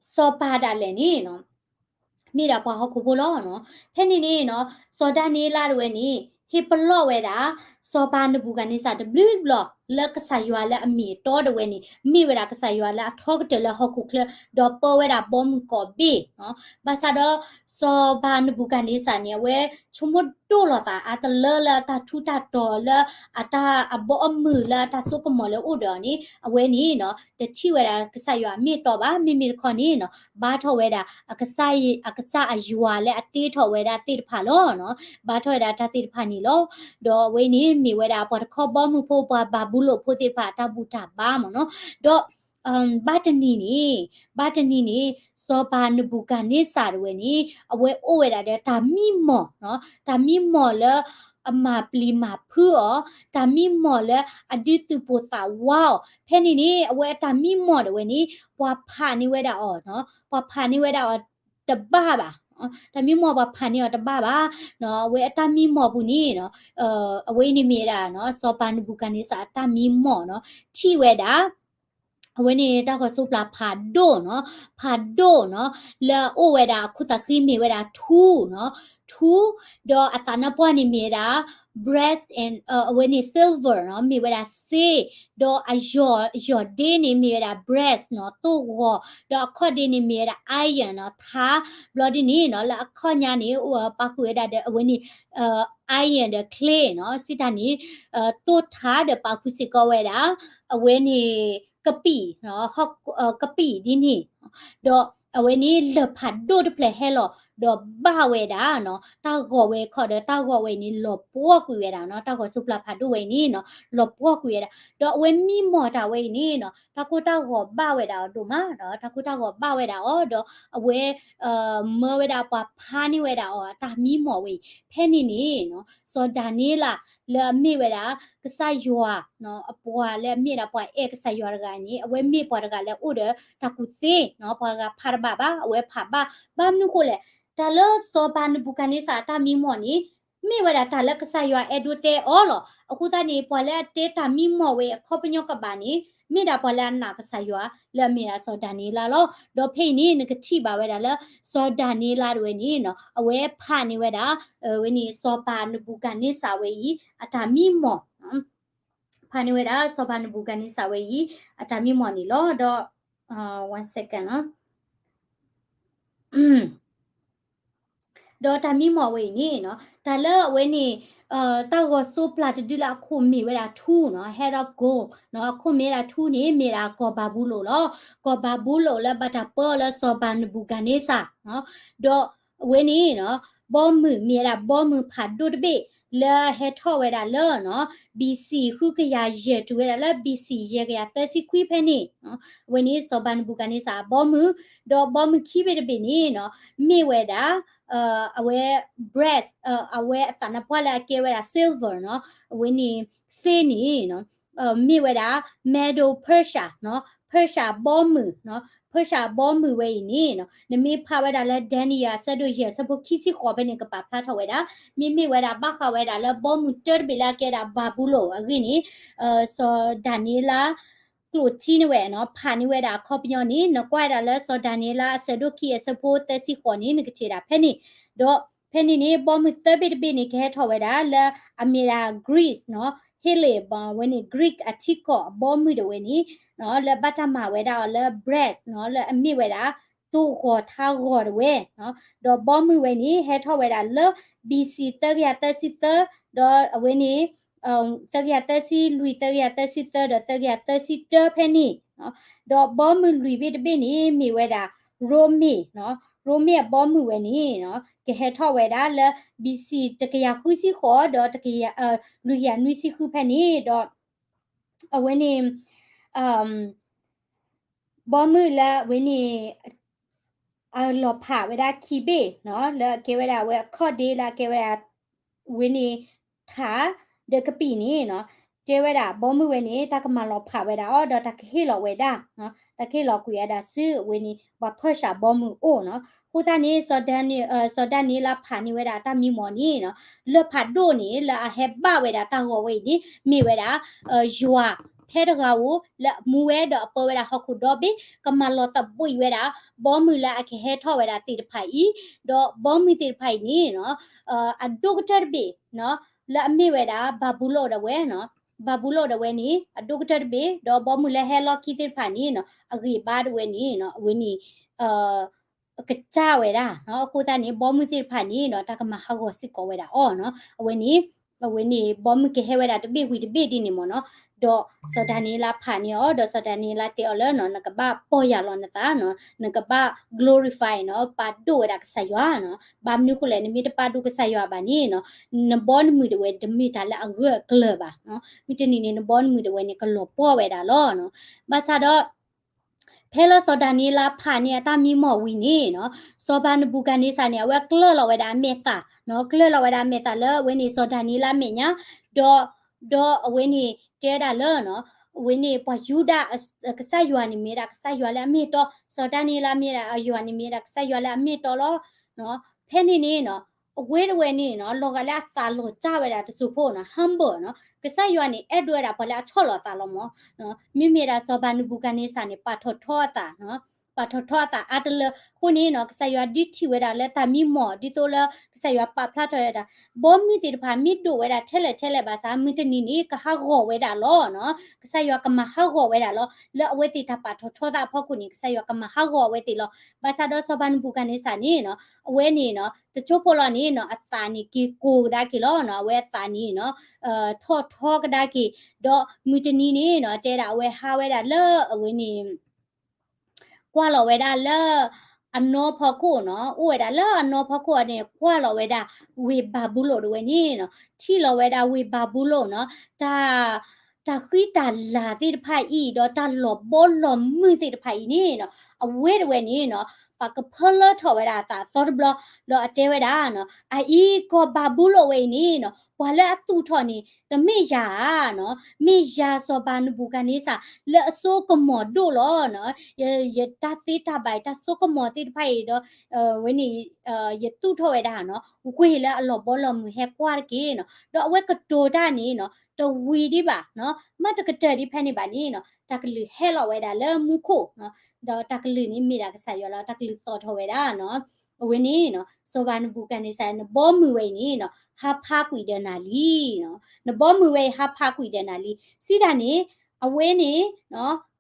စီၤပၤဒၣ်လဲာ်န့ၣ်နီၤ မ့ၢ်ဒၣ်ပှၤဟီၣ်ခိၣ်ဖိလီၤနီၤ. ဖဲန့ၣ်န့ၣ်နီၤ စီၤဒၤနံးယ့လးဒၣ်ဝဲန့ၣ် ဟ့ၣ်ပလီၢ်ဝဲဒၣ် စီၤပၤနဘူၤခၣ်န့စၢ်တဘျုးဘျီ လၢကစၢ်ယွၤလၢအမ့ၢ်အတီဒၣ်ဝဲန့ၣ် မ့ၢ်ဝဲဒၣ်ကစၢ်ယွၤလၢအထီကတၢၢ်လၢဟီၣ်ခိၣ်ချၢ ဒီးပၢဝဲဒၣ်ဘီမုၢ်ကိးဘ့ၣ်နီၤ. ဘၣ်ဆၣ်ဒီး စီၤပၤနဘူၤခၣ်န့စၢ်န့ၣ် အဝဲဆိကမိၣ်ဒိၣ်လီၤသးအါတလၢလၢအတၢ်ထူးတၢ်တီၤလၢ အတၢ်အဘီအမုၢ်လၢအတၢ်စိကမီၤလၢအိၣ်ဒီးအီၤန့ၣ် အဝဲန့ၣ်နီၤ တထံၣ်ဝဲဒၣ်ကစၢ်ယွၤအမ့ၢ်အတီဘၣ်. မ့မ့ၢ်တခီန့ၣ်နီၤ ဘါထီၣ်ဝဲဒၣ် အကစၢ်အယွၤလၢအတ့ထီၣ်ဝဲဒၣ်သ့ၣ်တဖၣ်လီၤနီၤ. ဘါထီၣ်ဝဲဒၣ်တၢ်သ့ၣ်တဖၣ်န့ၣ်လီၤ. ဒီးအဝဲန့ၣ်မ့ၢ်ဝဲဒၣ်ပှၤတခီဘီမုၢ်ဖိ ပှၤဘၤဘူလိၣ်ဖိသ့ၣ်တဖၣ်အတၢ်ဘူၣ်တၢ်ဘါမ့ၢ်နီၤ. ဒီး ဘၣ်တနံၤန့ၣ် ဘၣ်တနံၤန့ၣ် စီၤပၤနဘူၤခၣ်န့စၢ်ဒၣ်ဝဲန့ၣ် အဝဲအိၣ်ဝဲဒၣ်ဒီးတၢ်မံမီၢ်နီၤ တၢ်မံမီၢ်လၢအမၤပျံၤမၤဖုးအီၤ တၢ်မံမီၢ်လၢအဒုးသူၣ်ပိၢ်သးဝးအီၤ ဖဲန့ၣ်န့ၣ် အဝဲအတၢ်မံမီၢ်ဒၣ်ဝဲန့ၣ် ပှၤဖးန့ၢ်ဝဲဒၣ်အီၤနီၤ ပှၤဖးန့ၢ်ဝဲဒၣ်အီၤတဘၣ်ဘၣ် တၢ်မံမီၢ်ပှၤဖးန့ၢ်အီၤတဘၣ်ဘၣ်နီၤ အဝဲအတၢ်မံမီၢ်ပူၤန့ၣ်နီၤ အဝဲအံၤန့ၣ်မ့ၢ်ဝဲဒၣ်နီၤ စီၤပၤနဘူၤခၣ်န့စၢ်အတၢ်မံမီၢ်နီၤ ထံၣ်ဝဲဒၣ် အဝဲန့ၣ်တၢ်ဂီၤစိးပျၢ်ဖးဒိၣ်နီၤ ဖးဒိၣ်နီၤ လၢအအိၣ်ဝဲဒၣ်အခိၣ်သးဃံမ့ၢ်ဝဲဒၣ်ထူနီၤ ထူ ဒီးအသးနါပှၢ်န့ၣ်မ့ၢ်ဝဲဒၣ် brass and အဝဲန့ၣ် silver နီၤ မ့ၢ်ဝဲဒၣ်စ့ ဒီးအယီၢ် ယီၢ်ဒ့န့ၣ်မ့ၢ်ဝဲဒၣ် brass နီၤ သိၣ်ဂီၤ ဒီးအခီၣ်ဒ့န့ၣ်မ့ၢ်ဝဲဒၣ် iron နီၤ ထါ ဘျီဒ်န့ၣ်နီၤ လၢအခီၣ်ညါန့ၣ် ပာ်ဃုာ်ဝဲဒၣ်ဒီးအဝဲန့ၣ် iron ဒီး clay နီၤ စံးတၢ်န့ၣ် တိၢ်ထါဒီးပာ်ဃုာ်စ့ၢ်ကီးဝဲဒၣ် အဝဲန့ၣ် ကပံာ် ကပံာ်ဒ်န့ၣ် ဒီးအဝဲန့ၣ်လၢၢ်ဖးဒိၣ်တဖျၢၣ်ဟဲလီၤ ဒီးဘၣ်ဝဲဒၣ်နီၤ တၢ်ဂီၤဝဲခီဒီးတၢ်ဂီၤဝဲအံၤန့ၣ် လီၤပှီၢ်ကွံာ်ဝဲဒၣ်နီၤ တၢ်ဂီၤစိးပျၢ်ဖးဒိၣ်ဝဲအံၤန့ၣ်နီၤ လီၤပှီၢ်ကွံာ်ဝဲဒၣ် ဒီးအဝဲမံမီၢ်တၢ်ဝဲအံၤန့ၣ်နီၤ တၢ်ကိၢ်တၢ်ဂီၤဘၣ်ဝဲဒၣ်အီၤဒိၣ်မးနီၤ တၢ်ကိၢ်တၢ်ဂီၤဘၣ်ဝဲဒၣ်အီၤ ဒီးအဝဲ မၢဝဲဒၣ်ပှၤဖးန့ၢ်ဝဲဒၣ်အီၤအတၢ်မံမီၢ်ဝဲအံၤ ဖဲန့ၣ်န့ၣ်နီၤ စီၤဒၤနံးယ့လး လၢအမ့ၢ်ဝဲဒၣ် ကစၢ်ယွၤနီၤ အပှၤလၢအမ့ၢ်ဒၣ်ပှၤအဲၣ်ကစၢ်ယွၤတဂၤန့ၣ် အဝဲမ့ၢ်ပှၤတဂၤလၢအအိၣ်ဒီးတၢ်ကူၣ်သ့နီၤ ပှၤဂၤဖးတဘၣ်ဘၣ် အဝဲဖးဘၣ် ဘၣ်မနုၤဃိလဲၣ် တၢ်လၢစီၤပၤနဘူၤခၣ်န့စၢ်အတၢ်မံမီၢ်န့ၣ် မ့ၢ်ဝဲဒၣ်တၢ်လၢကစၢ်ယွၤအဲၣ်ဒိးတဲအီၤလီၤ. အဃိသတးန့ၣ် ပှၤလၢအတဲတၢ်မံမီၢ်ဝဲအခီပညီကဘၣ်န့ၣ် မ့ၢ်ဒၣ်ပှၤလၢအနာ်ကစၢ်ယွၤလၢအမ့ၢ်ဒၣ်စီၤဒၤနံးယ့လးလီၤ. ဒီးဖဲအံၤန့ၣ် နကထံၣ်ဘၣ်ဝဲဒၣ်လၢ စီၤဒၤနံးယ့လးဒၣ်ဝဲန့ၣ်နီၤ အဝဲဖးန့ၢ်ဝဲဒၣ် ဝဲန့ၣ် စီၤပၤနဘူၤခၣ်န့စၢ်ဝဲအံၤ အတၢ်မံမီၢ် ဖးန့ၢ်ဝဲဒၣ် စီၤပၤနဘူၤခၣ်န့စၢ်ဝဲအံၤ အတၢ်မံမီၢ်န့ၣ်လီၤ. ဒီး one second နီၤ ဒီးတၢ်မံမီၢ်ဝဲအံၤန့ၣ်နီၤ တၢ်လၢအဝဲန့ၣ် တၢ်ဂီၤစိးပျၢ်တဒုလၢအခိၣ်မ့ၢ်ဝဲဒၣ်ထူနီၤ head of gold နီၤ အခိၣ်မ့ၢ်ဝဲဒၣ်ထူန့ၣ် မ့ၢ်ဒၣ်ကီၢ်ဘၤဘူလိၣ်လီၤ. ကီၢ်ဘၤဘူလိၣ်လၢဘၣ်တၢ်ပၢအီၤလၢစီၤပၤနဘူၤခၣ်န့စၢ်နီၤ ဒီးအဝဲန့ၣ်နီၤ ဘီမုၢ်မ့ၢ်ဝဲဒၣ်ဘီမုၢ်ဖးဒိၣ်တဘ့ၣ် လၢဟဲထီၣ်ဝဲဒၣ်လၢနီၤ B C ဃုကယၤယဲၢ်တုၤဝဲဒၣ်လၢ B C ယဲၢ်ကယၤသၢဆံခွံဖဲန့ၣ်, အဝဲန့ၣ် စီၤပၤနဘူၤခၣ်န့စၢ်အဘီမုၢ်, ဒီးဘီမုၢ်ခံဘ့ၣ်တဘ့ၣ်န့ၣ်နီၤ မ့ၢ်ဝဲဒၣ် အဝဲ brass အဝဲအသးနါပှၢ်လၢအကဲဝဲဒၣ် silver နီၤ အဝဲန့ၣ် စ့န့ၣ်နီၤ မ့ၢ်ဝဲဒၣ် Medo Persia နီၤ Persia ဘီမုၢ်နီၤ Persia ဘီမုၢ်ဝဲအံၤန့ၣ်နီၤ နမ့ၢ်ဖးဝဲဒၣ်လၢ Daniel အဆၢဒိၣ်ယဲၢ်အဆၢဖိခံဆံဃိးဖဲန့ၣ် ကပာ်ဖျါထီၣ်ဝဲဒၣ် မ့မ့ၢ်ဝဲဒၣ်ဘၣ်ဃးဝဲဒၣ်လၢဘီမုၢ်တၢတဘ့ၣ်လၢအကဲဒၣ်ဘၤဘူလိၣ်အဂ့ၢ်န့ၣ် စီၤဒၤနံးယ့လး ကျိာ်ထံန့ၢ်ဝဲနီၤ ဖးန့ၢ်ဝဲဒၣ်အခီပညီန့ၣ် နကွၢ်ဝဲဒၣ်လၢစီၤဒၤနံးယ့လးအဆၢဒိၣ်ခံအဆၢဖိသၢဆံဃိးန့ၣ် နကထံၣ်ဒၣ်ဖဲန့ၣ်, ဒီးဖဲန့ၣ်န့ၣ် ဘီမုၢ်သၢဘ့ၣ်တဘ့ၣ်န့ၣ် ကဟဲထီၣ်ဝဲဒၣ်လၢအမ့ၢ်ဒၣ် Greece နီၤ Hellenic ဝဲန့ၣ် Greek အထံကီၢ်အဘီမုၢ်ဒၣ်ဝဲန့ၣ် လၢဘၣ်တၢ်မၤဝဲဒၣ်အီၤလၢ brass နီၤ လၢအမ့ၢ်ဝဲဒၣ် တိၢ်ဂီၤထါဂီၤဒၣ်ဝဲ, ဒီးဘီမုၢ်ဝဲန့ၣ် ဟဲထီၣ်ဝဲဒၣ်လၢ B C သၢကယၤသၢဆံသၢ ဒီးအဝဲန့ၣ် သၢကယၤသၢဆံလွံၢ် သၢကယၤသၢဆံသၢ ဒီးသၢကယၤသၢဆံတၢဖဲန့ၣ်, ဒီးဘီမုၢ်လွံၢ်ဘ့ၣ်တဘ့ၣ်န့ၣ် မ့ၢ်ဝဲဒၣ် ရိမ့ၤ, ရိမ့ၤအဘီမုၢ်ဝဲန့ၣ် ကဟဲထီၣ်ဝဲဒၣ်လၢ B C တကယၤဃုဆံဃိး ဒီး လွံၢ်ကယၤနွံဆံဃုဖဲန့ၣ်, ဒီးအဝဲန့ၣ် ဘီမုၢ်လၢအဝဲန့ၣ် အလီၤဖးဝဲဒၣ်ခံဘ့ၣ်နီၤ လၢအကဲဝဲဒၣ်အဝဲအခီၣ်ဒ့လၢအကဲဝဲဒၣ် ဝဲန့ၣ် ထး ဒီးကပံာ်န့ၣ်နီၤ တဲဝဲဒၣ်ဘီမုၢ်ဝဲန့ၣ် တၢ်ကမၤလီၤဖးဝဲဒၣ်အီၤ ဒီးတၢ်ကဟ့ၣ်လီၤဝဲဒၣ်, တၢ်ကဟ့ၣ်လီၤကွံာ်ဝဲဒၣ်ဆူအဝဲန့ၣ် ပှၤဖၢၣ်ရှးဘီမုၢ်အိၣ်နီၤ. အဃိသတးန့ၣ် စီၤဒၤနံးယ့လးဖးန့ၢ်ဝဲဒၣ်တၢ်မံမီၢ်န့ၣ်နီၤ လၢၢ်ဖးဒိၣ်န့ၣ် လၢအဟဲဘၣ်ဝဲဒၣ်တၢ်ဂီၤဝဲအံၤန့ၣ် မ့ၢ်ဝဲဒၣ် ယွၤထဲတဂၤဧိၤ လၢအမူဝဲဒီးအပၢဝဲဒၣ်ဟီၣ်ခိၣ်ဒီဘ့ၣ် ကမၤလီၤသဘှံးဝဲဒၣ် ဘီမုၢ်လၢအကဟဲထီၣ်ဝဲဒၣ်သ့ၣ်တဖၣ်အံၤ, ဒီးဘီမုၢ်သ့ၣ်တဖၣ်အံၤန့ၣ်နီၤ အဒိၣ်ကတၢၢ်တဘ့ၣ်နီၤ လၢအမ့ၢ်ဝဲဒၣ် ဘၤဘူလိၣ်ဒၣ်ဝဲနီၤ, ဘၤဘူလိၣ်ဒၣ်ဝဲန့ၣ် အဒိၣ်ကတၢၢ်တဘ့ၣ် ဒီးဘီမုၢ်လၢဟဲလီၢ်ခံသ့ၣ်တဖၣ်န့ၣ်နီၤ အဂံၢ်ဘါဒၣ်ဝဲန့ၣ်နီၤ အဝဲန့ၣ် ကစၢ်ဝဲဒၣ်နီၤ. အဃိသတးန့ၣ် ဘီမုၢ်သ့ၣ်တဖၣ်န့ၣ်နီၤ တၢ်ကမၤဟးဂီၤစ့ၢ်ကီးဝဲဒၣ်အီၤနီၤ. အဝဲန့ၣ် အဝဲန့ၣ် ဘီမုၢ်ကဟဲဝဲဒၣ်တဘ့ၣ်ဝံၤတဘ့ၣ်ဒ်န့ၣ်မ့ၢ်နီၤ. ဒီးစီၤဒၤနံးယ့လးဖးန့ၢ်အီၤ ဒီးစီၤဒၤနံးယ့လးတဲအီၤလၢနီၤ နကဘၣ်ပီၢ်ယၢ်လီၤနသးနီၤ, နကဘၣ် glorify နီၤ ပာ်ဒိၣ်ဝဲဒၣ်ကစၢ်ယွၤနီၤ. ဘၣ်မနုၤအဃိလဲၣ် နမ့ၢ်တပာ်ဒိၣ်ကစၢ်ယွၤဘၣ်န့ၣ်နီၤ နဘီနမုၢ်ဒၣ်ဝဲတမ့ၢ်တၢ်လၢအဂၢၢ်အကျၢၤဘၣ်နီၤ. မုၢ်တနံၤန့ၣ် နဘီနမုၢ်ဒၣ်ဝဲန့ၣ် ကလီၤပှီၢ်ဝဲဒၣ်လီၤနီၤ. ဘၣ်ဆၣ်ဒီး ဖဲလၢစီၤဒၤနံးယ့လးဖးန့ၢ်အတၢ်မံမီၢ်ဝံၤန့ၣ်နီၤ စီၤပၤနဘူၤခၣ်န့စၢ်န့ၣ် အဝဲကျၢၢ်လီၤဝဲဒၣ်အမဲာ်သၣ်နီၤ, ကျၢၢ်လီၤဝဲဒၣ်အမဲာ်သၣ်လၢအဝဲန့ၣ် စီၤဒၤနံးယ့လးအမဲာ်ညါ, ဒီး ဒီးအဝဲန့ၣ်တဲဝဲဒၣ်လၢနီၤ အဝဲန့ၣ်ပှၤယူဒၤ ကစၢ်ယွၤန့ၣ်မ့ၢ်ဝဲဒၣ်ကစၢ်ယွၤလၢအမ့ၢ်အတီ, စီၤဒၤနံးယ့လးမ့ၢ်ဝဲဒၣ် ယွၤန့ၣ်မ့ၢ်ဝဲဒၣ်ကစၢ်ယွၤလၢအမ့ၢ်အတီလီၤ. ဖဲန့ၣ်န့ၣ်နီၤ အဝဲတဝဲန့ၣ်နီၤ လီၤဂာ်လၢအသးလီၤတၢ်ဝဲဒၣ်တစိၢ်ဖိနီၤ humble နီၤ, ကစၢ်ယွၤန့ၣ် အဲၣ်ဒိးဝဲဒၣ်ပှၤလၢအဆီၣ်လီၤအသးလီၤမး, မ့မ့ၢ်ဒၣ်စီၤပၤနဘူၤခၣ်န့စၢ်န့ၣ် ပာ်ထီၣ်ထီအသးနီၤ, ပာ်ထီၣ်ထီအသးအါတလၢအဃိန့ၣ်နီၤ ကစၢ်ယွၤဒုးထံၣ်ဝဲဒၣ်လၢတၢ်မံမီၢ် ဒ်သိးလၢကစၢ်ယွၤပာ်ဖျါထီၣ်ဝဲဒၣ် ဘီမုၢ်သ့ၣ်တဖၣ်မ့ၢ်ဒိၣ်ဝဲဒၣ်ထဲလဲၣ်ထဲလဲၣ်ဘၣ်ဆၣ် မုၢ်တနံၤန့ၣ် ကဟးဂီၤဝဲဒၣ်လီၤနီၤ, ကစၢ်ယွၤကမၤဟးဂီၤဝဲဒၣ်လီၤ, လၢအဝဲသ့ၣ်တၢ်ပာ်ထီၣ်ထီသးအဖီခိၣ်န့ၣ် ကစၢ်ယွၤကမၤဟးဂီၤအဝဲသ့ၣ်လီၤ. ဘၣ်ဆၣ်ဒီးစီၤပၤနဘူၤခၣ်န့စၢ်န့ၣ်နီၤ အဝဲန့ၣ်နီၤ တစိၢ်ဖိလီၤန့ၣ်နီၤ အသးန့ၣ်က့ၤကိၤကဒါက့ၤလီၤနီၤ, အဝဲအသးန့ၣ်နီၤ ထီၣ်ထီကဒါက့ၤ, ဒီးမုၢ်တနံၤန့ၣ်နီၤ တဲဒၣ်အဝဲဟးဝဲဒၣ်လၢအဝဲန့ၣ် ကွၢ်လီၤဝဲဒၣ်လၢ အနီဖီခိၣ်နီၤ, အိၣ်ဝဲဒၣ်လၢအနီဖီခိၣ်န့ၣ် ကွၢ်လီၤဝဲဒၣ် ဝ့ၢ်ဘၤဘူလိၣ်တဝဲန့ၣ်နီၤ, ထံၣ်လီၤဝဲဒၣ်ဝ့ၢ်ဘၤဘူလိၣ်နီၤ, တၢ် တၢ်ဃံတၢ်လၤသ့ၣ်တဖၣ်အံၤ ဒီးတၢ်လီၤဘီလီၤမုၢ်သ့ၣ်တဖၣ်အံၤန့ၣ်နီၤ, အဝဲတဝဲန့ၣ်နီၤ ပှၤကဖၢလၢထီၣ်ဝဲဒၣ်အသးအသီတဘျီ, ဒီးအတဲဝဲဒၣ်နီၤ, အအံၤကီၢ်ဘၤဘူလိၣ်ဝဲအံၤန့ၣ်နီၤ ပှၤလၢအသူၣ်ထီၣ်န့ၣ် တမ့ၢ်ယၤဧါနီၤ, မ့ၢ်ယၤစီၤပၤနဘူၤခၣ်န့စၢ် လၢအစိကမီၤဒိၣ်လီၤနီၤ, ယတၢ်သ့တၢ်ဘၣ် တၢ်စိကမီၤသ့ၣ်တဖၣ်အံၤဒီး ဝဲန့ၣ် ယသူၣ်ထီၣ်ဝဲဒၣ်နီၤ ဝ့ၢ်လၢအလီၤဘီလီၤမုၢ်ဟဲကွၢ်တက့ၢ်နီၤ, ဒီးအဝဲကတိၤတၢ်န့ၣ်နီၤ တဝံၤဒံးဘၣ်နီၤ, မ့ၢ်တကတၢၢ်ဒံးဖဲန့ၣ်ဘၣ်န့ၣ်နီၤ တၢ်ကလုၢ်ဟဲလီၤဝဲဒၣ်လၢမူခိၣ်နီၤ, ဒီးတၢ်ကလုၢ်န့ၣ်မ့ၢ်ဒၣ်ကစၢ်ယွၤလီၤ, တၢ်ကလုၢ်သီၣ်ထီၣ်ဝဲဒၣ်နီၤ, အဝဲန့ၣ်နီၤ စီၤပၤနဘူၤခၣ်န့စၢ် နဘီမုၢ်ဝဲအံၤန့ၣ်နီၤ ဟးဖးကွံာ်ဒီးနၤလံနီၤ, နဘီမုၢ်ဝဲအံၤဟးဖးကွံာ်ဒီးနၤလံ, စံးတၢ်န့ၣ် အဝဲန့ၣ်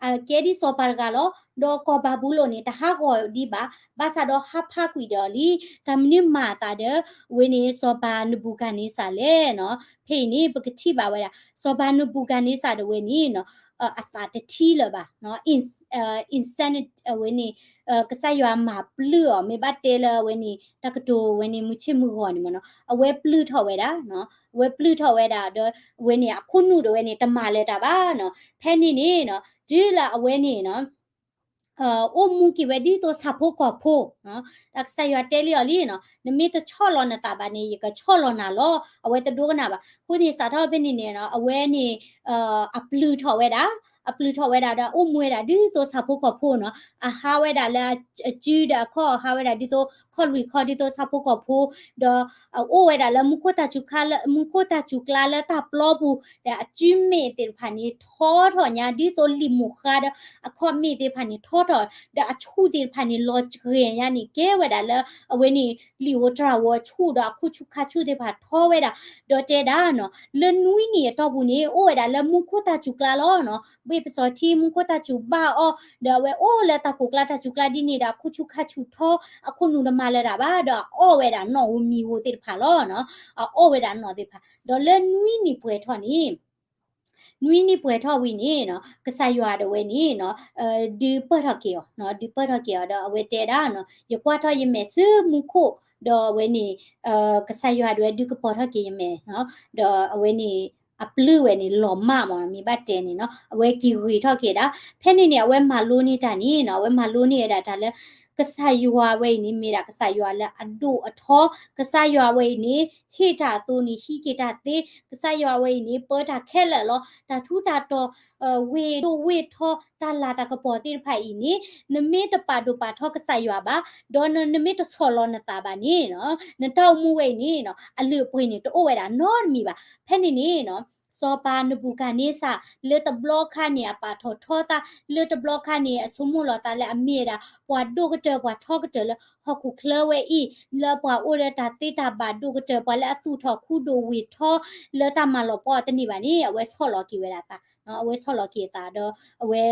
အကဲဒ်စီၤပၤတဂၤလီၤ, ဒီးကီၢ်ဘၤဘူလိၣ်န့ၣ် တဟးဂီၤဒံးဘၣ်, ဘၣ်ဆၣ်ဒီးဟးဖးကွံာ်ဒီးအီၤလံ, တၢ်မနုၤမၤအသးဒီး အဝဲန့ၣ် စီၤပၤနဘူၤခၣ်န့စၢ်လဲၣ်နီၤ, ဖဲအံၤန့ၣ် ပကထံၣ်ဘၣ်ဝဲဒၣ် စီၤပၤနဘူၤခၣ်န့စၢ်ဒၣ်ဝဲန့ၣ်နီၤ အသးတထံၣ်လၢၤဘၣ်, insanity အဝဲန့ၣ် ကစၢ်ယွၤမၤပျုၢ်အီၤ မ့ၢ်ဘၣ်တဲလၢအဝဲန့ၣ် တၢ်ကတိၤဝဲန့ၣ် မုၢ်ဆ့ၣ်မုၢ်ဂီၤန့ၣ်မ့ၢ်နီၤ အဝဲပျုၢ်ထီၣ်ဝဲဒၣ်, အဝဲပျုၢ်ထီၣ်ဝဲဒၣ်ဒီး အဝဲန့ၣ် အခိၣ်နူာ်ဒၣ်ဝဲန့ၣ် တမၤလၢၤတၢ်ဘၣ်နီၤ. ဖဲန့ၣ်န့ၣ်နီၤ တုၤလၢအဝဲန့ၣ်နီၤ အိၣ်မူက့ၤဝဲဒ်သိးဆၣ်ဖိကီၢ်ဖိ, တၢ်ကစၢ်ယွၤတဲလံအီၤလံနီၤ နမ့ၢ်တဆီၣ်လီၤနသးဘၣ်န့ၣ် ယကဆီၣ်လီၤနၤလီၤ အဝဲတဒိကနၣ်ဘၣ်. အဃိန့ၣ် စးထီၣ်ဖဲန့ၣ်န့ၣ်နီၤ အဝဲန့ၣ် အပျုၢ်ထီၣ်ဝဲဒၣ်, အပျုၢ်ထီၣ်ဝဲဒၣ်ဒီး အိၣ်မူဝဲဒၣ်ဒ်သိးဆၣ်ဖိကီၢ်ဖိနီၤ အဟးဝဲဒၣ်လၢအစုဒီးအခီၣ် အဟးဝဲဒၣ်ဒ်သိးခီၣ်လွံၢ်ခီဒ်သိးဆၣ်ဖိကီၢ်ဖိ ဒီး အိၣ်ဝဲဒၣ်လၢမူခိၣ်တၢ်စူၤ, မူခိၣ်တၢ်စူၤကျါလၢတၢ်ပျီပူၤ ဒီးအစုမ့ၣ်သ့ၣ်တဖၣ်န့ၣ် ထီထီၣ်ညါ ဒ်သိးလံာ်မိၢ်ဃါဒီး အခီၣ်မ့ၣ်သ့ၣ်တဖၣ်န့ၣ် ထီထီၣ် ဒီးအဆူၣ်သ့ၣ်တဖၣ်န့ၣ် လီၤစှဲၤညါန့ၣ် ကဲဝဲဒၣ်လၢ အဝဲန့ၣ် လံာ်ဧိၤတြၤဧိၤအဆူၣ် ဒီးအခူၣ်ဆူၣ်ခါဆူၣ်သ့ၣ်တဖၣ်ထီဝဲဒၣ်, ဒီးတဲဒၣ်နီၤ လၢနွံနံၣ်အတီၢ်ပူၤန့ၣ် အိၣ်ဝဲဒၣ်လၢမူခိၣ်တၢ်စူၤကျါလီၤနီၤ, ဘ့ၣ်ပစီၤထံ မူခိၣ်တၢ်စူၤဘၣ်အီၤ ဒီးအဝဲအိၣ်လၢတၢ်ကိးကျါတၢ်စူၤကျါဒ်န့ၣ်ဒီး အခူၣ်ဆူၣ်ခါဆူၣ်ထီ အခိၣ်နူာ်တမၤလၢၤတၢ်ဘၣ် ဒီးအအီၣ်ဝဲဒၣ်နီၣ်ဧိၤမံၤဧိၤသ့ၣ်တဖၣ်လီၤနီၤ, အအီၣ်ဝဲဒၣ်နီၣ်သ့ၣ်တဖၣ် ဒီးလၢနွံနံၣ်ပှဲၤထီၣ်န့ၣ် နွံနံၣ်ပှဲၤထီၣ်ဝံၤန့ၣ်နီၤ ကစၢ်ယွၤဒၣ်ဝဲန့ၣ်နီၤ ဒုးပၢၢ်ထီၣ်က့ၤအီၤ, ဒုးပၢၢ်ထီၣ်က့ၤအီၤဒီးအဝဲတဲဒၣ်နီၤ ယကွၢ်ထီၣ်ယမဲာ်ဆူမူခိၣ် ဒီးအဝဲန့ၣ် ကစၢ်ယွၤဒၣ်ဝဲဒုးကပီၤထီၣ်က့ၤယမဲာ်နီၤ, ဒီးအဝဲန့ၣ် အပျုၢ်ဝဲန့ၣ်လီၤမၢ်မး မ့ၢ်ဘၣ်တဲန့ၣ်နီၤ အဝဲက့ၤဂ့ၤထီၣ်က့ၤဒၣ်, ဖဲန့ၣ်န့ၣ် အဝဲမၤလိန့ၢ်တၢ်န့ၣ်နီၤ အဝဲမၤလိန့ၢ်ဝဲဒၣ်တၢ်လၢ ကစၢ်ယွၤဝဲအံၤန့ၣ် မ့ၢ်ဒၣ်ကစၢ်ယွၤလၢအဒိၣ်အထီ, ကစၢ်ယွၤဝဲအံၤန့ၣ် ဟ့ၣ်တၢ်အသိးန့ၣ် ဟံးက့ၤတၢ်သ့, ကစၢ်ယွၤဝဲအံၤန့ၣ် ပၢတၢ်ခဲလၢာ်လီၤ, တၢ်ထူးတၢ်တီၤ ဝ့ၢ်ဒိၣ်ဝ့ၢ်ထီ တၢ်လၤတၢ်ကပီၤသ့ၣ်တဖၣ်အံၤန့ၣ် နမ့ၢ်တပာ်ဒိၣ်ပာ်ထီကစၢ်ယွၤဘၣ်, ဒီးနမ့ၢ်တဆီၣ်လီၤနသးဘၣ်န့ၣ်နီၤ နတၢ်အိၣ်မူဝဲအံၤန့ၣ်နီၤ အလုၢ်အပှ့ၤန့ၣ် တအိၣ်ဝဲဒၣ်နီတမံၤဘၣ်. ဖဲန့ၣ်န့ၣ်နီၤ စီၤပၤနဘူၤခၣ်န့စၢ် လၢတဘျီခါန့ၣ် အပာ်ထီၣ်ထီသး လၢတဘျီခါန့ၣ် အဆိကမိၣ်လီၤသးလၢအမ့ၢ်ဝဲဒၣ် ပှၤဒိၣ်ကတၢၢ် ပှၤထီကတၢၢ်လၢဟီၣ်ခိၣ်ချၢဝဲအံၤ လၢပှၤအိၣ်ဒီးတၢ်သ့တၢ်ဘၣ်ဒိၣ်ကတၢၢ် ပှၤလၢအသူၣ်ထီၣ်ခူဒိၣ်ဝ့ၢ်ထီ လၢတၢ်မၤလီၤပှီၢ်တန့ၢ်ဘၣ်န့ၣ် အဝဲဆီၣ်လီၤက့ၤဝဲဒၣ်သး, အဝဲဆီၣ်လီၤက့ၤအသးဒီး အဝဲ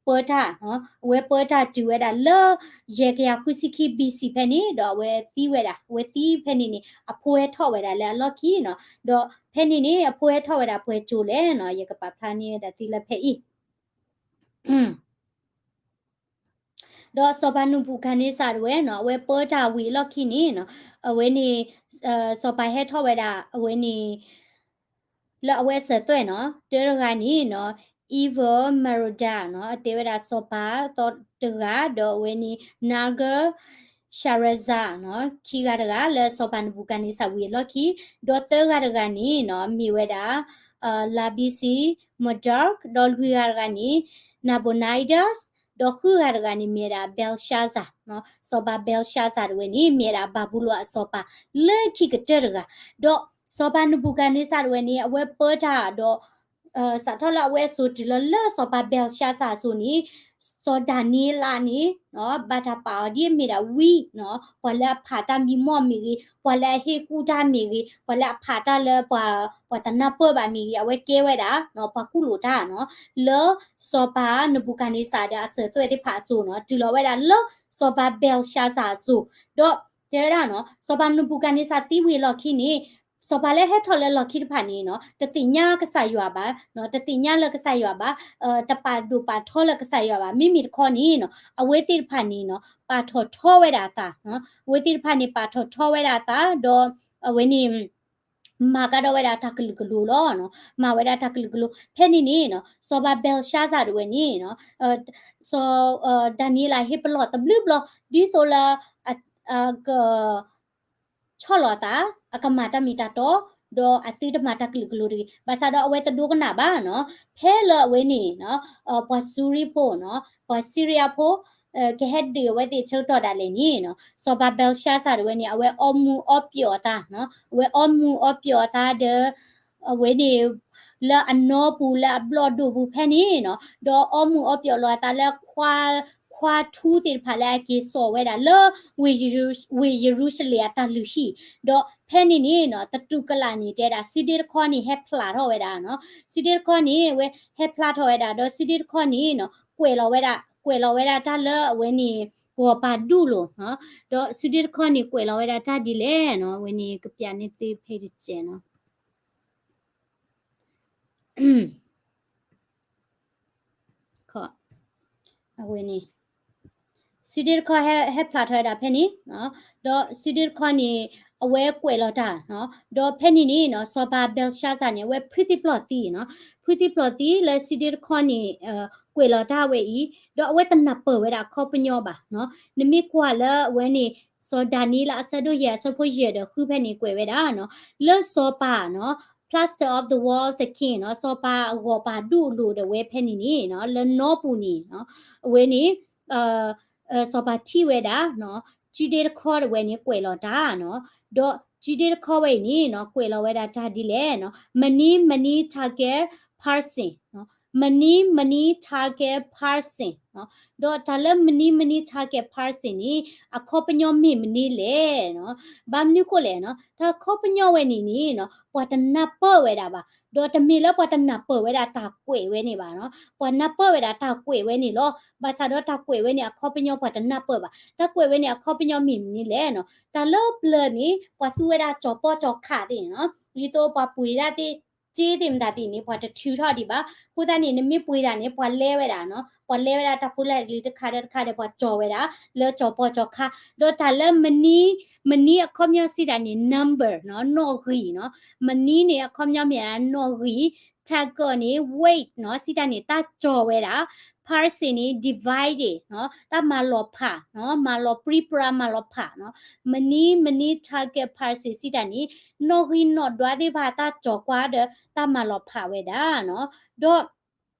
ပၢတၢ်, အဝဲပၢတၢ်တုၤဝဲဒၣ်လၢ ယဲၢ်ကယၤဃုဆံခံ ဘီၣ်စံၣ် ဖဲန့ၣ် ဒီးအဝဲသံဝဲဒၣ်, အဝဲသံဖဲန့ၣ်န့ၣ် အဖိဟဲထီၣ်ဝဲဒၣ်လၢအလီၢ်ခံနီၤ, ဒီးဖဲန့ၣ်န့ၣ် အဖိဟဲထီၣ်ဝဲဒၣ်ပှဲၤကၠိၤလဲၣ်နီၤ ယကပာ်ဖျါန့ၢ်ဝဲဒၣ်သုလၢဖဲအံၤ ဒီးစီၤပၤနဘူၤခၣ်န့စၢ်ဒၣ်ဝဲနီၤ အဝဲပၢတၢ်ဝံၤအလီၢ်ခံန့ၣ်နီၤ, အဝဲန့ၣ် စီၤပၤဟဲထီၣ်ဝဲဒၣ် အဝဲန့ၣ် လၢအဝဲအစၢၤသွဲၣ်နီၤ, တၢတဂၤန့ၣ်နီၤ Evil Merodach နီၤ အတဲဝဲဒၣ်စီၤပၤသီတဂၤ, ဒီးအဝဲန့ၣ် Nergal Sharezer နီၤ ခံဂၤတဂၤ လၢစီၤပၤနဘူၤခၣ်န့စၢ်ဝံၤအလီၢ်ခံ, ဒီးသၢဂၤတဂၤန့ၣ်နီၤ မ့ၢ်ဝဲဒၣ် Labishi Marduk ဒီးလွံၢ်ဂၤတဂၤန့ၣ် Nabonidus ဒီးဃုဂၤတဂၤန့ၣ် မ့ၢ်ဝဲဒၣ် Belshazzar နီၤ, စီၤပၤ Belshazzar တဝဲန့ၣ် မ့ၢ်ဝဲဒၣ်ဘၤဘူလိၣ်အစီၤပၤလၢခံကတၢၢ်တဂၤ, ဒီးစီၤပၤနဘူၤခၣ်န့စၢ်တဝဲန့ၣ် အဝဲပၢတၢ်ဒီး စးထီၣ်လၢအဝဲအစိၤတုၤလီၤလၢစီၤပၤ Belshazzar အစိၤန့ၣ် စီၤဒၤနံးယ့လးန့ၣ် ဘၣ်တၢ်ပာ်အီၤဒ်အမ့ၢ်ဒၣ်ဝံနီၤ, ပှၤလၢအဖးတၢ်မံမီၢ်မ့ၢ်ဂ့ၤ, ပှၤလၢအဟ့ၣ်ကူၣ်တၢ်မ့ၢ်ဂ့ၤ, ပှၤလၢအဖးတၢ်လၢပှၤ ပှၤတနၢ်ပၢၢ်ဘၣ်မ့ၢ်ဂ့ၤ, အဝဲကဲဝဲဒၣ် ပှၤကူၣ်လိာ်တၢ်နီၤ, လၢစီၤပၤနဘူၤခၣ်န့စၢ်ဒီးအစၢၤသွဲၣ်သ့ၣ်တဖၣ်အစိၤနီၤ, တုၤလီၤဝဲဒၣ်လၢစီၤပၤ Belshazzar အစိၤ, ဒီးတဲဝဲဒၣ်နီၤ, စီၤပၤနဘူၤခၣ်န့စၢ်သံဝံၤအလီၢ်ခံန့ၣ် စီၤပၤလၢဟဲထီၣ်လၢလီၢ်ခံတဖၣ်န့ၣ်နီၤ တသ့ၣ်ညါကစၢ်ယွၤဘၣ်, တသ့ၣ်ညါလၢကစၢ်ယွၤဘၣ်, တပာ်ဒိၣ်ပာ်ထီလၢကစၢ်ယွၤဘၣ်, မ့မ့ၢ်တခီန့ၣ်နီၤ အဝဲသ့ၣ်တဖၣ်န့ၣ်နီၤ ပာ်ထီၣ်ထီဝဲဒၣ်အသး, အဝဲသ့ၣ်တဖၣ်န့ၣ် ပာ်ထီၣ်ထီဝဲဒၣ်အသး ဒီးအဝဲန့ၣ် မၤကဒီးဝဲဒၣ်တၢ်ကလုာ်ကလိၤလီၤ, မၤဝဲဒၣ်တၢ်ကလုာ်ကလိၤ, ဖဲန့ၣ်န့ၣ်နီၤ စီၤပၤ Belshazzar တဝဲန့ၣ်နီၤ စီၤ ဒၤနံးယ့လးဟ့ၣ်ပလီၢ်တဘျုးဘျီ ဒ်သိးလၢ က ဆီၣ်လီၤအသး, အကမၤတၢ်မ့ၢ်တၢ်တီ, ဒီးအသုတမၤတၢ်ကလုာ်ကလိၤတဂ့ၤ, ဘၣ်ဆၣ်ဒီးအဝဲတဒိကနၣ်ဘၣ်နီၤ, ဖဲလၢအဝဲန့ၣ် ပှၤစူရံဖိနီၤ, ပှၤစံရံယါဖိ ကဟဲဒုးအဝဲသ့ၣ်ဆၢကတီၢ်ဒၣ်လဲာ်န့ၣ်နီၤ, စီၤပၤ Belshazzar တဝဲန့ၣ် အဝဲအီမူၤအီပျီၣ်အသး, အဝဲအီမူၤအီပျီၣ်အသးဒီး အဝဲန့ၣ် လၢအနီပူၤလၢအဘျီၣ်ဒိၣ်ပူၤဖဲန့ၣ်နီၤ, ဒီးအီမူၤအီပျီၣ်လီၤအသးလၢ ခွါထူသ့ၣ်တဖၣ်လၢအက့ၤစိာ်ဝဲဒၣ်လၢ ဝ့ၢ်ယရူၤၡလ့ၣ်အတၢ်လုၢ်ဟံၣ်, ဒီးဖဲန့ၣ်န့ၣ်နီၤ တတူၢ်ကလာ်န့ၣ် တဲဒၣ် စုဒ့တခီန့ၣ် ဟဲဖျါထီၣ်ဝဲဒၣ်နီၤ, စုဒ့တခီန့ၣ် အဝဲဟဲဖျါထီၣ်ဝဲဒၣ် ဒီးစုဒ့တခီန့ၣ်နီၤ ကွဲးလီၤဝဲဒၣ် ကွဲးလီၤဝဲဒၣ်တၢ်လၢအဝဲန့ၣ် ဂီၤပၤဒူၣ်လိာ်, ဒီးစုဒ့တခီန့ၣ် ကွဲးလီၤဝဲဒၣ်တၢ်ဒ်လဲၣ်နီၤ, အဝဲန့ၣ်ကပျးန့ၢ်သုဖဲတစဲးနီၤ. အဝဲန့ၣ် စုဒ့တခီဟဲဖျါထီၣ်ဝဲဒၣ်ဖဲန့ၣ်, ဒီးစုဒ့တခီန့ၣ် အဝဲကွဲးလီၤတၢ်, ဒီးဖဲန့ၣ်န့ၣ်နီၤ စီၤပၤ Belshazzar န့ၣ် အဝဲဖုသံပျီၢ်သံနီၤ, ဖုသံပျီၢ်သံလၢစုဒ့တခီန့ၣ် ကွဲးလီၤတၢ်ဝဲအံၤ, ဒီးအဝဲတနၢ်ပၢၢ်ဝဲဒၣ်အခီပညီဘၣ်နီၤ. နမ့ၢ်ကွၢ်လၢအဝဲန့ၣ် စီၤဒၤနံးယ့လးအဆၢဒိၣ်ယဲၢ်အဆၢဖိယဲၢ်ဒီးဃုဖဲန့ၣ်ကွဲးဝဲဒၣ်နီၤ, လၢစီၤပၤနီၤ plaster of the wall of the king နီၤ, စီၤပၤအဂီၤပၤဒူၣ်လိာ်ဒၣ်ဝဲဖဲန့ၣ်န့ၣ်နီၤ လၢနီပူၤန့ၣ်နီၤ, အဝဲန့ၣ် စီၤပၤထံၣ်ဝဲဒၣ်နီၤ စုဒ့တခီဒၣ်ဝဲန့ၣ်ကွဲးလီၤတၢ်နီၤ, ဒီးစုဒ့တခီဝဲအံၤန့ၣ်နီၤ ကွဲးလီၤဝဲဒၣ်တၢ်ဒ်လဲၣ်နီၤ, mene mene tekel parsin, mene mene tekel parsin, ဒီးတၢ်လၢ mene mene tekel parsin န့ၣ် အခီပညီမ့ၢ်မနုၤလဲၣ်နီၤ, ဘၣ်မနုၤဃိလဲၣ်နီၤ, တၢ်အခီပညီဝဲန့ၣ်န့ၣ်နီၤ ပှၤတနၢ်ပၢၢ်ဝဲဒၣ်ဘၣ်, ဒီးတမ့ၢ်လၢပှၤတနၢ်ပၢၢ်ဝဲဒၣ်တၢ်ကွဲးဝဲန့ၣ်ဘၣ်နီၤ, ပှၤနၢ်ပၢၢ်ဝဲဒၣ်တၢ်ကွဲးဝဲန့ၣ်လီၤ. ဘၣ်ဆၣ်ဒီးတၢ်ကွဲးဝဲန့ၣ်အခီပညီပှၤတနၢ်ပၢၢ်ဘၣ်, တၢ်ကွဲးဝဲန့ၣ်အခီပညီမ့ၢ်မနုၤလဲၣ်နီၤ, တၢ်လၢပျၢၤန့ၣ် ပှၤသူဝဲဒၣ်ကၠီၤပီကၠီၤခးသ့ၣ်န့ၣ်နီၤ, ဒ်သိးပှၤပှ့ၤဒၣ်သ့ၣ် စ့သ့ၣ်မတၤသ့ၣ်န့ၣ် ပှၤတထုးထီၣ်ဒံးဘၣ်, အဃိသတးန့ၣ် နမ့ၢ်ပှ့ၤဒၣ်န့ၣ် ပှၤလဲဝဲဒၣ်နီၤ, ပှၤလဲဝဲဒၣ်တၢ်ဖိလၢလံၤတခါဒီးတခါဒီးပှၤကၠီၤဝဲဒၣ် လၢကၠီၤပီကၠီၤခး, ဒီးတၢ်လၢ mene mene အခီပညီစံးတၢ်န့ၣ် number နီၤ, နီၣ်ဂံၢ်နီၤ, mene န့ၣ်အခီပညီမ့ၢ်ဒၣ်နီၣ်ဂံၢ်, tekel န့ၣ် weight နီၤ, စံးတၢ်န့ၣ် တၢ်ကၠီၤဝဲဒၣ်, parsin န့ၣ် divided နီၤ, တၢ်မၤလီၤဖးနီၤ, မၤလီၤပြံပြါမၤလီၤဖးနီၤ, mene mene tekel parsin စံးတၢ်န့ၣ် နီၣ်ဂံၢ်နီၣ်ဒွးသ့ၣ်တဖၣ် တၢ်ကၠီၤကွၢ်ဒီးတၢ်မၤလီၤဖးဝဲဒၣ်နီၤ, ဒီး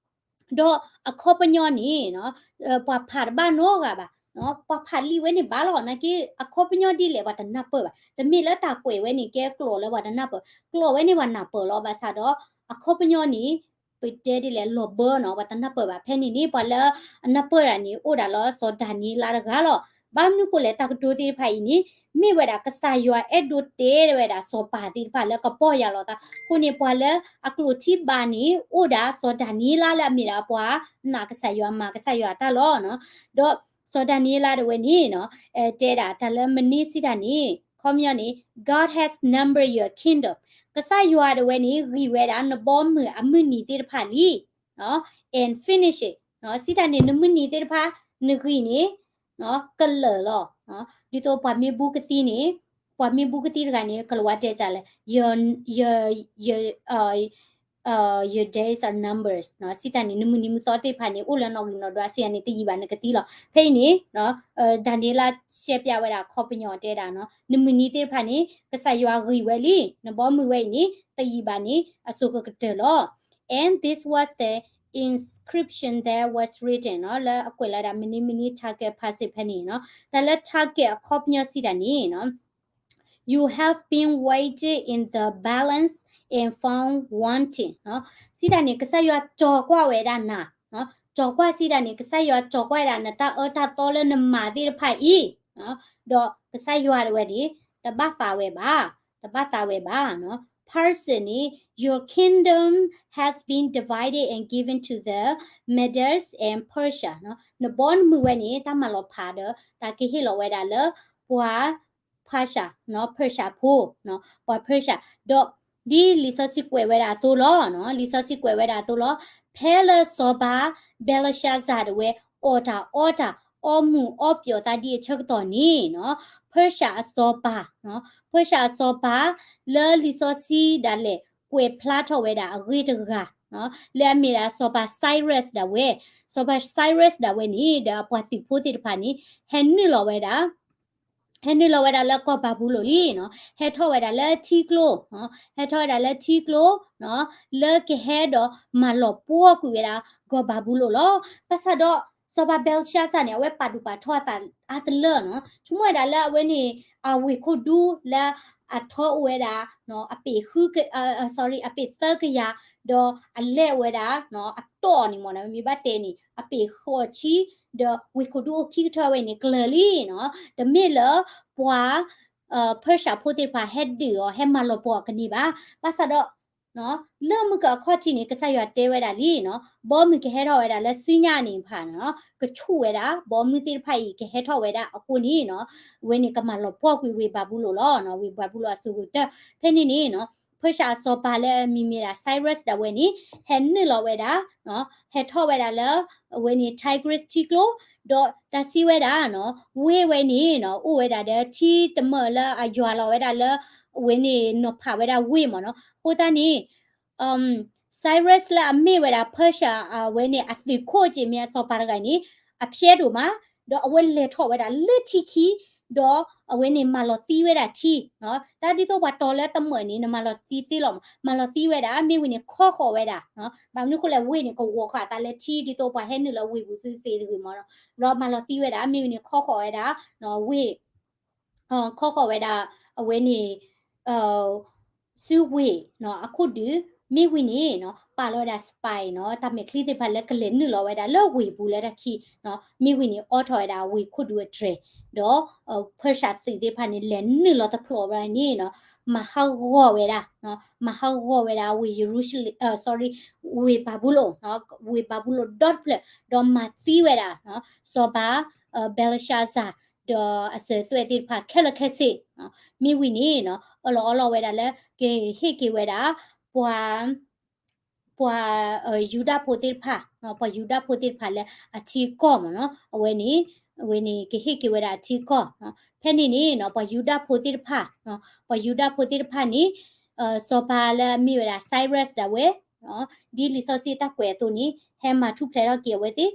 ဒီးအခီပညီန့ၣ်နီၤ, ပှၤဖးတဘၣ်နီတဂၤဘၣ်, ပှၤဖးလံာ်ဝဲန့ၣ်ဘၣ်လီၤ, နာ်က့ အခီပညီဒ်လဲၣ် ပှၤတနၢ်ပၢၢ်ဘၣ်, တမ့ၢ်လၢတၢ်ကွဲးဝဲန့ၣ် ကဲကျိာ်လၢပှၤတနၢ်ပၢၢ်, ကျိာ်ဝဲန့ၣ်ပှၤနၢ်ပၢၢ်လီၤ, ဘၣ်ဆၣ်ဒီး အခီပညီန့ၣ် ပတဲဒ်လဲၣ် လီၤဘၢနီၤ, ပှၤတနၢ်ပၢၢ်ဘၣ်, ဖဲန့ၣ်န့ၣ် ပှၤလၢအနၢ်ပၢၢ်တၢ်န့ၣ် အိၣ်ဒၣ်လၢစီၤဒၤနံးယ့လးတဂၤလီၤ. ဘၣ်မနုၤဃိလဲၣ် တၢ်ကတိၤသ့ၣ်တဖၣ်အံၤန့ၣ် မ့ၢ်ဝဲဒၣ်ကစၢ်ယွၤအဲၣ်ဒိးတဲဝဲဒၣ်စီၤပၤသ့ၣ်တဖၣ်လၢကပီၢ်ယၢ်လီၤသး, အဃိန့ၣ် ပှၤလၢအကျိာ်ထံဘၣ်န့ၣ် အိၣ်ဒၣ်စီၤဒၤနံးယ့လးလၢအမ့ၢ်ဒၣ်ပှၤနာ်ကစၢ်ယွၤ မၤကစၢ်ယွၤအတၢ်လီၤနီၤ, ဒီးစီၤဒၤနံးယ့လးဒၣ်ဝဲန့ၣ်နီၤ, တဲဒၣ်တၢ်လၢ mene စံးတၢ်န့ၣ် အခီပညီန့ၣ် God has numbered your kingdom, ကစၢ်ယွၤဒၣ်ဝဲန့ၣ် ဂံၢ်ဝဲဒၣ်နဘီမုၢ်အမုၢ်နံၤသ့ၣ်တဖၣ်လံ and finish it နီၤ, စံးတၢ်န့ၣ် နမုၢ်နံၤသ့ၣ်တဖၣ် နဂံၢ်န့ၣ် ကလၢာ်လီၤ, ဒ်သိးပှၤမ့ၢ်ဘူးကသံန့ၣ်, ပှၤမ့ၢ်ဘူးကသံတဂၤန့ၣ် ကလၤဝါတဲဒ်လဲၣ်, your, your, your, your days are numbers နီၤ, စံးတၢ်န့ၣ် နမုၢ်နံၤမုၢ်သီသ့ၣ်တဖၣ်န့ၣ် အိၣ်လၢနီၣ်ဂံၢ်နီၣ်ဒွးစံးတၢ်န့ၣ် တယံာ်ဘၣ်နကသံလီၤ. ဖဲအံၤန့ၣ် ဒၤနံးယ့လး ရှဲပၠးဝဲဒၣ်အခီပညီတဲဒၣ်နီၤ, နမုၢ်နံၤသ့ၣ်တဖၣ်န့ၣ် ကစၢ်ယွၤဂံၢ်ဝဲလံ, နဘီမုၢ်ဝဲအံၤန့ၣ် တယံာ်ဘၣ်န့ၣ် အစိၤကကတၢၢ်လီၤ. And this was the inscription that was written နီၤ, လၢအကွဲးလီၤဒၣ် mene mene tekel parsin ဖဲန့ၣ်နီၤ, တၢ်လၢ tekel အခီပညီစံးတၢ်န့ၣ်နီၤ You have been weighed in the balance and found wanting နီၤ, စံးတၢ်န့ၣ် ကစၢ်ယွၤကၠီၤကွၢ်ဝဲဒၣ်နၤ, ကၠီၤကွၢ်စံးတၢ်န့ၣ် ကစၢ်ယွၤကၠီၤကွၢ်ဝဲဒၣ်နတၢ်အၢတၢ်သီလၢနမၤသ့ၣ်တဖၣ်အံၤ, ဒီးကစၢ်ယွၤဒၣ်ဝဲန့ၣ် တဘၣ်သးဝဲဘၣ်, တဘၣ်သးဝဲဘၣ်နီၤ, parsin န့ၣ် your kingdom has been divided and given to the Medes and Persia နီၤ, နဘီနမုၢ်ဝဲန့ၣ် တၢ်မၤလီၤဖးဒီး တၢ်ကဟ့ၣ်လီၤဝဲဒၣ်လၢပှၤ Persia နီၤ, Persia ဖိ, ပှၤ Persia ဒီး ဒ်လံာ်စီဆှံကွဲးဝဲဒၣ်အသိးလီၤ, လံာ်စီဆှံကွဲးဝဲဒၣ်အသိးလီၤ, ဖဲလၢစီၤပၤ Belshazzar ဒၣ်ဝဲ အီၣ်တၢ်အီတၢ် အီမုၢ်အီပၠီၤသးဒ်အဆၢကတီၢ်န့ၣ်နီၤ, Persia အစီၤပၤ, Persia အစီၤပၤ လၢလံာ်စီဆှံဒၣ်လဲာ် ကွဲးဖျါထီၣ်ဝဲဒၣ်အဂ့ၢ်တဂၤ လၢအမ့ၢ်ဒၣ်စီၤပၤ Cyrus ဒၣ်ဝဲ, စီၤပၤ Cyrus ဒၣ်ဝဲန့ၣ် ဒီးအပှၤသုးဖိသ့ၣ်တဖၣ်န့ၣ် ဟဲနုာ်လီၤဝဲဒၣ် ဟဲနုာ်လီၤဝဲဒၣ်လၢကီၢ်ဘၤဘူလိၣ်လံနီၤ, ဟဲထီၣ်ဝဲဒၣ်လၢထံကျိ, ဟဲထီၣ်ဝဲဒၣ်လၢထံကျိ, လၢကဟဲဒီးမၤလီၤပှီၢ်ကွံာ်ဝဲဒၣ်ကီၢ်ဘၤဘူလိၣ်လီၤ. ဘၣ်ဆၣ်ဒီး စီၤပၤ Belshazzar န့ၣ် အဝဲပာ်ဒူၣ်ပာ်ထီအသးအါတလၢနီၤ, ဆိကမိၣ်ဝဲဒၣ်လၢအဝဲန့ၣ် အဝ့ၢ်ခိၣ်ဒူလၢအထီအိၣ်ဝဲဒၣ် အပ့ၢ်ဃု, sorry အပ့ၢ်သၢကယၤ, ဒီးအလဲၢ်အိၣ်ဝဲဒၣ် အတီၢ်န့ၣ်မ့ၢ် မ့ၢ်ဘၣ်တဲန့ၣ် အပ့ၢ်ဃိးဆံ, ဒီးဝ့ၢ်ခိၣ်ဒူအိၣ်ခံကထၢဝဲန့ၣ် ကျၢၤလံနီၤ, တမ့ၢ်လၢပှၤ Persia ဖိသ့ၣ်တဖၣ်ဟဲဒုးအီၤ ဟဲမၤလီၤပှီၢ်အီၤကန့ၢ်ဘၣ်. ဘၣ်ဆၣ်ဒီး လၢမုၢ်ကၢအခီၣ်ထံးန့ၣ် ကစၢ်ယွၤတဲဝဲဒၣ်လံနီၤ, ဘီမုၢ်ကဟဲထီၣ်ဝဲဒၣ်လၢဆူညါန့ၣ်ဖၣ်နီၤ, ကဆူၣ်ဝဲဒၣ် ဘီမုၢ်သ့ၣ်တဖၣ်အံၤကဟဲထီၣ်ဝဲဒၣ်အဃိန့ၣ်နီၤ, အဝဲန့ၣ်ကမၤလီၤပှီၢ်ကွံာ်ဝ့ၢ်ဘၤဘူလိၣ်လီၤ, ဝ့ၢ်ဘၤဘူလိၣ်အစိၤကတၢၢ်. ဖဲန့ၣ်န့ၣ်နီၤ Persia အစီၤပၤလၢအမံၤမ့ၢ်ဒၣ် Cyrus ဒၣ်ဝဲန့ၣ် ဟဲနုာ်လီၤဝဲဒၣ် ဟဲထီၣ်ဝဲဒၣ်လၢ အဝဲန့ၣ် Tigris ထံကျိ ဒီးတၢ်စံးဝဲဒၣ် ဝ့ၢ်ဝဲန့ၣ် အိၣ်ဝဲဒၣ်ဒီးထံတမၢၢ်လၢအယွၤလီၤဝဲဒၣ်လၢ အဝဲန့ၣ်နီၤဖးဝဲဒၣ်ဝ့ၢ်မ့ၢ်နီၤ. အဃိသတးန့ၣ် Cyrus လၢအမ့ၢ်ဝဲဒၣ် Persia အဝဲန့ၣ်အသုးခိၣ်က့မ့ၢ်အစီၤပၤတဂၤန့ၣ် အဖျဲဒိၣ်မး ဒီးအဝဲလဲၤထီၣ်ဝဲဒၣ်လၢထံခံ ဒီးအဝဲန့ၣ်မၤလီၤသံဝဲဒၣ်ထံ တၢ်ဒ်သိးပှၤတီၤလၢတမၢၢ်န့ၣ် နမၤလီၤသံသ့လီၤမး မၤလီၤသံဝဲဒၣ် မ့ၢ်ဝံၤန့ၣ်ခီဃီၤဝဲဒၣ် ဘၣ်မနုၤဃိလဲၣ် ဝ့ၢ်န့ၣ် ကဝီၤဃာ်အသးလၢထံ ဒ်သိးပှၤဟဲနုာ်လၢဝ့ၢ်ပူၤသုသ့တဂ့ၤမ့ၢ်နီၤ. ဘျီမၤလီၤသံဝဲဒၣ် မ့ၢ်ဝံၤန့ၣ်ခီဃီၤဝဲဒၣ် ဝ့ၢ် ခီဃီၤဝဲဒၣ် အဝဲန့ၣ် စုဝ့ၢ်အခိၣ်ဒုး မ့ၢ်ဝံၤန့ၣ် ပာ်လီၤဝဲဒၣ် spy နီၤ တၢ်မဲာ်ချံသ့ၣ်တဖၣ်လၢကလဲၤနုာ်လီၤဝဲဒၣ်လၢဝ့ၢ်ပူၤလၢတၢ်ခံ မ့ၢ်ဝံၤန့ၣ် အိးထီၣ်ဝဲဒၣ်ဝ့ၢ်ခိၣ်ဒုးအတြဲၤ ဒီး Persia သုးသ့ၣ်တဖၣ်န့ၣ် လဲၤနုာ်လီၤတဖျိးဝဲန့ၣ် မၤဟးဂီၤဝဲဒၣ် မၤဟးဂီၤဝဲဒၣ်ဝ့ၢ်ယရူၤၡလ့ၣ် sorry ဝ့ၢ်ဘၤဘူလိၣ် ဝ့ၢ်ဘၤဘူလိၣ်ဒီတဖျၢၣ် ဒီးမၤသံဝဲဒၣ် စီၤပၤ Belshazzar ဒီးအစၢၤသွဲၣ်သ့ၣ်တဖၣ်ခဲလၢာ်ခဲဆ့ မ့ၢ်ဝံၤန့ၣ် အၢၣ်လီၤအီလီၤဝဲဒၣ်လၢ ကဟ့ၣ်က့ၤဝဲဒၣ် ပှၤ ပှၤယူဒၤဖိသ့ၣ်တဖၣ် ပှၤယူဒၤဖိသ့ၣ်တဖၣ်လၢအထံအကီၢ်မ့ၢ်နီၤ အဝဲန့ၣ် အဝဲန့ၣ်ကဟ့ၣ်က့ၤဝဲဒၣ်အထံအကီၢ် ဖဲန့ၣ်န့ၣ် ပှၤယူဒၤဖိသ့ၣ်တဖၣ် ပှၤယူဒၤဖိသ့ၣ်တဖၣ်န့ၣ် စီၤပၤလၢအမ့ၢ်ဝဲဒၣ် Cyrus ဒၣ်ဝဲ ဒ်လံာ်စီဆှံတၢ်ကွဲးအသိးန့ၣ် ဟဲမၤထူၣ်ဖျဲးထီၣ်က့ၤအဝဲသ့ၣ်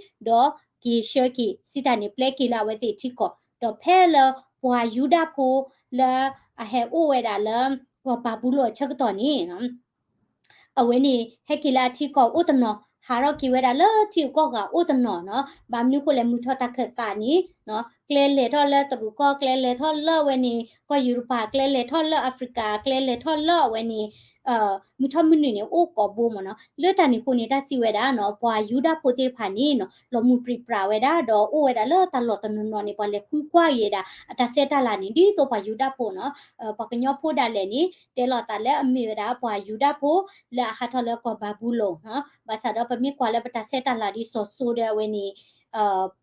ဒီးက့ၤဆှၢက့ၤ စံးတၢ်န့ၣ် ပျဲက့ၤလၢအဝဲသ့ၣ်ထံကီၢ် ဒီးဖဲလၢပှၤယူဒၤဖိလၢအဟဲအိၣ်ဝဲဒၣ်လၢ ကီၢ်ဘၤဘူလိၣ်အဆၢကတီၢ်န့ၣ် အဝဲန့ၣ် ဟဲက့ၤလၢအထံကီၢ်အိၣ်တနီၤ ဟးထီၣ်က့ၤဝဲဒၣ်လၢထံဂုၤကီၢ်ဂၤအိၣ်တနီၤနီၤ ဘၣ်မနုၤဃိလဲၣ် မုၢ်ထီၣ်တၢ်ခၢၣ်သးန့ၣ် ကျဲလဲၤထီၣ်လၢတရူးကီၢ် ကျဲလဲၤထီၣ်လၢအဝဲန့ၣ် ကီၢ်ယူရပၤ ကျဲလဲၤထီၣ်လၢ Africa ကျဲလဲၤထီၣ်လၢအဝဲန့ၣ် မုၢ်ထီၣ်မုၢ်နုာ်န့ၣ် အိၣ်ကိးဘိမ့ၢ်နီၤ လၢတၢ်န့ၣ်အဃိန့ၣ် တၢ်စံးဝဲဒၣ်နီၤ ပှၤယူဒၤဖိသ့ၣ်တဖၣ်န့ၣ်နီၤ လီၤမုၢ်ပြံပြါဝဲဒၣ် ဒီးအိၣ်ဝဲဒၣ်လၢတၢ်လီၢ်တနီၤနီၤန့ၣ် ပှၤလဲၤဃုကွၢ်က့ၤဒၣ် အတၢ်ဆဲးတၢ်လၤန့ၣ် ဒ်သိးပှၤယူဒၤဖိနီၤ ပှၤကညီဖိဒၣ်လဲာ်န့ၣ် တဲလီၤသးလၢအမ့ၢ်ဝဲဒၣ် ပှၤယူဒၤဖိလၢအဟးထီၣ်လၢကီၢ်ဘၤဘူလိၣ်နီၤ ဘၣ်ဆၣ်ဒီးပမ့ၢ်ကွၢ်လၢပတၢ်ဆဲးတၢ်လၤဒ်စီၤစိၤဒီးအဝဲန့ၣ်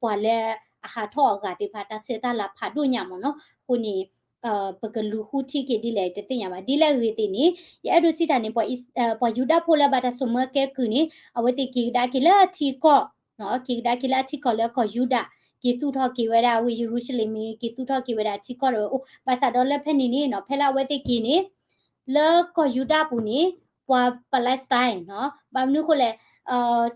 ပှၤလၢအဟးထီၣ်အဂၤသ့ၣ်တဖၣ် တၢ်ဆဲးတၢ်လၤဖးဒိၣ်ညါမ့ၢ်နီၤ အဃိန့ၣ် ပကလူၤဃုထံက့ၤဒ်လဲၣ်တသ့ၣ်ညါဘၣ် ဒ်လဲၣ်အဂ့ၢ်သ့ၣ်န့ၣ် ယအဲၣ်ဒိးစံးတၢ်န့ၣ် ပှၤယူဒၤဖိလၢဘၣ်တၢ်ဆိၣ်မၢကဲကုၢ်န့ၣ် အဝဲသ့ၣ်က့ၤကဒါက့ၤလၢအထံကီၢ် က့ၤကဒါက့ၤလၢအထံကီၢ်လၢကီၢ်ယူဒၤ က့ၤသူၣ်ထီၣ်က့ၤဝဲဒၣ်ဝ့ၢ်ယရူၤၡလ့ၣ်မ့ၢ် က့ၤသူၣ်ထီၣ်က့ၤဝဲဒၣ်အထံကီၢ်ဒီးဝဲအိၣ် ဘၣ်ဆၣ်ဒီးလၢဖဲန့ၣ်န့ၣ်နီၤ ဖဲလၢအဝဲသ့ၣ်က့ၤန့ၣ် လၢကီၢ်ယူဒၤပူၤန့ၣ် ပှၤ Palestine နီၤ ဘၣ်မနုၤအဃိလဲၣ်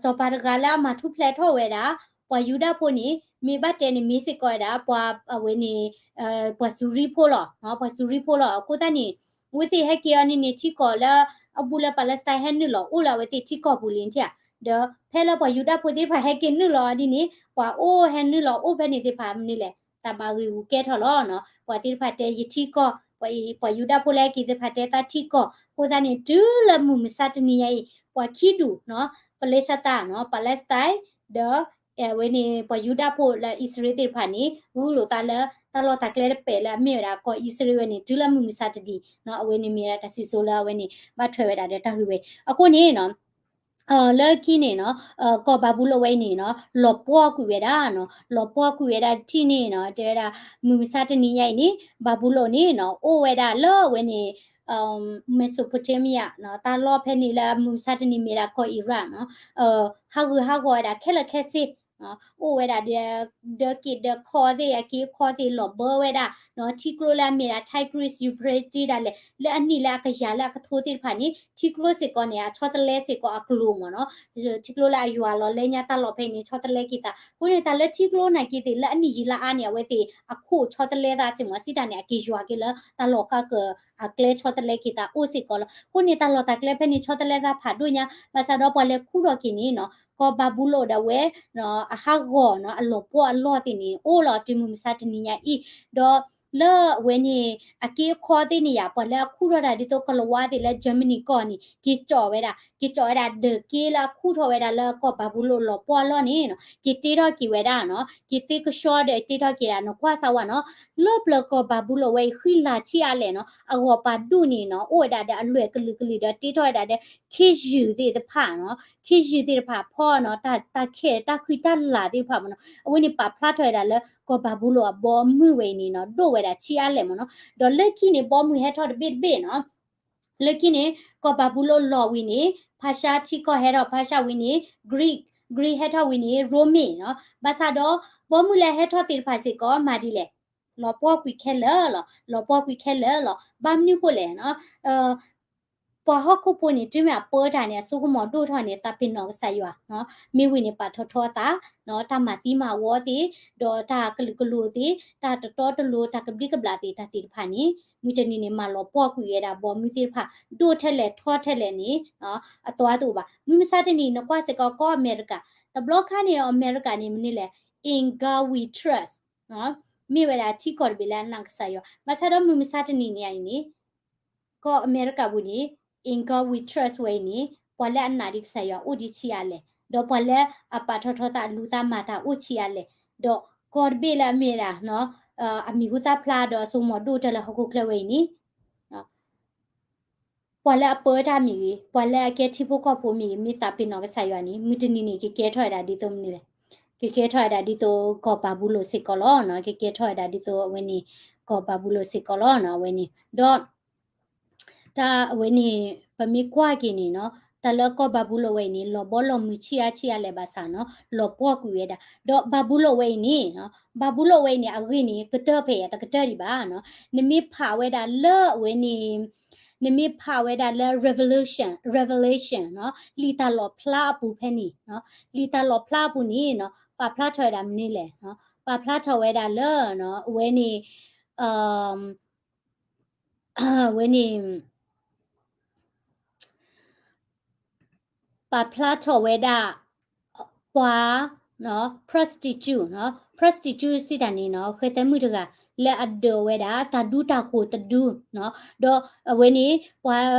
စီၤပၤတဂၤလၢအမၤထူၣ်ဖျဲးထီၣ်ဝဲဒၣ် ပှၤယူဒၤဖိန့ၣ် မ့ၢ်ဘၣ်တဲန့ၣ် မ့ၢ်စ့ၢ်ကီးဝဲဒၣ် ပှၤအဝဲန့ၣ် ပှၤစူၤရံဖိလီၤ ပှၤစူၤရံဖိလီၤ အဃိသတးန့ၣ် အဝဲသ့ၣ်ဟဲက့ၤအီၤန့ၣ်န့ၣ် ထံကီၢ်လၢ အဘူးလၢ Palestine ဟဲနုာ်လီၤအိၣ်လၢအဝဲသ့ၣ်ထံကီၢ်ပူၤလံထံၣ်ဧါ ဒီးဖဲလၢပှၤယူဒၤဖိသ့ၣ်တဖၣ်ဟဲက့ၤနုာ်လီၤဒ်န့ၣ် ပှၤအိၣ်ဟဲနုာ်လီၤအိၣ်ဖဲန့ၣ်သ့ၣ်တဖၣ်မနုၤလဲၣ် တၢ်ဘၣ်ဂ့ၢ်ဂူၤကဲထီၣ်လီၤနီၤ ပှၤသ့ၣ်တဖၣ်တဲယထံကီၢ် ပှၤအံၤ ပှၤယူဒၤဖိလၢဟဲက့ၤသ့ၣ်တဖၣ်တဲသးထံကီၢ် အဃိသတးန့ၣ် တုၤလၢမုၢ်မဆါတနံၤညါအံၤ ပှၤခံဒူၣ်နီၤ ပလဲးစတၢၣ်နီၤ Palestine ဒီး အဝဲန့ၣ် ပှၤယူဒၤဖိလၢအံၣ်စရ့လးသ့ၣ်တဖၣ်န့ၣ် ဂုာ်လိာ်သးလၢ တၢ်လီၢ်တၢ်ကျဲတပဲာ်လၢအမ့ၢ်ဝဲဒၣ်ကီၢ်အံၣ်စရ့လးဝဲန့ၣ် တုၤလၢမုၢ်မဆါတနံၤနီၤ အဝဲန့ၣ်မ့ၢ်ဝဲဒၣ်တၢ်စံၣ်စိၤလၢအဝဲန့ၣ် ဘၣ်ထွဲဝဲဒၣ်ဒီးတၢ်ဂ့ၢ်ဝဲ အဃိန့ၣ်နီၤ လၢခံန့ၣ်နီၤ ကီၢ်ဘၤဘူလိၣ်ဝဲအံၤန့ၣ်နီၤ လီၤပှီၢ်ကွံာ်ဝဲဒၣ်နီၤ လီၤပှီၢ်ကွံာ်ဝဲဒၣ်တထံၣ်န့ၣ်နီၤ တဲဝဲဒၣ် မုၢ်မဆါတနံၤညါအံၤန့ၣ် ဘၤဘူလိၣ်န့ၣ်နီၤ အိၣ်ဝဲဒၣ်လၢအဝဲန့ၣ် Mesopotamia နီၤ တၢ်လီၢ်ဖဲန့ၣ်လၢမုၢ်မဆါတနံၤမ့ၢ်ဒၣ်ကီၢ် Iraq နီၤ ဟးဂူာ်ဟးဂီၤဝဲဒၣ်ခဲလၢာ်ခဲဆ့ အိၣ်ဝဲဒၣ်ဒီး ဒၢးက့ၣ်ဒၢးခီသ့ၣ် အက့အခီသ့ၣ်လီၤဘၢဝဲဒၣ် ထံကျိလၢအမ့ၢ်ဒၣ် Tigris Euphrates ဒၣ်လဲာ် လၢအနံၣ်လၢအကယၤလၢအကထိသ့ၣ်တဖၣ်န့ၣ် ထံကျိစ့ၢ်ကီးန့ၣ် အဆီတလဲစ့ၢ်ကီးအကျိၤမ့ၢ်နီၤ ထံကျိလၢအယွၤလီၤလဲညါတၢ်လီၢ်ဖဲန့ၣ် ဆီတလဲက့ၤသး အဃိန့ၣ် တၢ်လၢထံကျိနာ်က့သ့ၣ် လၢအနံၣ်ယံာ်လၢအါန့ၣ် အဝဲသ့ၣ်အခိၣ်ဆီတလဲသးစ့ၢ်မ့ၢ် စံးတၢ်န့ၣ် အက့ၤယွၤက့ၤလၢတၢ်လီၢ်ဃါဃၢၤ အကျဲဆီတလဲက့ၤသးအိၣ်စ့ၢ်ကီးလီၤ အဃိန့ၣ် တၢ်လီၢ်တၢ်ကျဲဖဲန့ၣ် ဆီတလဲသးဖးဒိၣ်ညါ ဘၣ်ဆၣ်ဒီးပှၤလဲၤခူၣ်ထီၣ်က့ၤန့ၣ်နီၤ ကီၢ်ဘၤဘူလိၣ်ဒၣ်ဝဲ အဟးဂီၤနီၤ အလီၤပှီၢ်အလီၢ်သ့ၣ်န့ၣ် အိၣ်လီၤတုၤမုၢ်မဆါတနံၤညါအံၤ ဒီးလၢအဝဲန့ၣ် အက့အခီသ့ၣ်န့ၣ်ယါ ပှၤလၢအခူၣ်ထီၣ်တၢ်ဒ်သိးကလၤဝါသ့ၣ်လၢ Germany ကီၢ်န့ၣ် က့ၤကၠီာ်ဝဲဒၣ် က့ၤကၠီာ်ဝဲဒၣ် ဒၢးက့လၢအခူၣ်ထီၣ်ဝဲဒၣ်လၢကီၢ်ဘၤဘူလိၣ်လီၤပှီၢ်အလီၢ်န့ၣ်နီၤ က့ၤတ့ထီၣ်က့ၤဝဲဒၣ်နီၤ က့ၤသ့ကဆှီဒီးတ့ထီၣ်က့ၤဒၣ်နီၤ ကွၢ်စၢ်ဝဲနီၤ လၢပျၢၤကီၢ်ဘၤဘူလိၣ်ဝဲအံၤ ဃံလၤဆံးအါလဲၣ်နီၤ အဂီၢ်ပာ်ဒူၣ်န့ၣ်နီၤ အိၣ်ဝဲဒၣ်ဒီးအလွဲၢ်ကလုာ်ကလုာ်ဒီးတ့ထီၣ်ဝဲဒၣ်ဒီး ခ့ယုၢ်သ့ၣ်တဖၣ်နီၤ ခ့ယုၢ်သ့ၣ်တဖၣ်ဖီနီၤ တၢ်ခဲတၢ်ဃံတၢ်လၤသ့ၣ်တဖၣ်မ့ၢ်နီၤ အဝဲန့ၣ်ပာ်ဖျါထီၣ်ဝဲဒၣ်လၢကီၢ်ဘၤဘူလိၣ်အဘီအမုၢ်ဝဲအံၤန့ၣ်နီၤ ဒိၣ်ဝဲဒၣ်ဆံးအါလဲၣ်မ့ၢ်နီၤ ဒီးလၢခံန့ၣ် ဘီမုၢ်ဟဲထီၣ်တဘ့ၣ်တဘ့ၣ်နီၤ လၢခံန့ၣ် ကီၢ်ဘၤဘူလိၣ်လီၤဝံၤန့ၣ် ဖၣ်ရှါထံကီၢ်ဟဲထီၣ် ဖၣ်ရှါဝံၤန့ၣ် Greek, Greek ဟဲထီၣ်ဝံၤန့ၣ် ရိမ့ၤနီၤ. ဘၣ်ဆၣ်ဒီး ဘီမုၢ်လၢဟဲထီၣ်သ့ၣ်တဖၣ်စ့ၢ်ကီးမၤဒ်လဲၣ်, လီၤပှီၢ်ကွံာ်ခဲလၢာ်လီၤ, လီၤပှီၢ်ကွံာ်ခဲလၢာ်လီၤ. ဘၣ်မနုၤဃိလဲၣ်နီၤ ပှၤဟီၣ်ခိၣ်ဖိန့ၣ် တုၤမ့ၢ်အပၢတၢ်န့ၣ် အစိကမီၤဒိၣ်ထီၣ်န့ၣ် သးပ့ၤနီၣ်ကစၢ်ယွၤ, မ့ၢ်ဝံၤန့ၣ် ပာ်ထီၣ်ထီအသး, တၢ်မၤသံမၤဝီသ့ၣ်, ဒီးတၢ်ကလုာ်ကလိၤသ့ၣ်, တၢ်တတီတလိၤ တၢ်ကဘျံးကဘျၣ်သ့ၣ် တၢ်သ့ၣ်တဖၣ်န့ၣ် မုၢ်တနံၤန့ၣ် မၤလီၤပှီၢ်ကွံာ်ဝဲဒၣ် ဘီမုၢ်သ့ၣ်တဖၣ် ဒိၣ်ထဲလဲၣ်ထီထဲလဲၣ်န့ၣ် အသီတအိၣ်ဘၣ်. မုၢ်မဆါတနံၤ နကွၢ်စ့ၢ်ကီး ကီၢ်အမဲရကၤ, တဘျီခါန့ၣ် အမဲရကၤန့ၣ် မနုၤလဲၣ်, In God we trust မ့ၢ်ဝဲဒၣ်ထံကီၢ်တဘ့ၣ်လၢအနာ်ကစၢ်ယွၤ. ဘၣ်ဆၣ်ဒီးမုၢ်မဆါတနံၤန့ၣ်အံၤန့ၣ် ကီၢ်အမဲရကၤပူၤန့ၣ် In God we trust ဝဲအံၤန့ၣ် ပှၤလၢအနာ်ဒံးကစၢ်ယွၤအိၣ်ဒံးဆံးအါလဲၣ်, ဒီးပှၤလၢအပာ်ထီၣ်ထီသးလူၤသးမၤတၢ်အိၣ်ဆံးအါလဲၣ်, ဒီးကီၢ်တဘ့ၣ်လၢအမ့ၢ်ဝဲဒၣ် အမံၤဟူသၣ်ဖျါဒီးအစိကမီၤဒိၣ်ထဲလၢဟီၣ်ခိၣ်ချၢဝဲအံၤန့ၣ် ပှၤလၢအပၢတၢ်မ့ၢ်ဂ့ၤ, ပှၤလၢအကဲထံဖိကီၢ်ဖိမ့ၢ်ဂ့ၤ, မ့ၢ်သးပ့ၤနီၣ်ကစၢ်ယွၤန့ၣ် မုၢ်တနံၤန့ၣ် ကကဲထီၣ်ဝဲဒၣ်ဒ်သိးမနုၤလဲၣ်, ကကဲထီၣ်ဝဲဒၣ်ဒ်သိးကီၢ်ဘၤဘူလိၣ်စ့ၢ်ကီးလီၤ. ကကဲထီၣ်ဝဲဒၣ်ဒ်သိးအဝဲန့ၣ် ကီၢ်ဘၤဘူလိၣ်စ့ၢ်ကီးလီၤ. အဝဲန့ၣ် ဒီး တၢ်အဝဲန့ၣ် ပမ့ၢ်ကွၢ်က့ၤန့ၣ်နီၤ တၢ်လၢကီၢ်ဘၤဘူလိၣ်ဝဲအံၤန့ၣ် လီၤဘီလီၤမုၢ်ဆံးအါဆံးအါလဲၣ်ဘၣ်ဆၣ်နီၤ လီၤပှီၢ်ကွံာ်ဝဲဒၣ်. ဒီးဘၤဘူလိၣ်ဝဲအံၤန့ၣ် ဘၤဘူလိၣ်ဝဲအံၤန့ၣ် အဂ့ၢ်န့ၣ် ကတၢၢ်ဖဲအံၤ တကတၢၢ်ဒံးဘၣ်နီၤ. နမ့ၢ်ဖးဝဲဒၣ်လၢအဝဲန့ၣ် နမ့ၢ်ဖးဝဲဒၣ်လၢ Revelation, Revelation နီၤ လံာ်တၢ်လီၣ်ဖျါအပူၤဖဲန့ၣ်, လံာ်တၢ်လီၣ်ဖျါအပူၤန့ၣ်နီၤ ပာ်ဖျါထီၣ်ဝဲဒၣ်မနုၤလဲၣ်, ပာ်ဖျါထီၣ်ဝဲဒၣ်လၢ အဝဲန့ၣ် ဝဲန့ၣ် ပာ်ဖျါထီၣ်ဝဲဒၣ် ပှၤ prostitute, prostitute စံးတၢ်န့ၣ်နီၤ ဃဲသဲမုၣ်တဂၤ လၢအဒိးဝဲဒၣ် တၢ်ဒူတၢ်ဃိၤတဒူနီၤ, ဒီးအဝဲန့ၣ် ပှ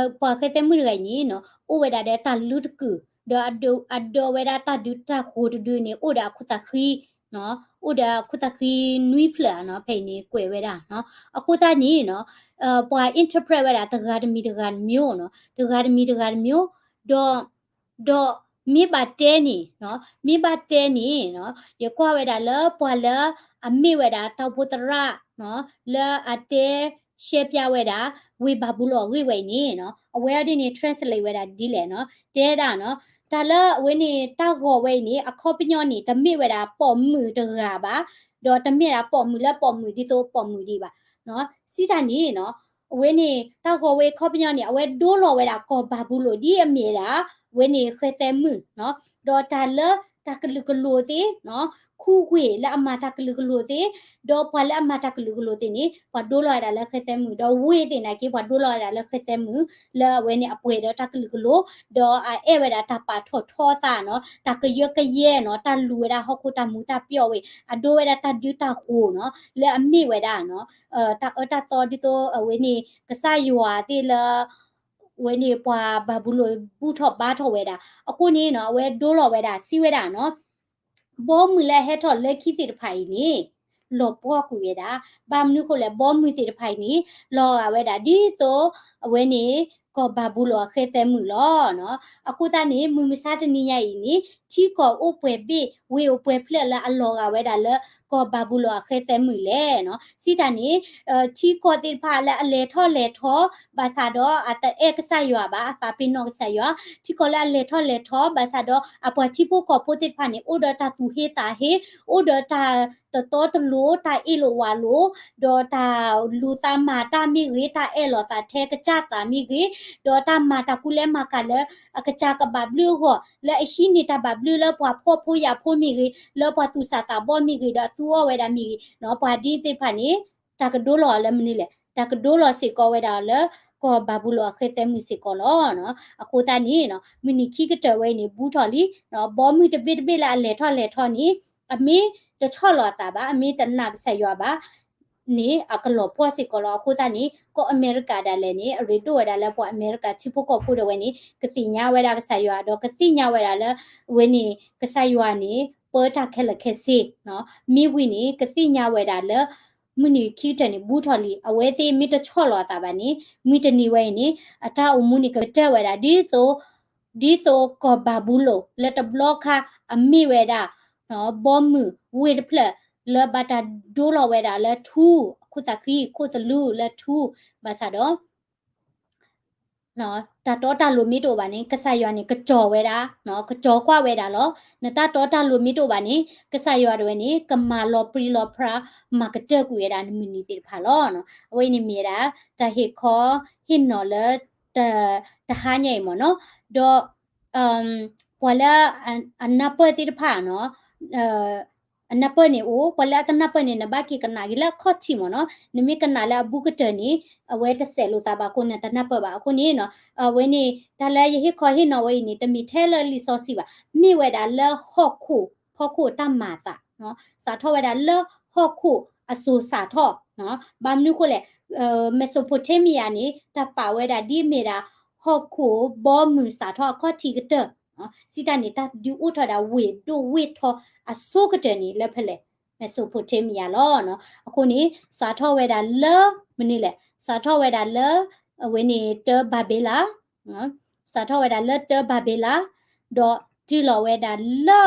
ၤဃဲသဲမုၣ်တဂၤအံၤန့ၣ်နီၤ အိၣ်ဝဲဒၣ်ဒီးတၢ်လုတကုာ်, ဒီးအဒိးဝဲဒၣ်တၢ်ဒူတၢ်ဃိၤတဒူန့ၣ် အိၣ်ဒီးအခိၣ်သးဃံ အိၣ်ဒီးအခိၣ်သးဃံနွံဖျၢၣ်နီၤ ဖဲအံၤန့ၣ်ကွဲးဝဲဒၣ်နီၤ. အဃိသတးန့ၣ်နီၤ ပှၤ interpret ဝဲဒၣ်တဂၤတမံၤတဂၤတမျိုးနီၤ, တဂၤတမံၤတဂၤတမျိုး, ဒီး ဒီးမ့ၢ်ဘၣ်တဲန့ၣ်နီၤ, မ့ၢ်ဘၣ်တဲန့ၣ်နီၤ ယကွၢ်ဝဲဒၣ်လၢပှၤလၢအမ့ၢ်ဝဲဒၣ်တၢ်အိၣ်ဖှိၣ်သရၣ်နီၤ လၢအတဲရှဲပၠးဝဲဒၣ် ဝ့ၢ်ဘၤဘူလိၣ်အဂ့ၢ်ဝဲအံၤန့ၣ်နီၤ အဝဲအံၤဒ်န့ၣ် translate ဝဲဒၣ်ဒ်လဲၣ်နီၤ တဲဒၣ်နီၤ တၢ်လၢအဝဲန့ၣ် တၢ်ဂီၤဝဲအံၤန့ၣ် အခီပညီန့ၣ် တမ့ၢ်ဝဲဒၣ်ပိာ်မုၣ်တဂၤဘၣ်, ဒီးတမ့ၢ်ဒၣ်ပိာ်မုၣ်လၢပိာ်မုၣ်ဒ်သိးပိာ်မုၣ်ဒံးဘၣ်နီၤ. စံးတၢ်န့ၣ်နီၤ အဝဲန့ၣ် တၢ်ဂီၤဝဲအခီပညီန့ၣ် အဝဲဒိလီၤဝဲဒၣ်ကီၢ်ဘၤဘူလိၣ်ဒ်အမ့ၢ်ဝဲဒၣ် အဝဲန့ၣ်ဃဲသဲမုၣ်နီၤ, ဒီးတၢ်လၢတၢ်ကလုာ်ကလိၤသ့ၣ်နီၤ ခူဝ့ၢ်လၢအမၤတၢ်ကလုာ်ကလိၤသ့ၣ်, ဒီးပှၤလၢအမၤတၢ်ကလုာ်ကလိၤသ့ၣ်န့ၣ် ပှၤဒိလီၤဝဲဒၣ်လၢဃဲသဲမုၣ်, ဒီးဝ့ၢ်သ့ၣ်နာ်က့ ပှၤဒိလီၤဝဲဒၣ်လၢဃဲသဲမုၣ် လၢအဝဲန့ၣ်အပှဲၤဒီးတၢ်ကလုာ်ကလိၤ, ဒီးအအဲၣ်ဝဲဒၣ်တၢ်ပာ်ထီၣ်ထီအသးနီၤ, တၢ်ကယၢကယဲနီၤ, တၢ်လူၤဝဲဒၣ်ဟီၣ်ခိၣ်တၢ်မူၤတၢ်ပျီၣ်ဝဲ, အဒိဝဲဒၣ်တၢ်ဒုတၢ်ဃိၤနီၤ, လၢအမ့ၢ်ဝဲဒၣ်နီၤ တၢ်အၢတၢ်သီဒ်သိးအဝဲန့ၣ် ကစၢ်ယွၤသ့ၣ်လၢ ဝဲန့ၣ်ပှၤဘၤဘူလိၣ်ဘူၣ်ထီၣ်ဘါထီၣ်ဝဲဒၣ်. အဃိန့ၣ်နီၤ အဝဲဒိလီၤဝဲဒၣ် စံးဝဲဒၣ်နီၤ ဘီမုၢ်လၢအဟဲထီၣ်လၢခံသ့ၣ်တဖၣ်အံၤန့ၣ် လီၤပှီၢ်ကွံာ်ဝဲဒၣ်. ဘၣ်မနုၤဃိလဲၣ် ဘီမုၢ်သ့ၣ်တဖၣ်အံၤန့ၣ် လီၤဂာ်ဝဲဒၣ်ဒ်သိး အဝဲန့ၣ် ကီၢ်ဘၤဘူလိၣ်အဃဲသဲမုၣ်လီၤ. အဃိသတးန့ၣ် မုၢ်မဆါတနံၤညါအံၤန့ၣ် ထံကီၢ်အိၣ်ပှဲၤဘ့ၣ် ဝ့ၢ်အိၣ်ပှဲၤဖျၢၣ်လၢအလီၤဂာ်ဝဲဒၣ်လၢ ကီၢ်ဘၤဘူလိၣ်အဃဲသဲမုၣ်လဲၣ်နီၤ. စံးတၢ်န့ၣ် ထံကီၢ်သ့ၣ်တဖၣ်လၢအလဲၤထီၣ်လဲၤထီ ဘၣ်ဆၣ်ဒီးအတအဲၣ်ကစၢ်ယွၤဘၣ် အသးပ့ၤနီၣ်ကစၢ်ယွၤ, ထံကီၢ်လၢအလဲၤထီၣ်လဲၤထီ ဘၣ်ဆၣ်ဒီး အပှၤထံဖိကီၢ်ဖိသ့ၣ်တဖၣ်န့ၣ် အိၣ်ဒီးတၢ်သူၣ်ဟ့သးဟ့, အိၣ်ဒီးတၢ်တတီတလိၤ တၢ်အ့ၣ်လိာ်ဝးလိာ်, ဒီးတၢ်လူၤသးမၤတၢ်မ့ၢ်ဂ့ၤ, တၢ်အဲၣ်လိာ်သးထဲကစၢ်သးမ့ၢ်ဂ့ၤ, ဒီးတၢ်မၤတၢ်ကူလဲမၤကၤလၢ အကစၢ်ကဘၣ်ဘျုးအဂီၢ် လၢအဟံးန့ၢ်တၢ်ဘၣ်ဘျုးလၢပှၤဖှီၣ်ဖိယာ်ဖိမ့ၢ်ဂ့ၤ, လၢပှၤသူၣ်စၢ်သးဘီမ့ၢ်ဂ့ၤ, ဒီးအသူအီၣ်ဝဲဒၣ်မ့ၢ်ဂ့ၤ, ပှၤဒ်သ့ၣ်တဖၣ်န့ၣ် တၢ်ကဒိလီၤအီၤလၢမနုၤလဲၣ်, တၢ်ကဒိလီၤစ့ၢ်ကီးဝဲဒၣ်လၢ ကီၢ်ဘၤဘူလိၣ်အဃဲသဲမုၣ်စ့ၢ်ကီးလီၤ. အဃိသတးန့ၣ် မုၢ်နံၤခံကတၢၢ်ဝဲအံၤန့ၣ် ဘူးထီၣ်လံ, ဘီမုၢ်တဘ့ၣ်တဘ့ၣ်လၢအလဲၤထီၣ်လဲၤထီန့ၣ် အမ့ၢ်တဆီၣ်လီၤအသးဘၣ်, အမ့ၢ်တနာ်ကစၢ်ယွၤဘၣ် န့ၣ် အကလီၤပှီၢ်စ့ၢ်ကီးလီၤ. အဃိသတးန့ၣ် ကီၢ်အမဲရကၤဒၣ်လဲာ်န့ၣ် အရ့ဒိၣ်ဝဲဒၣ်လၢပှၤအမဲရကၤထံဖိကီၢ်ဖိဒၣ်ဝဲန့ၣ် ကသ့ၣ်ညါဝဲဒၣ်ကစၢ်ယွၤ ဒီးကသ့ၣ်ညါဝဲဒၣ်လၢ အဝဲန့ၣ် ကစၢ်ယွၤန့ၣ် ပၢတၢ်ခဲလၢာ်ခဲဆ့, မ့ၢ်ဝံၤန့ၣ် ကသ့ၣ်ညါဝဲဒၣ်လၢ မုၢ်နံၤခံကတၢၢ်န့ၣ် ဘူးထီၣ်လံ. အဝဲသ့ၣ်မ့ၢ်တဆီၣ်လီၤအသးဘၣ်န့ၣ် မုၢ်တနံၤဝဲအံၤန့ၣ် အတၢ်အိၣ်မူန့ၣ် ကကတၢၢ်ဝဲဒၣ် ဒ်သိး ဒ်သိးကီၢ်ဘၤဘူလိၣ် လၢတဘျီခါ အမ့ၢ်ဝဲဒၣ် ဘီမုၢ်ဝ့ၢ်တဖျၢၣ် လၢဘၣ်တၢ်ဒိလီၤဝဲဒၣ်လၢထူ, အခိၣ်သးဃံ ခိၣ်သလုးလၢထူ, ဘၣ်ဆၣ်ဒီး တၢ်တီတၢ်လိၤမ့ၢ်တအိၣ်ဘၣ်န့ၣ် ကစၢ်ယွၤန့ၣ် ကကၠီၤဝဲဒၣ်, ကကၠီၤကွၢ်ဝဲဒၣ်လီၤ. နတၢ်တီတၢ်လိၤမ့ၢ်တအိၣ်ဘၣ်န့ၣ် ကစၢ်ယွၤဒၣ်ဝဲန့ၣ် ကမၤလီၤပြံလီၤပြါ မၤကတၢၢ်ကွံာ်ဝဲဒၣ်နမုၢ်နံၤသ့ၣ်တဖၣ်လီၤ. အဝဲအံၤန့ၣ်မ့ၢ်ဝဲဒၣ် တၢ်ဟ့ၣ်ခီဟ့ၣ်နီၤလၢ တဟါညါအံၤမ့ၢ်နီၤ, ဒီး ပှၤလၢ အနၢ်ပၢၢ်သ့ၣ်တဖၣ်နီၤ, အနၢ်ပၢၢ်န့ၣ်အိၣ်, ပှၤလၢအတနၢ်ပၢၢ်န့ၣ် နဘၣ်က့ၤကနၣ်က့ၤလၢအခီၣ်ထံးမ့ၢ်နီၤ, နမ့ၢ်ကနၣ်လၢအဘူးကတၢၢ်န့ၣ် အဝဲတစဲးလိာ်သးဘၣ်အဃိ နတနၢ်ပၢၢ်ဘၣ်. အဃိန့ၣ်နီၤ, အဝဲန့ၣ် တၢ်လၢယဟ့ၣ်ခီဟ့ၣ်နီၤဝဲအံၤန့ၣ် တမ့ၢ်ထဲလၢလံာ်စီဆှံဘၣ်, မ့ၢ်ဝဲဒၣ်လၢဟီၣ်ခိၣ်ဖီခိၣ်တၢ်မၤအသး, စးထီၣ်ဝဲဒၣ်လၢဟီၣ်ခိၣ်အစိၤစးထီၣ်, ဘၣ်မနုၤအဃိလဲၣ်, Mesopotamia န့ၣ် တၢ်ပာ်ဝဲဒၣ်ဒ်မ့ၢ်ဒၣ် ဟီၣ်ခိၣ်ဘီမုၢ်စးထီၣ်အခီၣ်ထံးကတၢၢ်, စံးတၢ်န့ၣ် တၢ်ဒုးအိၣ်ထီၣ်ဒၣ်ဝ့ၢ်ဒိၣ်ဝ့ၢ်ထီအဆိကတၢၢ်န့ၣ် လၢဖဲလဲၣ်, Mesopotamia လီၤ. အဃိန့ၣ် စးထီၣ်ဝဲဒၣ်လၢ မနုၤလဲၣ်, စးထီၣ်ဝဲဒၣ်လၢ အဝဲန့ၣ် တၢဘၤဘ့လး, စးထီၣ်ဝဲဒၣ်လၢတၢဘၤဘ့လး, ဒီးတုၤလီၤဝဲဒၣ်လၢ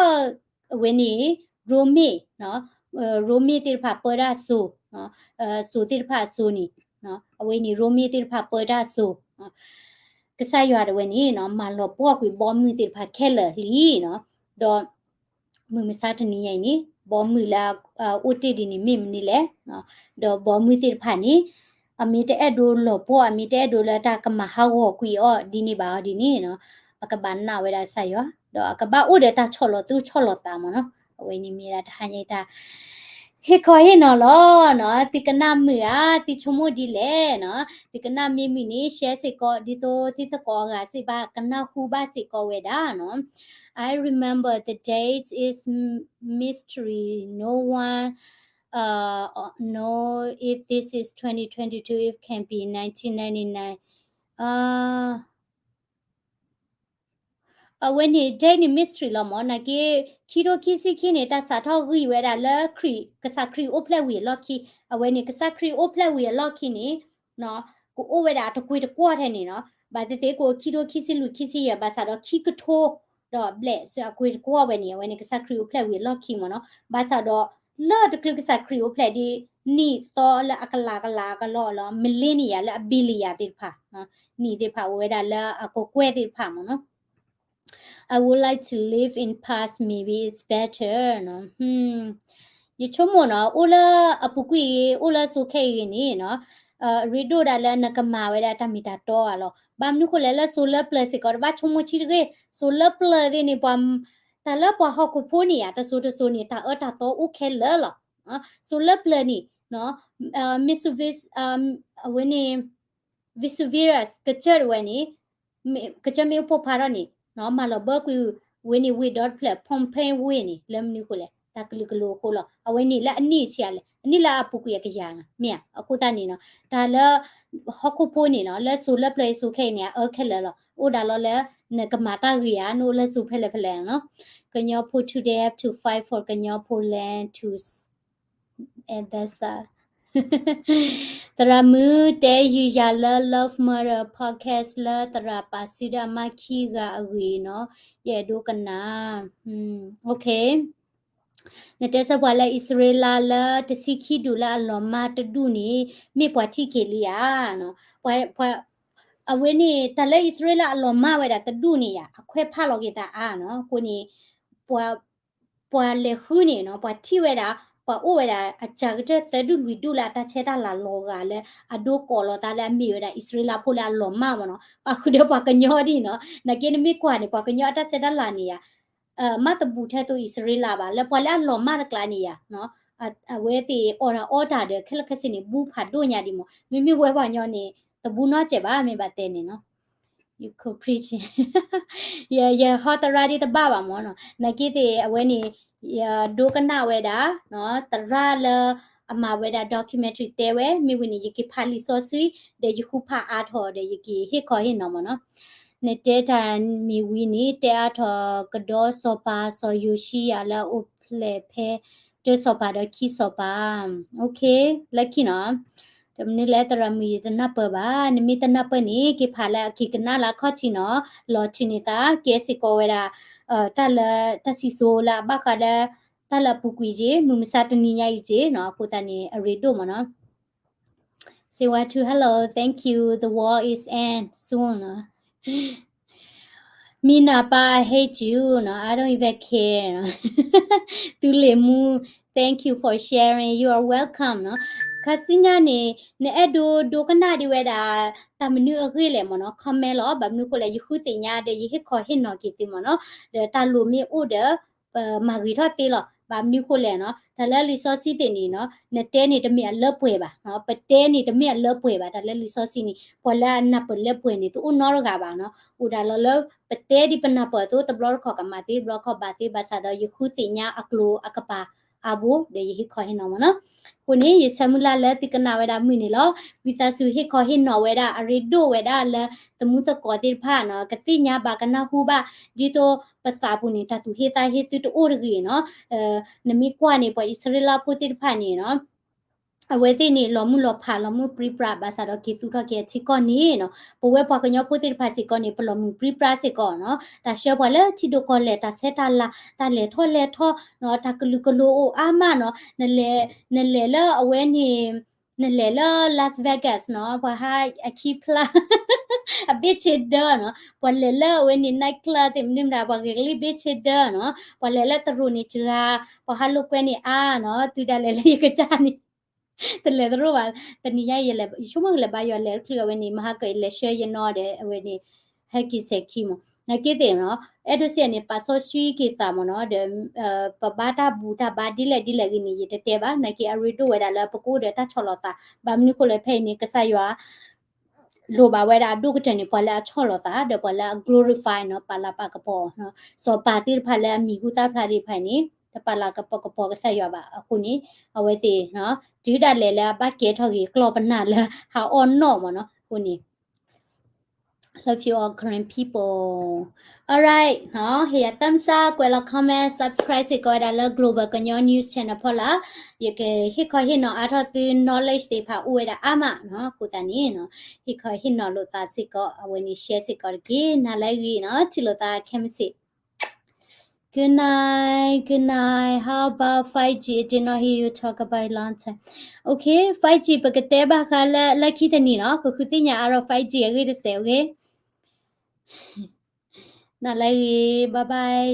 အဝဲန့ၣ် ရိမ့ၤ, ရိမ့ၤသ့ၣ်တဖၣ်ပၢတၢ်အစိၤ, စိၤသ့ၣ်တဖၣ်အစိၤန့ၣ်, အဝဲန့ၣ် ရိမ့ၤသ့ၣ်တဖၣ်ပၢတၢ်အစိၤ, ကစၢ်ယွၤဒၣ်ဝဲန့ၣ် မၤလီၤပှီၢ်ကွံာ်ဘီမုၢ်သ့ၣ်တဖၣ်ခဲလၢာ်လံနီၤ, ဒီး မုၢ်မဆါတနံၤညါအံၤန့ၣ် ဘီမုၢ်လၢအအိၣ်တ့ၢ်ဒ်န့ၣ်မ့ၢ်မနုၤလဲၣ်, ဒီးဘီမုၢ်သ့ၣ်တဖၣ်န့ၣ် အမ့ၢ်တအဲၣ်ဒိးလီၤပှီၢ် အမ့ၢ်တအဲၣ်ဒိးလၢတၢ်ကမၤဟးဂီၤကွံာ်အီၤဒ်န့ၣ်ဘၣ်အီၤဒ်န့ၣ်နီၤ, အကဘၣ်နာ်ဝဲဒၣ်ကစၢ်ယွၤ, ဒီးအကဘၣ်အိၣ်ဒီးတၢ်ဆီၣ်လီၤသူၣ်ဆီၣ်လီၤသးမ့ၢ်နီၤ, အဝဲန့ၣ်မ့ၢ်ဒၣ်တဟါညါအံၤတၢ် ဟ့ၣ်ခီဟ့ၣ်နီၤလီၤနီၤ, သုကနၣ်မုာ်ဧါ, သုဆိကမိၣ်ဒ်လဲၣ်နီၤ, သုကနၣ်မ့ၢ်မုာ်န့ၣ် share စ့ၢ်ကီး ဒ်သိးသုသကိးအဂၤစ့ၢ်ဘၣ်ကနၢ်ဟူဘၣ်စ့ၢ်ကီးဝဲဒၣ်နီၤ. I remember the date is m- mystery. No one uh know if this is twenty twenty-two, if can be nineteen ninety-nine. Uh အဝဲန့ၣ် date န့ၣ် mystery လီၤမ့ၢ်, နာ်က့ ခံထိခံဆံခံန့ၣ် တၢ်စးထီၣ်ဂံၢ်ဝဲဒၣ်လၢခရံာ် ကစၢ်ခရံာ်အိၣ်ဖျဲၣ်ဝံၤအလီၢ်ခံ, အဝဲန့ၣ် ကစၢ်ခရံာ်အိၣ်ဖျဲၣ်ဝံၤအလီၢ်ခံန့ၣ် ကအိၣ်ဝဲဒၣ်အတကွ့တကွီၢ်ထဲန့ၣ်နီၤ, ဘၣ်သ့ၣ်သ့ၣ်ကအိၣ်ခံထိခံဆံလွံၢ်ခံဆံယဲၢ် ဘၣ်ဆၣ်ဒီးခံကထိ ဒီးဘျဲၣ်စ့ၢ်အကွ့တကွီၢ်ဝဲန့ၣ် အဝဲန့ၣ် ကစၢ်ခရံာ်အိၣ်ဖျဲၣ်ဝံၤအလီၢ်ခံမ့ၢ်နီၤ, ဘၣ်ဆၣ်ဒီး လၢတချုးကစၢ်ခရံာ်အိၣ်ဖျဲၣ်ဒ် နံၣ်သီလၢအကလးကလးကလီလီၤ millennia လၢအ billion သ့ၣ်တဖၣ် နံၣ်သ့ၣ်တဖၣ်အိၣ်ဝဲဒၣ်လၢအကကွဲၢ်သ့ၣ်တဖၣ်မ့ၢ်နီၤ. I would like to live in past, maybe it's better နီၤ. ယဆိကမိၣ်နီၤ အိၣ်လၢအပူၤကွံာ်ဂ့ၤ အိၣ်လၢစိၤခဲအံၤဂ့ၤန့ၣ်နီၤ, အရ့ဒိၣ်ဒၣ်လၢနကမၤဝဲဒၣ်တၢ်မ့ၢ်တၢ်တီဧါလီၤ. ဘၣ်မနုၤဃိလဲၣ် လၢစိၤလၢပျၢၤစ့ၢ်ကီး တဘၣ်ဆိကမိၣ်ဆံတဂ့ၤ, စိၤလၢပျၢၤသ့ၣ်န့ၣ် ပှၤ တၢ်လၢပှၤဟီၣ်ခိၣ်ဖိန့ၣ်ဧါ တစိၤတစိၤန့ၣ် တၢ်အၢတၢ်သီအိၣ်ခဲလၢာ်လီၤ. စိၤလၢပျၢၤန့ၣ် မ့ၢ် အဝဲန့ၣ် Vesuvius ကစၢၢ်တဝဲန့ၣ် ကစၢၢ်မ့ၣ်အူဖိဖးထီၣ်န့ၣ် မၤလီၤဘၢကွံာ်ဝဲန့ၣ် ဝ့ၢ်ဒီတဖျၢၣ် Pompeii ဝ့ၢ်န့ၣ် လၢမနုၤဃိလဲၣ် တၢ်ကလုာ်ကလိၤအဃိလီၤ. အဝဲန့ၣ်လၢအနံၣ်ဆံးလဲၣ် အနံၣ်လၢအပူၤကွံာ်အကယၤမ့ၢ်ဧါ. အဃိသတးန့ၣ်နီၤ တၢ်လၢ ဟီၣ်ခိၣ်ဖိန့ၣ်နီၤ လၢစိၤလၢပျၢၤအစိၤခဲအံၤန့ၣ် အအၢခဲလၢာ်လီၤ. အိၣ်ဒၣ်လီၤလၢ နကမၤတၢ်ဂ့ၤဧါ နအိၣ်လၢစိၤဖဲလဲၣ်ဖဲလဲၣ်နီၤ. ကညီဖိ today have to fight for ကညီဖိ land to သရၣ်မုၣ်တဲယုာ်ယၤလၢ Love Murder Podcast လၢသရၣ်ပာ်စုဒီးအမါခံဂၤအဂ့ၢ်နီၤ, ယအဲၣ်ဒိးကနၣ်. နတဲဆၢပှၤလၢအံၣ်စရ့လးလၢ တဆံခံဒူၣ်လၢအလီၤမၢ်တဒူၣ်န့ၣ် မ့ၢ်ပှၤထံၣ်က့ၤလံဧါ. ပှၤ အဝဲန့ၣ် တၢ်လၢအံၣ်စရ့လးအလီၤမၢ်ဝဲဒၣ်တဒူၣ်န့ၣ်ယါ အခွဲးဖးလီၤက့ၤသးအါနီၤ. အဃိန့ၣ် ပှၤ ပှၤလဲၤဃုန့ၣ်နီၤ ပှၤထံၣ်ဝဲဒၣ် ပှၤအိၣ်ဝဲဒၣ်အစှၤကတၢၢ်သၢဒူၣ်လွံၢ်ဒူၣ်လၢအတၢ်ဆဲးတၢ်လၤလီၤဂာ်လၢ အဒိကိးလီၤသးလၢအမ့ၢ်ဝဲဒၣ်အံၣ်စရ့လးဖိလၢအလီၤမၢ်မ့ၢ်နီၤ. ပာ်ဃုာ်ဒီးပှၤကညီဒ်နီၤ နာ်က့နမ့ၢ်ကွၢ်န့ၣ် ပှၤကညီအတၢ်ဆဲးတၢ်လၤန့ၣ်ယါ မ့ၢ်တဘူးထဲသိးအံၣ်စရ့လးဘၣ် လၢပှၤလၢအလီၤမၢ်တကျါန့ၣ်ယါ အဝဲသ့ၣ်အီၣ်တၢ်အီတၢ်ဒီး ခဲလၢာ်ခဲဆ့န့ၣ် ဘူးဖးဒိၣ်ညါဒံးမ့ၢ်. မ့မ့ၢ်ဝဲပှၤကညီန့ၣ် တဘူးနီတစဲးဘၣ် မ့ၢ်ဘၣ်တဲန့ၣ်နီၤ. You could preach. ယဟီသရၣ်ဒ်တဘၣ်ဘၣ်မ့ၢ်နီၤ. နာ်က့သ့ၣ်အဝဲန့ၣ် ယဒိကနၣ်ဝဲဒၣ် သရၣ်လၢအမၤဝဲဒၣ် documentary တဲဝဲ မ့ၢ်ဝံၤန့ၣ် ယက့ၤဖးလံာ်စီဆှံ ဒီးယဃုဖးအါထီၣ်ဒီး ယက့ၤဟ့ၣ်ခီဟ့ၣ်နီၤမ့ၢ်နီၤ. နတဲတၢ်မ့ၢ်ဝံၤန့ၣ် တဲအါထီၣ်ကဒီးစီၤပၤ စီၤယိၤၡံယၤလၢအအိၣ်ဖျဲၣ်ဖဲ တၢစီၤပၤဒီးခံစီၤပၤ. Okay, လၢခံနီၤ. တမနုၤလဲၣ် သရၣ်မုၣ် ယတနၢ်ပၢၢ်ဘၣ်. နမ့ၢ်တနၢ်ပၢၢ်န့ၣ် က့ၤဖးလၢအက့ၤကနၣ်လၢအခီၣ်ထံးနီၤ. လီၤထုးန့ၢ်သး ကဲစ့ၢ်ကီးဝဲဒၣ် တၢ်လၢ တၢ်စံၣ်စိၤလၢအဘၣ်ဃးလၢ တၢ်လၢအပူၤကွံာ်က့ၤ မုၢ်မဆါတနံၤညါအံၤက့ၤနီၤ. အဃိသတးန့ၣ် အရ့ဒိၣ်မ့ၢ်နီၤ. Say what to hello, thank you, the war is end soon နီၤ. မံနၤပၢ် I hate you နီၤ, I don't even care နီၤ. သူလ့ၤမူ thank you for sharing, you are welcome နီၤ. ခါဆူညါန့ၣ် နအဲၣ်ဒိးဒိကနၣ်ဒံးဝဲဒၣ် တၢ်မနုၤအဂ့ၢ်လဲၣ်မ့ၢ်နီၤ, comment လီၤ. ဘၣ်မနုၤဃိလဲၣ် ယဃုသ့ၣ်ညါဒီးယဟ့ၣ်ခီဟ့ၣ်နီၤက့ၤသုမ့ၢ်နီၤ, ဒီးတၢ်လိၣ်မ့ၢ်အိၣ်ဒီး ပမၤဂ့ၤထီၣ်သ့လီၤ. ဘၣ်မနုၤဃိလဲၣ်နီၤ, တၢ်လၢလံာ်စီဆှံသ့ၣ်န့ၣ်နီၤ, နတဲန့ၣ်တမ့ၢ်အလၢပှဲၤဘၣ်နီၤ, ပတဲန့ၣ်တမ့ၢ်အလၢပှဲၤဘၣ်. တၢ်လၢလံာ်စီဆှံန့ၣ် ပှၤလၢအနၢ်ပၢၢ်လၢပှဲၤန့ၣ် တအိၣ်နီတဂၤဘၣ်နီၤ. အိၣ်ဒၣ်လီၤလၢ ပတဲဒ်ပနၢ်ပၢၢ်အသိး တဘျီတခီၣ်ကမၤသ့ တဘျီတခီၣ်ဘၣ်သ့ ဘၣ်ဆၣ်ဒီး ယဃုသ့ၣ်ညါအကျိၤအကပၤအါဘိ ဒီးယဟ့ၣ်ခီဟ့ၣ်နီၤမ့ၢ်နီၤ. အဃိန့ၣ် ယဆၢမုၢ်လၢ်လၢသုကနၣ်ဝဲဒၣ်မုာ်န့ၣ်လီၤ. ဝံသးစူၤဟ့ၣ်ခီဟ့ၣ်နီၤဝဲဒၣ် အရ့ဒိၣ်ဝဲဒၣ်လၢသမူသကိးသ့ၣ်တဖၣ်နီၤ, ကသ့ၣ်ညါဘၣ်ကနၢ်ဟူဘၣ်, ဒ်သိးပသးပူၤန့ၣ် တၢ်သူၣ်ဟ့သးဟ့သုတအိၣ်တဂ့ၤနီၤ. နမ့ၢ်ကွၢ်န့ၣ် ပှၤအံၣ်စရ့လးဖိသ့ၣ်တဖၣ်န့ၣ်နီၤ အဝဲသ့ၣ်န့ၣ် လီၤမုၢ်လီၤဖး လီၤမုၢ်ပြံပြါ ဘၣ်ဆၣ်ဒီးက့ၤသူၣ်ထီၣ်က့ၤအထံကီၢ်န့ၣ်နီၤ, ပဝဲပှၤကညီဖိသ့ၣ်တဖၣ်စ့ၢ်ကီးန့ၣ် ပလီၤမုၢ်ပြံပြါစ့ၢ်ကီးနီၤ. တၢ်ဆှၢပှၤလၢထံဒိၣ်ကီၢ်လဲၢ် တၢ်ဆဲးတၢ်လၤ တၢ်လဲၤထီၣ်လဲၤထီနီၤ, တၢ်ကလုာ်ကလိၤအိၣ်အါမးနီၤ. နလဲၤလၢအဝဲန့ၣ် နလဲၤလၢ Las Vegas နီၤ, ပှၤဟးအခံဖျါ အဘ့ၣ်ဆ့ဒၢနီၤ, ပှၤလဲၤလၢအဝဲန့ၣ် night club သ့ၣ်မနုၤမတၤ ပှၤဂဲၤကလံၣ်ဘ့ၣ်ဆ့ဒၢနီၤ, ပှၤလဲၤလၢတရူးန့ၣ်စှၤ, ပှၤဟးလိာ်ကွဲန့ၣ်အါနီၤ, သုဒၣ်လဲာ်လၢယကစၢ်န့ၣ် တလဲၤတရူးဘၣ်, တနံၤညါယလဲၤ ယဆိကမိၣ်ကလဲၤဘါယွၤလဲၤတချုးအဝဲန့ၣ် မဟါကလဲၤဆှၢယနီၤဒီး အဝဲန့ၣ် ဟဲက့ၤစဲၤခံမး, နာ်က့သ့ၣ်နီၤ, အဲၣ်ဒိးစံးန့ၣ် ပာ်စီဆှံက့ၤသးမးနီၤ, ဒီး ပဘါတၢ်ဘူၣ်တၢ်ဘါဒ်လဲၣ်ဒ်လဲၣ်ဂ့ၤန့ၣ် ယတတဲဘၣ်, နာ်က့အရ့ဒိၣ်ဝဲဒၣ်လၢပကအိၣ်ဒီးတၢ်ဆီၣ်လီၤသး, ဘၣ်မနုၤဃိလဲၣ် ဖဲအံၤန့ၣ် ကစၢ်ယွၤ လိၣ်ဘၣ်ဝဲဒၣ်အဒိၣ်ကတၢၢ်န့ၣ် ပှၤလၢအဆီၣ်လီၤသး ဒီးပှၤလၢအ glorify နီၤ, ပာ်လၤပာ်ကပီၤနီၤ, စီၤပၤသ့ၣ်တဖၣ်လၢအမံၤဟူသၣ်ဖျါသ့ၣ်တဖၣ်န့ၣ် တပာ်လၤကပီၤကပီၤကစၢ်ယွၤဘၣ်အဃိန့ၣ်, အဝဲသ့ၣ်နီၤ, တုၤဒၣ်လဲာ်လၢအဘၣ်ကဲထီၣ်ဂ့ၤကျီၢ်ပနၢ်လၢဟးအီၣ်နီၣ်မးနီၤ, အဃိန့ၣ် Love you all Karen people. Alright နီၤ, ဟ့ၣ်ယၤ thumbs up ကွဲးလီၤ comment, subscribe စ့ၢ်ကီးဝဲဒၣ်လၢ Global ကညီ News Channel ဖီလာ်, ယကဟ့ၣ်ခီဟ့ၣ်နီၤအါထီၣ်သု knowledge သ့ၣ်တဖၣ်အိၣ်ဝဲဒၣ်အါမးနီၤ, အဃိသတးန့ၣ်နီၤ, ဟ့ၣ်ခီဟ့ၣ်နီၤလိာ်သးစ့ၢ်ကီး, အဝဲန့ၣ် share စ့ၢ်ကီးတက့ၢ်, နၤလၢအဂ့ၤနီၤ, ထံၣ်လိာ်သးခဲမုၢ်ဆ့ၣ် Good night, good night. How about five G? I did not hear you talk about it long time. Okay, five G ပကတဲဘၣ်ဃးလၢလၢခံတနံၤနီၤ, ကဃုသ့ၣ်ညါအါထီၣ် five G အဂ့ၢ်တစဲး, okay. နၤလၢအဂ့ၤ, bye bye.